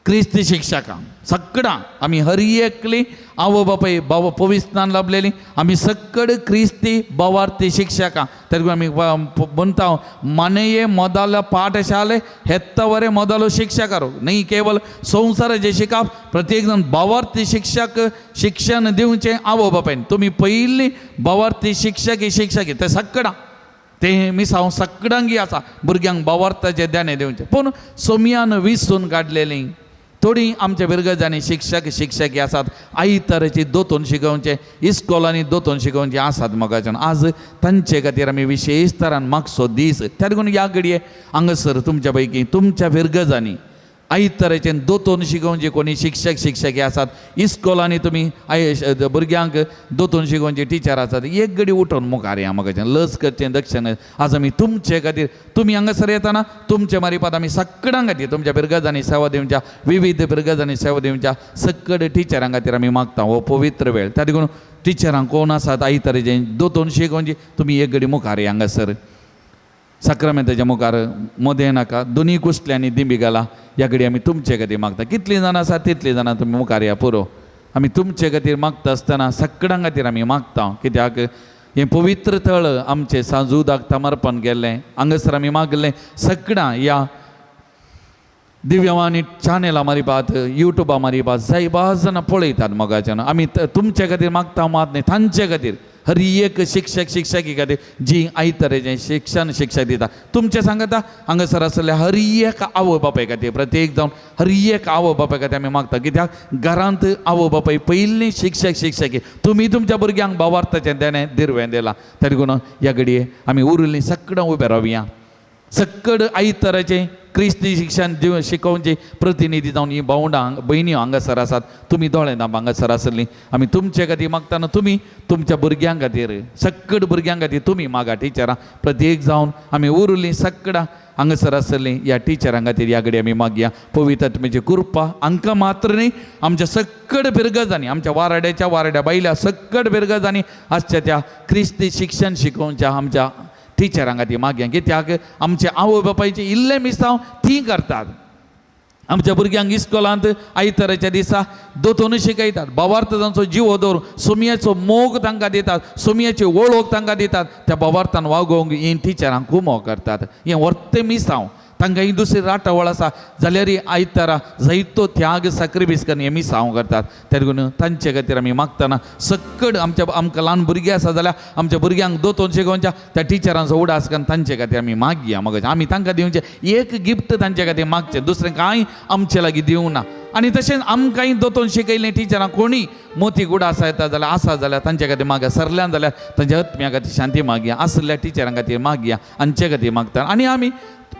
क्रिस्ती शिक्षकां सगळां आमी हर एकली आवय बापाय बाबा पविस्तान लाभलेली आमी सक्कड क्रिस्ती बावार्थी शिक्षकां. तरी आमी म्हणटा मनेये मोदाल पाठशाले हेत्तवरे मोदालो शिक्षकारो न्ही केवल संवसाराचें शिकप प्रत्येक जाण बावार्थी शिक्षक शिक्षण दिवचें आवय बापायन. तुमी पयलीं बावार्थी शिक्षक शिक्षक ते सगळां तें मिसांव सगळ्यांगी आसा भुरग्यांक बावार्थाचें ध्यान दिवचें. पूण सोमयान विसून काडलेलीं थोडीं आमच्या बिरगजांनी शिक्षक शिक्षकी आसात आयताराची दोतोन शिकोवचें इस्कोलांनी दोतोन शिकोवचें आसात मोगाच्यान. आज तांचे खातीर आमी विशेश तरान मागचो दीस. त्या देखून ह्या घडये हांगासर तुमच्या पैकी तुमच्या बिरगजांनी आयताराचें दोतोन शिकोवचे कोणी शिक्षक शिक्षकी आसात इस्कोलांनी तुमी I भुरग्यांक दोतोन शिकोवचे टिचर आसात एक घडी उठोवन मुखार या मोगाच्यान लज करचें दक्षिण. आज आमी तुमचे खातीर तुमी हांगासर येतना तुमचे मारिपात आमी सगळ्यां खातीर तुमच्या बिरगजांनी सेवा दिवच्या विविध बिरगजांनी सेवा दिवच्या सक्कड टिचरां खातीर आमी मागता हो पवित्र वेळ. त्या देखून टिचरांक कोण आसात आयताराचें दोतोन शिकोवची तुमी एक घडी मुखार या हांगासर साक्रामेंताच्या मुखार मदें नाका दोनी कुसल्यांनी दिंबी घाला. ह्या घडी आमी तुमचे खातीर मागता. कितलीं जाणां आसा तितलीं जाणां तुमी मुखार या पुरो. आमी तुमचे खातीर मागता आसतना सगळ्यां खातीर आमी मागता कित्याक हें पवित्र थळ आमचें सांजूदाक समर्पण केल्लें हांगासर आमी मागलें सगळ्यां ह्या दिव्यवाणी चॅनला मारिपात युट्यूबा मारिपात जायबा जाणां पळयतात मोगाच्यान. आमी तुमचे खातीर मागता मात न्ही तांचे खातीर हर एक शिक्षक शिक्षकी खातीर जी आयतरेचें शिक्षण शिक्षा दिता तुमचें सांगता हांगासर आसलें हर एक आवय बापाय खातीर प्रत्येक जावन हर एक आवय बापाय खातीर आमी मागता कित्याक घरांत आवय बापाय पयलीं शिक्षक शिक्षकी तुमी तुमच्या भुरग्यांक भावार्थाचें देणें दिरवें दिलां. तरी देखून ह्या घडये आमी उरिल्लीं सगळां उबे रावया सक्कड आयतराचें क्रिस्ती शिक्षण दिव शिकोवचे प्रतिनिधी जावन हीं भावंडां भयणी हांगासर आसात तुमी दोळे दांब हांगासर आसलीं आमी तुमचे खातीर मागतना तुमी तुमच्या भुरग्यां खातीर सक्कड भुरग्यां खातीर तुमी मागा टिचरां प्रत्येक जावन आमी उरलीं सगळां हांगासर आसलीं ह्या टिचरां खातीर ह्या घडये आमी मागया पवित्र आत्म्याची कृपा हांकां मात्र न्ही आमच्या सक्कड बिरगजांनी आमच्या वाराड्याच्या वाराड्या बायल्या सक्कड बिरगजांनी आसच्या त्या क्रिस्ती शिक्षण शिकोवच्या आमच्या टिचरां खातीर मागया कित्याक आमचे आवय बापायचे इल्लें मिसांव तीं करतात. आमच्या भुरग्यांक इस्कोलांत आयताराच्या दिसा दोतोनूय शिकयतात भावार्थ तांचो जिवो दवरून सोमयाचो मोग तांकां दितात सोमयाची वळख तांकां दितात त्या भावार्थान वागोवंक हीं टिचरांक कुमो करतात. हें वर्तें मिसांव तांकां ही दुसरी राटावळ आसा जाल्यार आयतारा जायतो त्याग साक्रिफीस करून हें मिसांव करतात. त्या देखून तांचे खातीर आमी मागतना सक्कड आमच्या आमकां ल्हान भुरगीं आसा जाल्यार आमच्या भुरग्यांक दोतोन शिकोवच्या त्या टिचरांचो उडास करून तांचे खातीर आमी मागया मगज आमी तांकां दिवचें एक गिफ्ट तांचे खातीर मागचें दुसरें कांय आमचे लागीं दिवंक ना. आनी तशेंच आमकांय दोतोन शिकयलें टिचरां कोणी मोती गुड आसा येता जाल्यार आसा जाल्यार तांचे खातीर मागया सरल्यान जाल्यार तांच्या आत्म्या खातीर शांती मागया आसल्या टिचरां खातीर मागया हांचे खातीर मागता. आनी आमी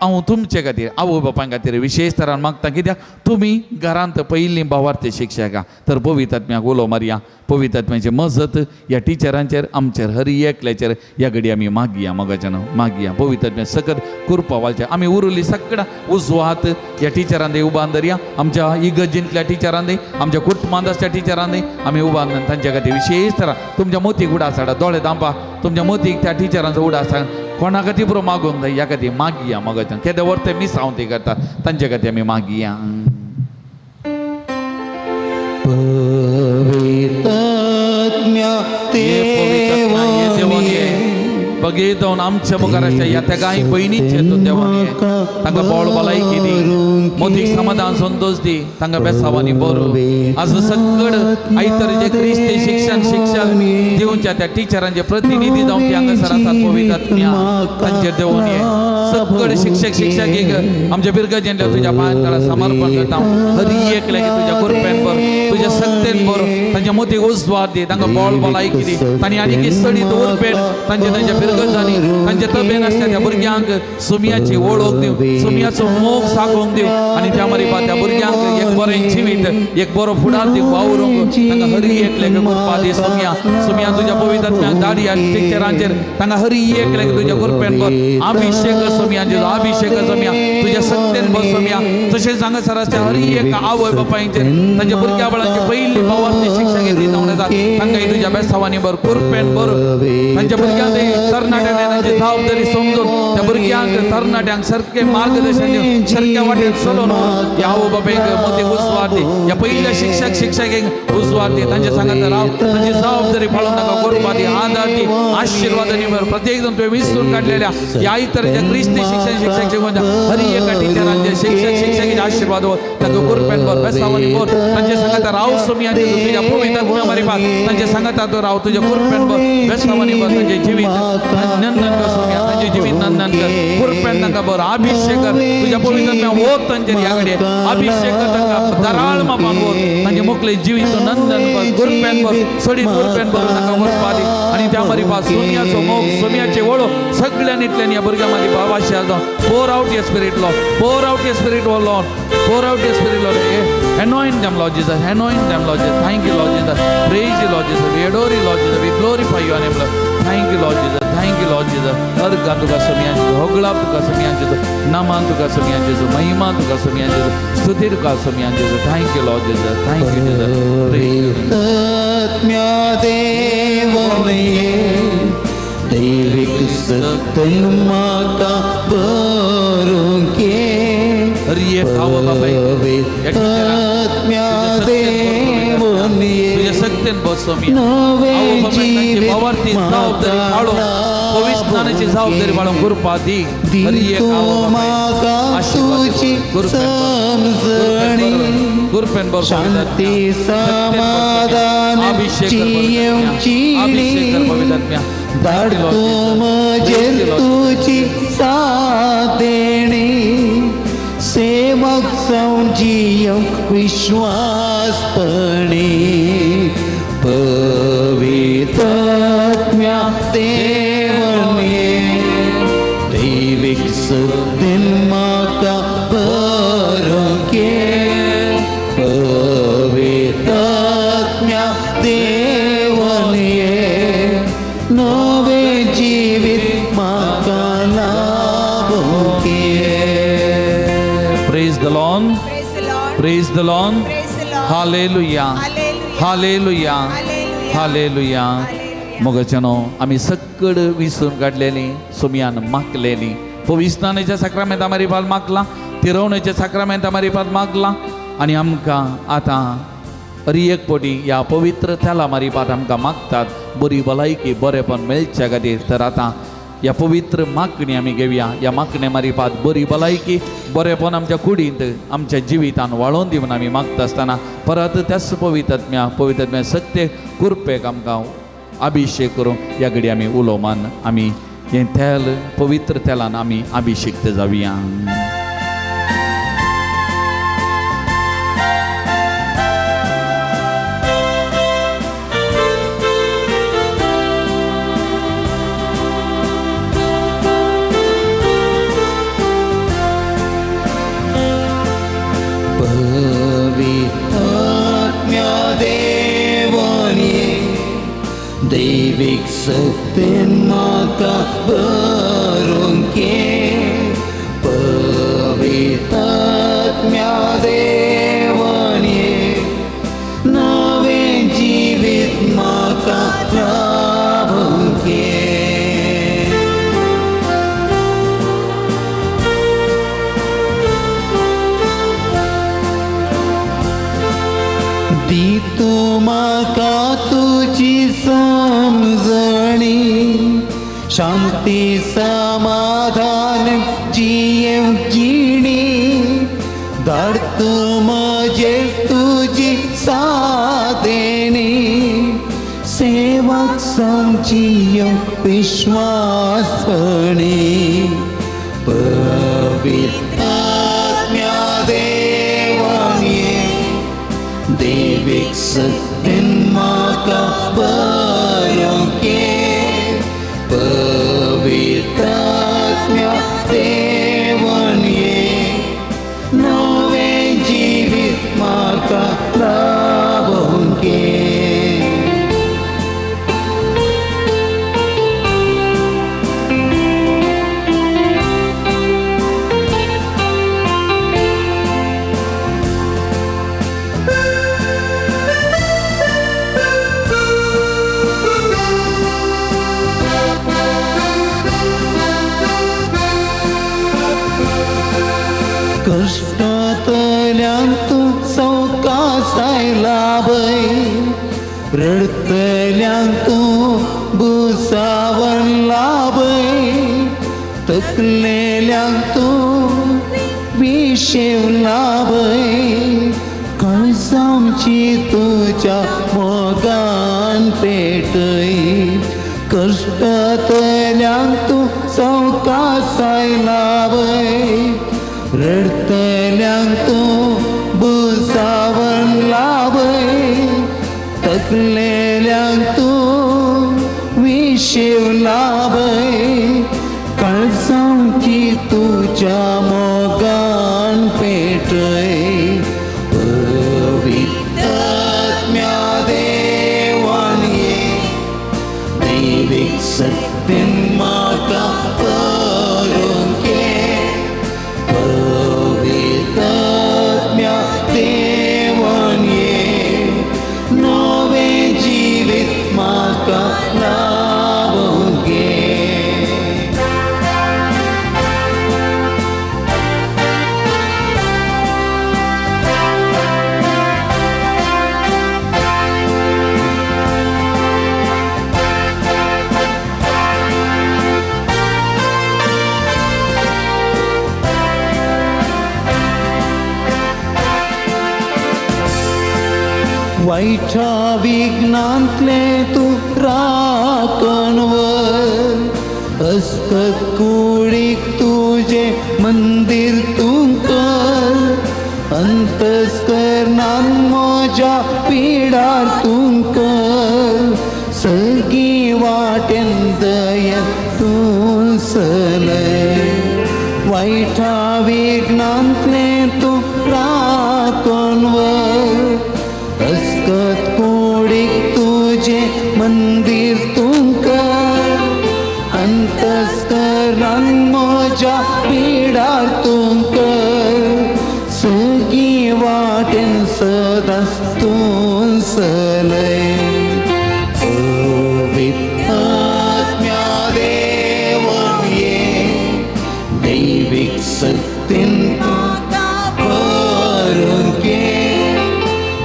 हांव तुमचे खातीर आवय बापाय खातीर विशेश तरान मागता कित्याक तुमी घरांत पयलीं भावार्थी शिक्षकां तर पवित्र आत्म्याक उलो मारया पवित्र आत्म्याची मजत ह्या टिचरांचेर आमचेर हर एकल्याचेर ह्या घडी आमी मागया मोगाच्यान मागया पवित्र आत्म्या सकत कृपा वालच्या आमी उरली सगळां उजवो हात ह्या टिचरां दी उबान धरया आमच्या इगर्जींतल्या टिचरां दी आमच्या कुटुंबांत आसच्या टिचरां दी आमी उबान तांच्या खातीर विशेश तरा तुमच्या मोतीक उडा साडा दोळे दांपा तुमच्या मोतीक त्या टिचरांचो उडा सांग कोणा खातीर पुरो मागूंक जाय ह्या खातीर मागया मोगाच्यान केदे वर्ते मिसांव ती करता तांचे खातीर आमी मागया. पवित्रात्म्या ये पवित्र आत्मा, ये देवान देवान ये. वगेत आमच्या मुखार आसच्या ह्या तेगांय भयणीचेर तूं देवान ये तांकां बोळ भलायकी दी, मोदीक समाधान संतोश दी, तांकां बेसावांनी बरो. आज सगळ आयतरचे क्रिस्ती शिक्षण शिक्षक दिवच्या त्या टिचरांचे प्रतिनिधी जावन ती हांगासर आसात पवित्र आत्म्या तांचेर देवून ये. सगळे शिक्षक शिक्षक आमच्या बिरगजेंतल्या तुज्या पांयां तळा समर्पण करता. हरी एकल्याक तुज्या कृपेन भर, तुज्या शक्तेन भर, तांच्या मोतीक उजवाड दी, तांकां बोळ भलायकी दी. तांणी आनी सडीत उर्बेन तांचे तांच्या बिरगजांनी तांच्या तबेन आसल्या त्या भुरग्यांक सुमयाची वळख दिवं, सुमयाचो मोग सागोवंक दिवं आनी त्या मारी त्या भुरग्यांक एक बरें जिवीत, एक बरो फुडार दिवं वावरूंक. तांकां हरी एकल्याक कृपा दी सुमया. सुमया तुज्या पवित्र दाडी आनी टिचरांचेर तांकां हरी एकल्याक तुज्या कृपेन भर, अभिषेक सुमया, अभिषेक सुमया, तुज्या शक्तेन भर सुमया. तशेंच हांगासर आसच्या हरी एक आवय बापायचेर तांच्या भुरग्या बाळांचे पयली भावार्थी शिक्षा घेतली जावन येता तांकां तुज्या बेसावांनी भर, कृपेन भर. तांच्या भुरग्यांक तरणाट्यांनी तांची जबाबदारी समजून त्या भुरग्यांक तरणाट्यांक सारकें मार्गदर्शन दिवन सारक्या वाटेन चलोवन ह्या आवय बापायक मोती उजवाड दी, ह्या पयल्या शिक्षक शिक्षकेक उजवाड दी. तांच्या सांगात राव, तांची जबाबदारी पाळून तांकां कृपा दी, आदार दी, आशीर्वादांनी भर. प्रत्येक जण तुवें विसरून काडलेल्या ह्या इतरच्या क्रिस्ती शिक्षण शिक्षक शिकून हरी एका टिचरांचे शिक्षक शिक्षकांचे आशीर्वाद हो, तांकां कृपेन भर, बेसावांनी भर. तांच्या सांगात राव सुमया तुज्या पवित्र आत्म्या मारिफात तांच्या सांगात राव तुज्या कृपेन भर, बेसावांनी भर. तांचे जिवीत नंदन कर सुमया, तांचे जिवीत नंदन कर, कृपेन तांकां भर, अभिषेक कर तुज्या पवित्र आत्म्या वोत तांचेर ह्या घडये अभिषेक कर तांकां दराळ मापान वोत तांचे मोकले जिवीत नंदन कर, कृपेन भर, सडीत कृपेन भर तांकां कृपा दी. आनी त्या मारिफात सुमयाचो मोग, सुमयाचे वळख सगळ्यांनी इतल्यान ह्या भुरग्यां मदीं भावाशी आसा. Pour out your spirit, Lord. Pour out your spirit, O Lord. Pour out your spirit, Lord. Anoint them, Lord Jesus. Anoint them, Lord Jesus. Thank you, Lord Jesus. Praise you, Lord Jesus. We adore you, Lord Jesus. We glorify your name, Lord. Thank you, Lord Jesus. Thank you, Lord Jesus. अर्घा तुका समियान जेजू, होगळाप तुका समियान जेजू, Naaman तुका समियान जेजू, महिमा तुका समियान जेजू, स्तुती तुका समियान जेजू. Thank you, Lord Jesus. Thank you, Jesus. Praise you. आत्म्या देवने दैविक सत्तन म्हाका बरोवंक हरी एक आवय बापायक ह्या आत्म्या टिचराक देवने तुज्या शक्तेन बस सोमिया. नवे आवय बापायक तांची जिवीत भावार्थी जबाबदारी पाळून पवित्रताची जबाबदारी पाळून कृपा दी. हरी एक दितो आवय बापायक म्हाका आशीर्वाद तुजी दी. समजणी कृपेन भर, शांती समाधान अभिषेक कर जियेवची अभिषेक कर पवित्र आत्म्या. धाडतो म्हजेर तुजी साथ देणी सेवक जावन जियेवंक विश्वासपणी पवित्र आत्म्या देवने दैविक शक्तीन म्हाका बरोवंक पवित्र आत्म्या देवने नवे जिवीत म्हाका लाभोवंक. Praise the Lord. Praise the Lord. Praise the Lord. Praise the Lord. Hallelujah. Hallelujah. Hallelujah. Hallelujah. Hallelujah. मोगाच्यानो आमी सक्कड विसरून काडलेली सुमयान मागलेली पविस्तानाच्या साक्रामेंता मारिफात मागला, तिरवणेच्या साक्रामेंता मारिफात मागला आनी आमकां आतां हरी एक पटी ह्या पवित्र तेला मारिफात आमकां मागतात बरी भलायकी बरेपण मेळच्या खातीर. तर आतां ह्या पवित्र मागणी आमी घेवया. ह्या मागणे मारिफात बरी भलायकी बरेपण आमच्या कुडींत आमच्या जिवितान वाळोवन दिवन आमी मागता आसतना परत त्याच पवित्र आत्म्या पवित्र आत्म्या सत्य कृपेक आमकां अभिषेक करूंक ह्या घडी आमी उलोवमान आमी हें तेल पवित्र तेलान आमी अभिषेक्त जावया. पवित्र आत्म्या देवने दैविक शक्तीन म्हाका बरोवंक पवित्र आत्म्या देवने नवें जिवीत म्हाका लाभोवंक. दी तूं म्हाका तुजी समजणी शांती समाधान जियेव जिणी धाड तूं म्हजेर तुजी सादेणी सेवाक समजियेवंक विश्वासपणी पवित्र आत्म्या देवान ये देवीक सत्तेन म्हाका बरोवंक ये पवित्र आत्म्या देवान ये नवें जिवीत म्हाका लाभोवंक ये. कश्टांतल्यान तूं सवकासायला बय रडटल्यांक तूं भुसावन लाभय तकलेल्यांक तूं विशेव लाभय काळजांची तुज्या मोगान पेटय कश्टांतल्यान तूं सवकासायला बय रडटल्यांक तूं भुसावन लाभय तकलेल्यांक तूं विशेव लाभय काळजांची तुज्या मोगान पेटय पवित्र आत्म्या देवान ये दैवीक सत्तेन म्हाका करूंक ये पवित्र आत्म्या देवान ये नवें जिवीत म्हाका लाभोवंक ये. वायच्या विघ्नांतलें तूं राखण व्हर अस्कत कुडीक तुजें मंदीर तूं कर अंतस्करणान म्हज्या पिडार तूं कर सगळी वाटेन दयेन तूं चलय वायटा विघ्नांतलें तूं राखण व्हर अस्कत कुडीक तुजें मंदीर तूं कर अंतस्करणान म्हज्या पिडार तूं कर सगळी वाटेन सदांच तूं चलय पवित्र आत्म्या देवान ये दैवीक सत्तेन करूंक ये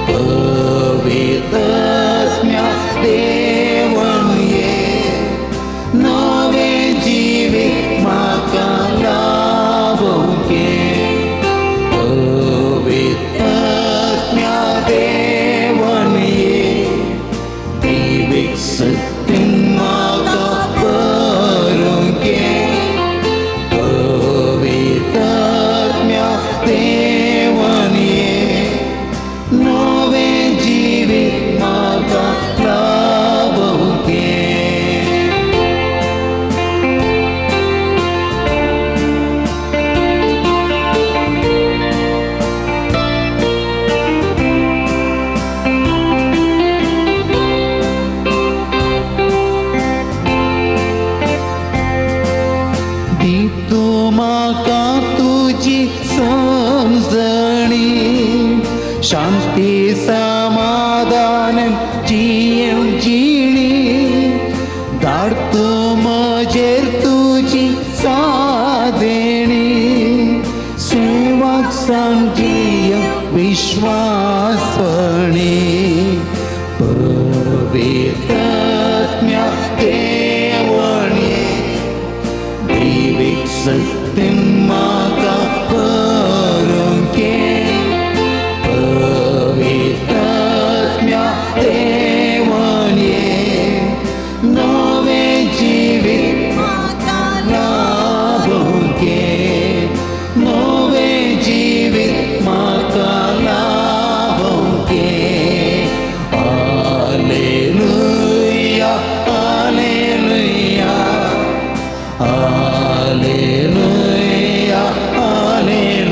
पवित्र आत्म्या देवान ये नवें जिवीत म्हाका लाभोवंक ये पवित्र आत्म्या देवान ये दैवीक सत्तेन म्हाका करूंक ये पवित्र आत्म्या देवान ये नवें जिवीत म्हाका लाभोवंक ये. दी तूं म्हाका तुजी समजणी शांती समाधान जियेव जिणी धाड तूं म्हजेर तुजी सादेणी सेवाक समजियेवंक विश्वासपणी पवित्र आत्म्या देवान ये शक्तीन म्हाका करूंक पवित्रात्म्या देवान ये नवें जिवीत म्हाका लाभूंक नवें जिवीत म्हाका लाभूंक. Hallelujah, hallelujah, hallelujah,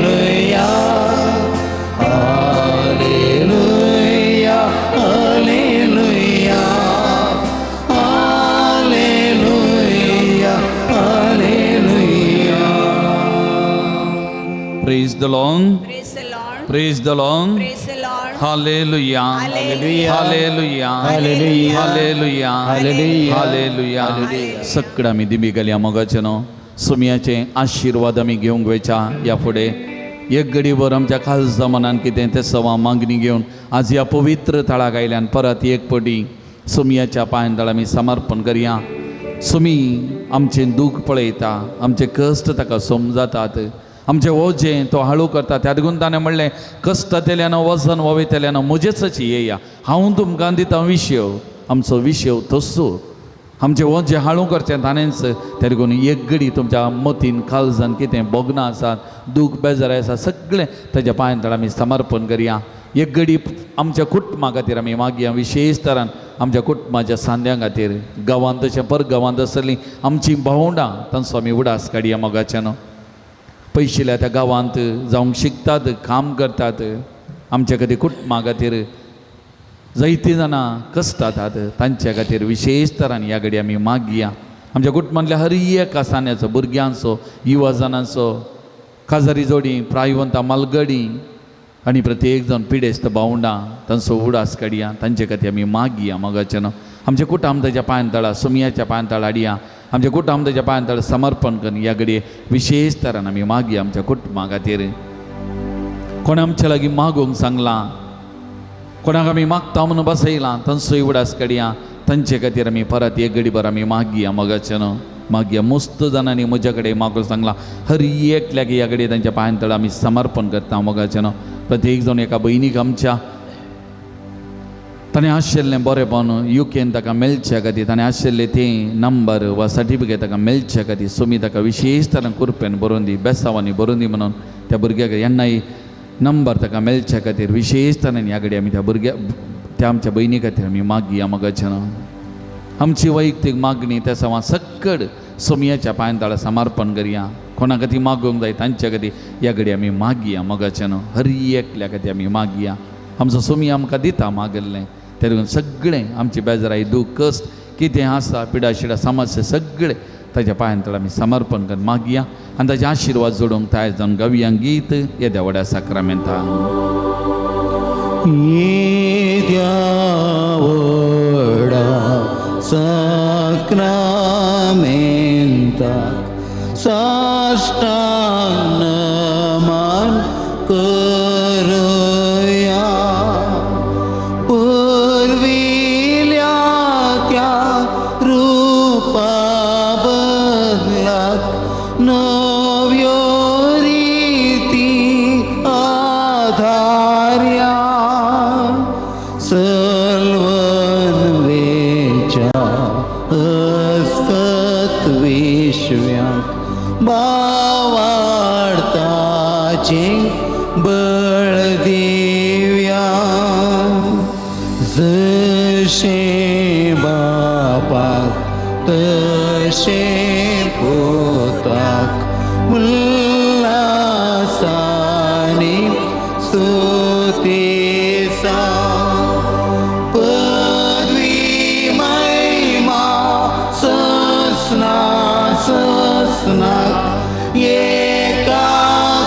hallelujah, hallelujah, hallelujah, hallelujah, hallelujah. Praise the Lord. Praise the Lord. Praise the Lord. Praise the Lord. Hallelujah. Hallelujah. Hallelujah. Hallelujah. Hallelujah. Hallelujah. Hallelujah. सगळं आमी दिमी गेल्या मोगाचे न्हू सुमयाचे आशिर्वाद आमी घेवंक वेच्या ह्या फुडें एक घडीभर आमच्या खालसा मनान कितें तें सवा मागणी घेवन आज ह्या पवित्र थळाक आयल्यान परत एक पटी सुमयाच्या पांयान तळ आमी समर्पण करया. सुमी आमचें दूख पळयता, आमचे कश्ट ताका समजतात, आमचें ओजें तो हाळू करता. त्या देखून ताणें म्हणलें कश्टांतल्यान वजन वयतल्यान म्हजेच येया, हांव तुमकां दिता विशेव. आमचो विशेव तसो आमचें ओजें हाळू करचें ताणेंच. त्या देखून एक घडी तुमच्या मतीन काळजान कितें भोगणां आसात, दूख बेजार आसा, सगळें ताच्या पांयान तळ आमी समर्पण करया. एक घडी आमच्या कुटुंबा खातीर आमी मागया, विशेश तरान आमच्या कुटुंबाच्या सांद्यां खातीर, गांवांत तशें पर गांवांत आसलीं आमचीं भावंडां तांचो आमी उडास काडया. मोगाच्यान पयशिल्ल्या त्या गांवांत जावंक शिकतात, काम करतात, आमच्या खातीर कुटुंबा खातीर जायतीं जाणां कश्टातात, तांच्या खातीर विशेश तरान ह्या घडी आमी मागया. आमच्या कुटुंबांतल्या हर एका सान्याचो, भुरग्यांचो, युवा जाणांचो, काजारी जोडी, प्रायवंतां, मालगडी आनी प्रत्येक जाण पिडेस्त भावंडां तांचो उडास काडया, तांचे खातीर आमी मागया. मोगाच्यान आमच्या कुटुंब ताच्या पांयान तळा, सुमयाच्या पांयान तळा हाडया. आमच्या कुटुंब ताच्या पांयान तळा समर्पण करून ह्या घडये विशेश तरान आमी मागया आमच्या कुटुंबा खातीर. कोणें आमच्या लागीं मागूंक सांगलां, कोणाक आमी मागता म्हणून बसयलां, तांचोय उडास काडया. तांचे खातीर आमी परत एक घडीभर आमी मागया. मोगाच्यान मागया. मस्त जाणांनी म्हज्या कडेन मागूंक सांगलां, हर एकल्याक ह्या घडये तांच्या पांयान तळा आमी समर्पण करता. मोगाच्यान प्रत्येक जाण एका भयणीक आमच्या ताणें आशिल्लें बरेंपण युकेन ताका मेळच्या खातीर, ताणें आशिल्लें तें नंबर वा सर्टिफिकेट ताका मेळच्या खातीर सुमी ताका विशेश तरान कुरपेन बरोवन दी, बेसांवांनी बरोवन दी म्हणून त्या भुरग्याक येन्नाय नंबर ताका मेळच्या खातीर विशेश तरान ह्या घडी आमी त्या भुरग्या त्या आमच्या भयणी खातीर आमी मागया. मोगाच्यान आमची वैयक्तीक मागणी त्या सवा सक्कड सोमयाच्या पांयान तळा समर्पण करया. कोणा खातीर मागूंक जाय तांच्या खातीर ह्या घडी आमी मागया. मोगाच्यान हर एकल्या खातीर आमी मागया. आमचो सोमी आमकां दिता मागिल्लें, त्या देखून सगळें आमची बेजाराय, दूख, कश्ट कितें आसा, पिडा शिडा समस्या सगळें ताच्या पांयान तळा आमी समर्पण करून मागया आनी ताचे आशिर्वाद जोडूंक तयार जावन गावया गीत येद्या व्हड्या साक्रामेंतान. येद्या व्हडा साक्रामेंताक साष्टांग नमन करुया. पुर्विल्या त्या रूपा बदलाक नव्यो रिती आधार्या. सलवनवेच्या हस्तत विश्व्यांक बावाडताचे बळ दिव्या. जशें बापाक तशें पुताक उल्हासानी स्तुतीसा. पदवी महिमा ससना ससनाक एका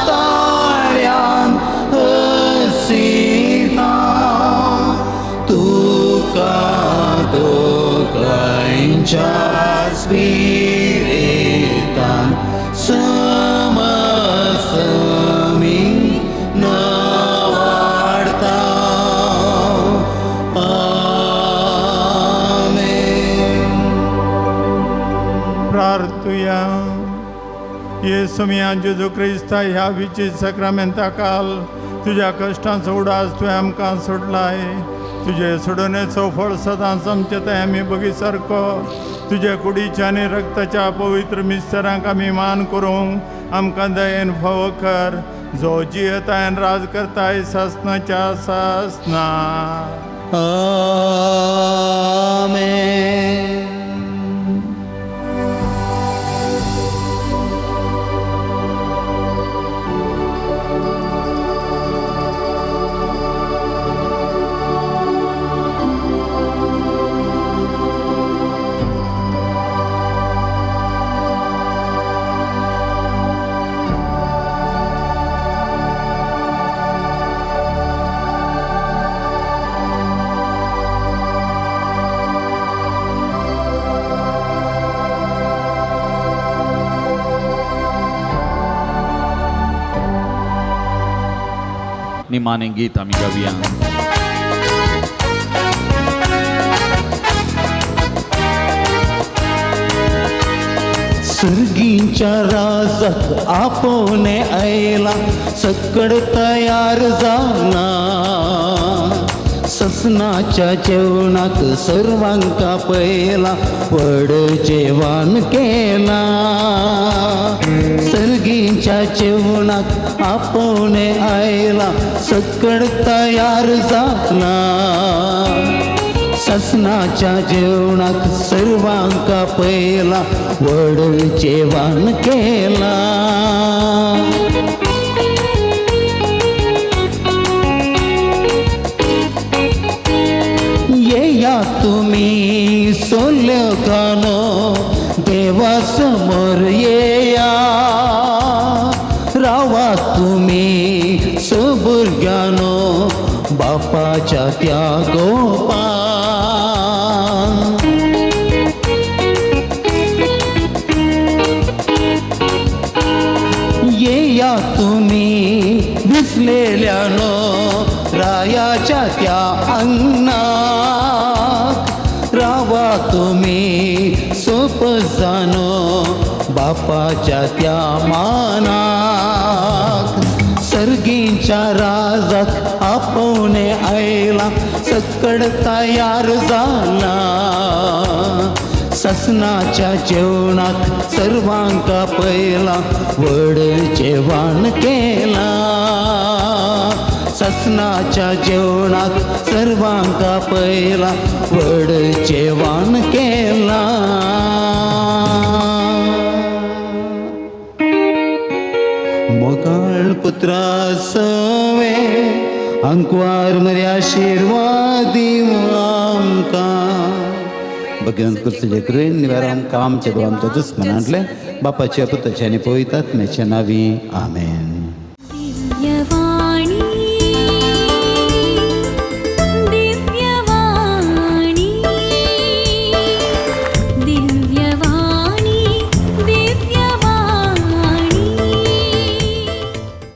ताळ्यान हसिता. तुका दोगांयच्या स्पिरितान समसमी नवाडता. आमेन. प्रार्थुया. येसू मिया जेजू क्रिस्ता ह्या विचित्र साक्रामेंता काल तुज्या कश्टांचो उडास तुवें आमकां सोडलाय. तुजे सोडोवणेचो फळ सदांच आमचे थंय आमी बगी सारको तुज्या कुडीच्या आनी रक्ताच्या पवित्र मिस्तरांक आमी मान करूंक आमकां दयेन फावो कर, जो जियेतायन राज करताय सासनाच्या सासना. आमेन. निमाणे गीत आमी गावया. सर्गींच्या राजाक आपोवणे आयला, सकड तयार जाला. ससनाच्या जेवणाक सर्वांका पयला व्हड जेवण केला. सर्गींच्या जेवणाक आपोवणे आयला, सकड तयार जाला. ससनाच्या जेवणाक सर्वांका पयला व्हड जेवण केला. येया तुमी सोल्यकानो देवा समोर येया, रावा तुमी सबुरग्यानो बापाच्या त्या गोपा. येया तुमी दिसलेल्यानो रायाच्या त्या अंगणाक, रावा तुमी सोप जानो बापाच्या त्या मानाक. सर्गींच्या राजाक आपोवणे आयला, सकड तयार जाला. ससनाच्या जेवणाक सर्वांका पयला व्हड जेवण केला. ससनाच्या जेवणाक सर्वांका पयला व्हड जेवण केला. मोगाळ पुत्रा सवे अंकवार मरे आशिर्वाद दिवं आमकां. भगवंत कृष्णाचे कृपेन निवार आमकां आमच्या देव आमच्या दुस्मनांतले बापाच्या पुताच्या आनी पवित्र आत्म्याच्या नांवी आमेन.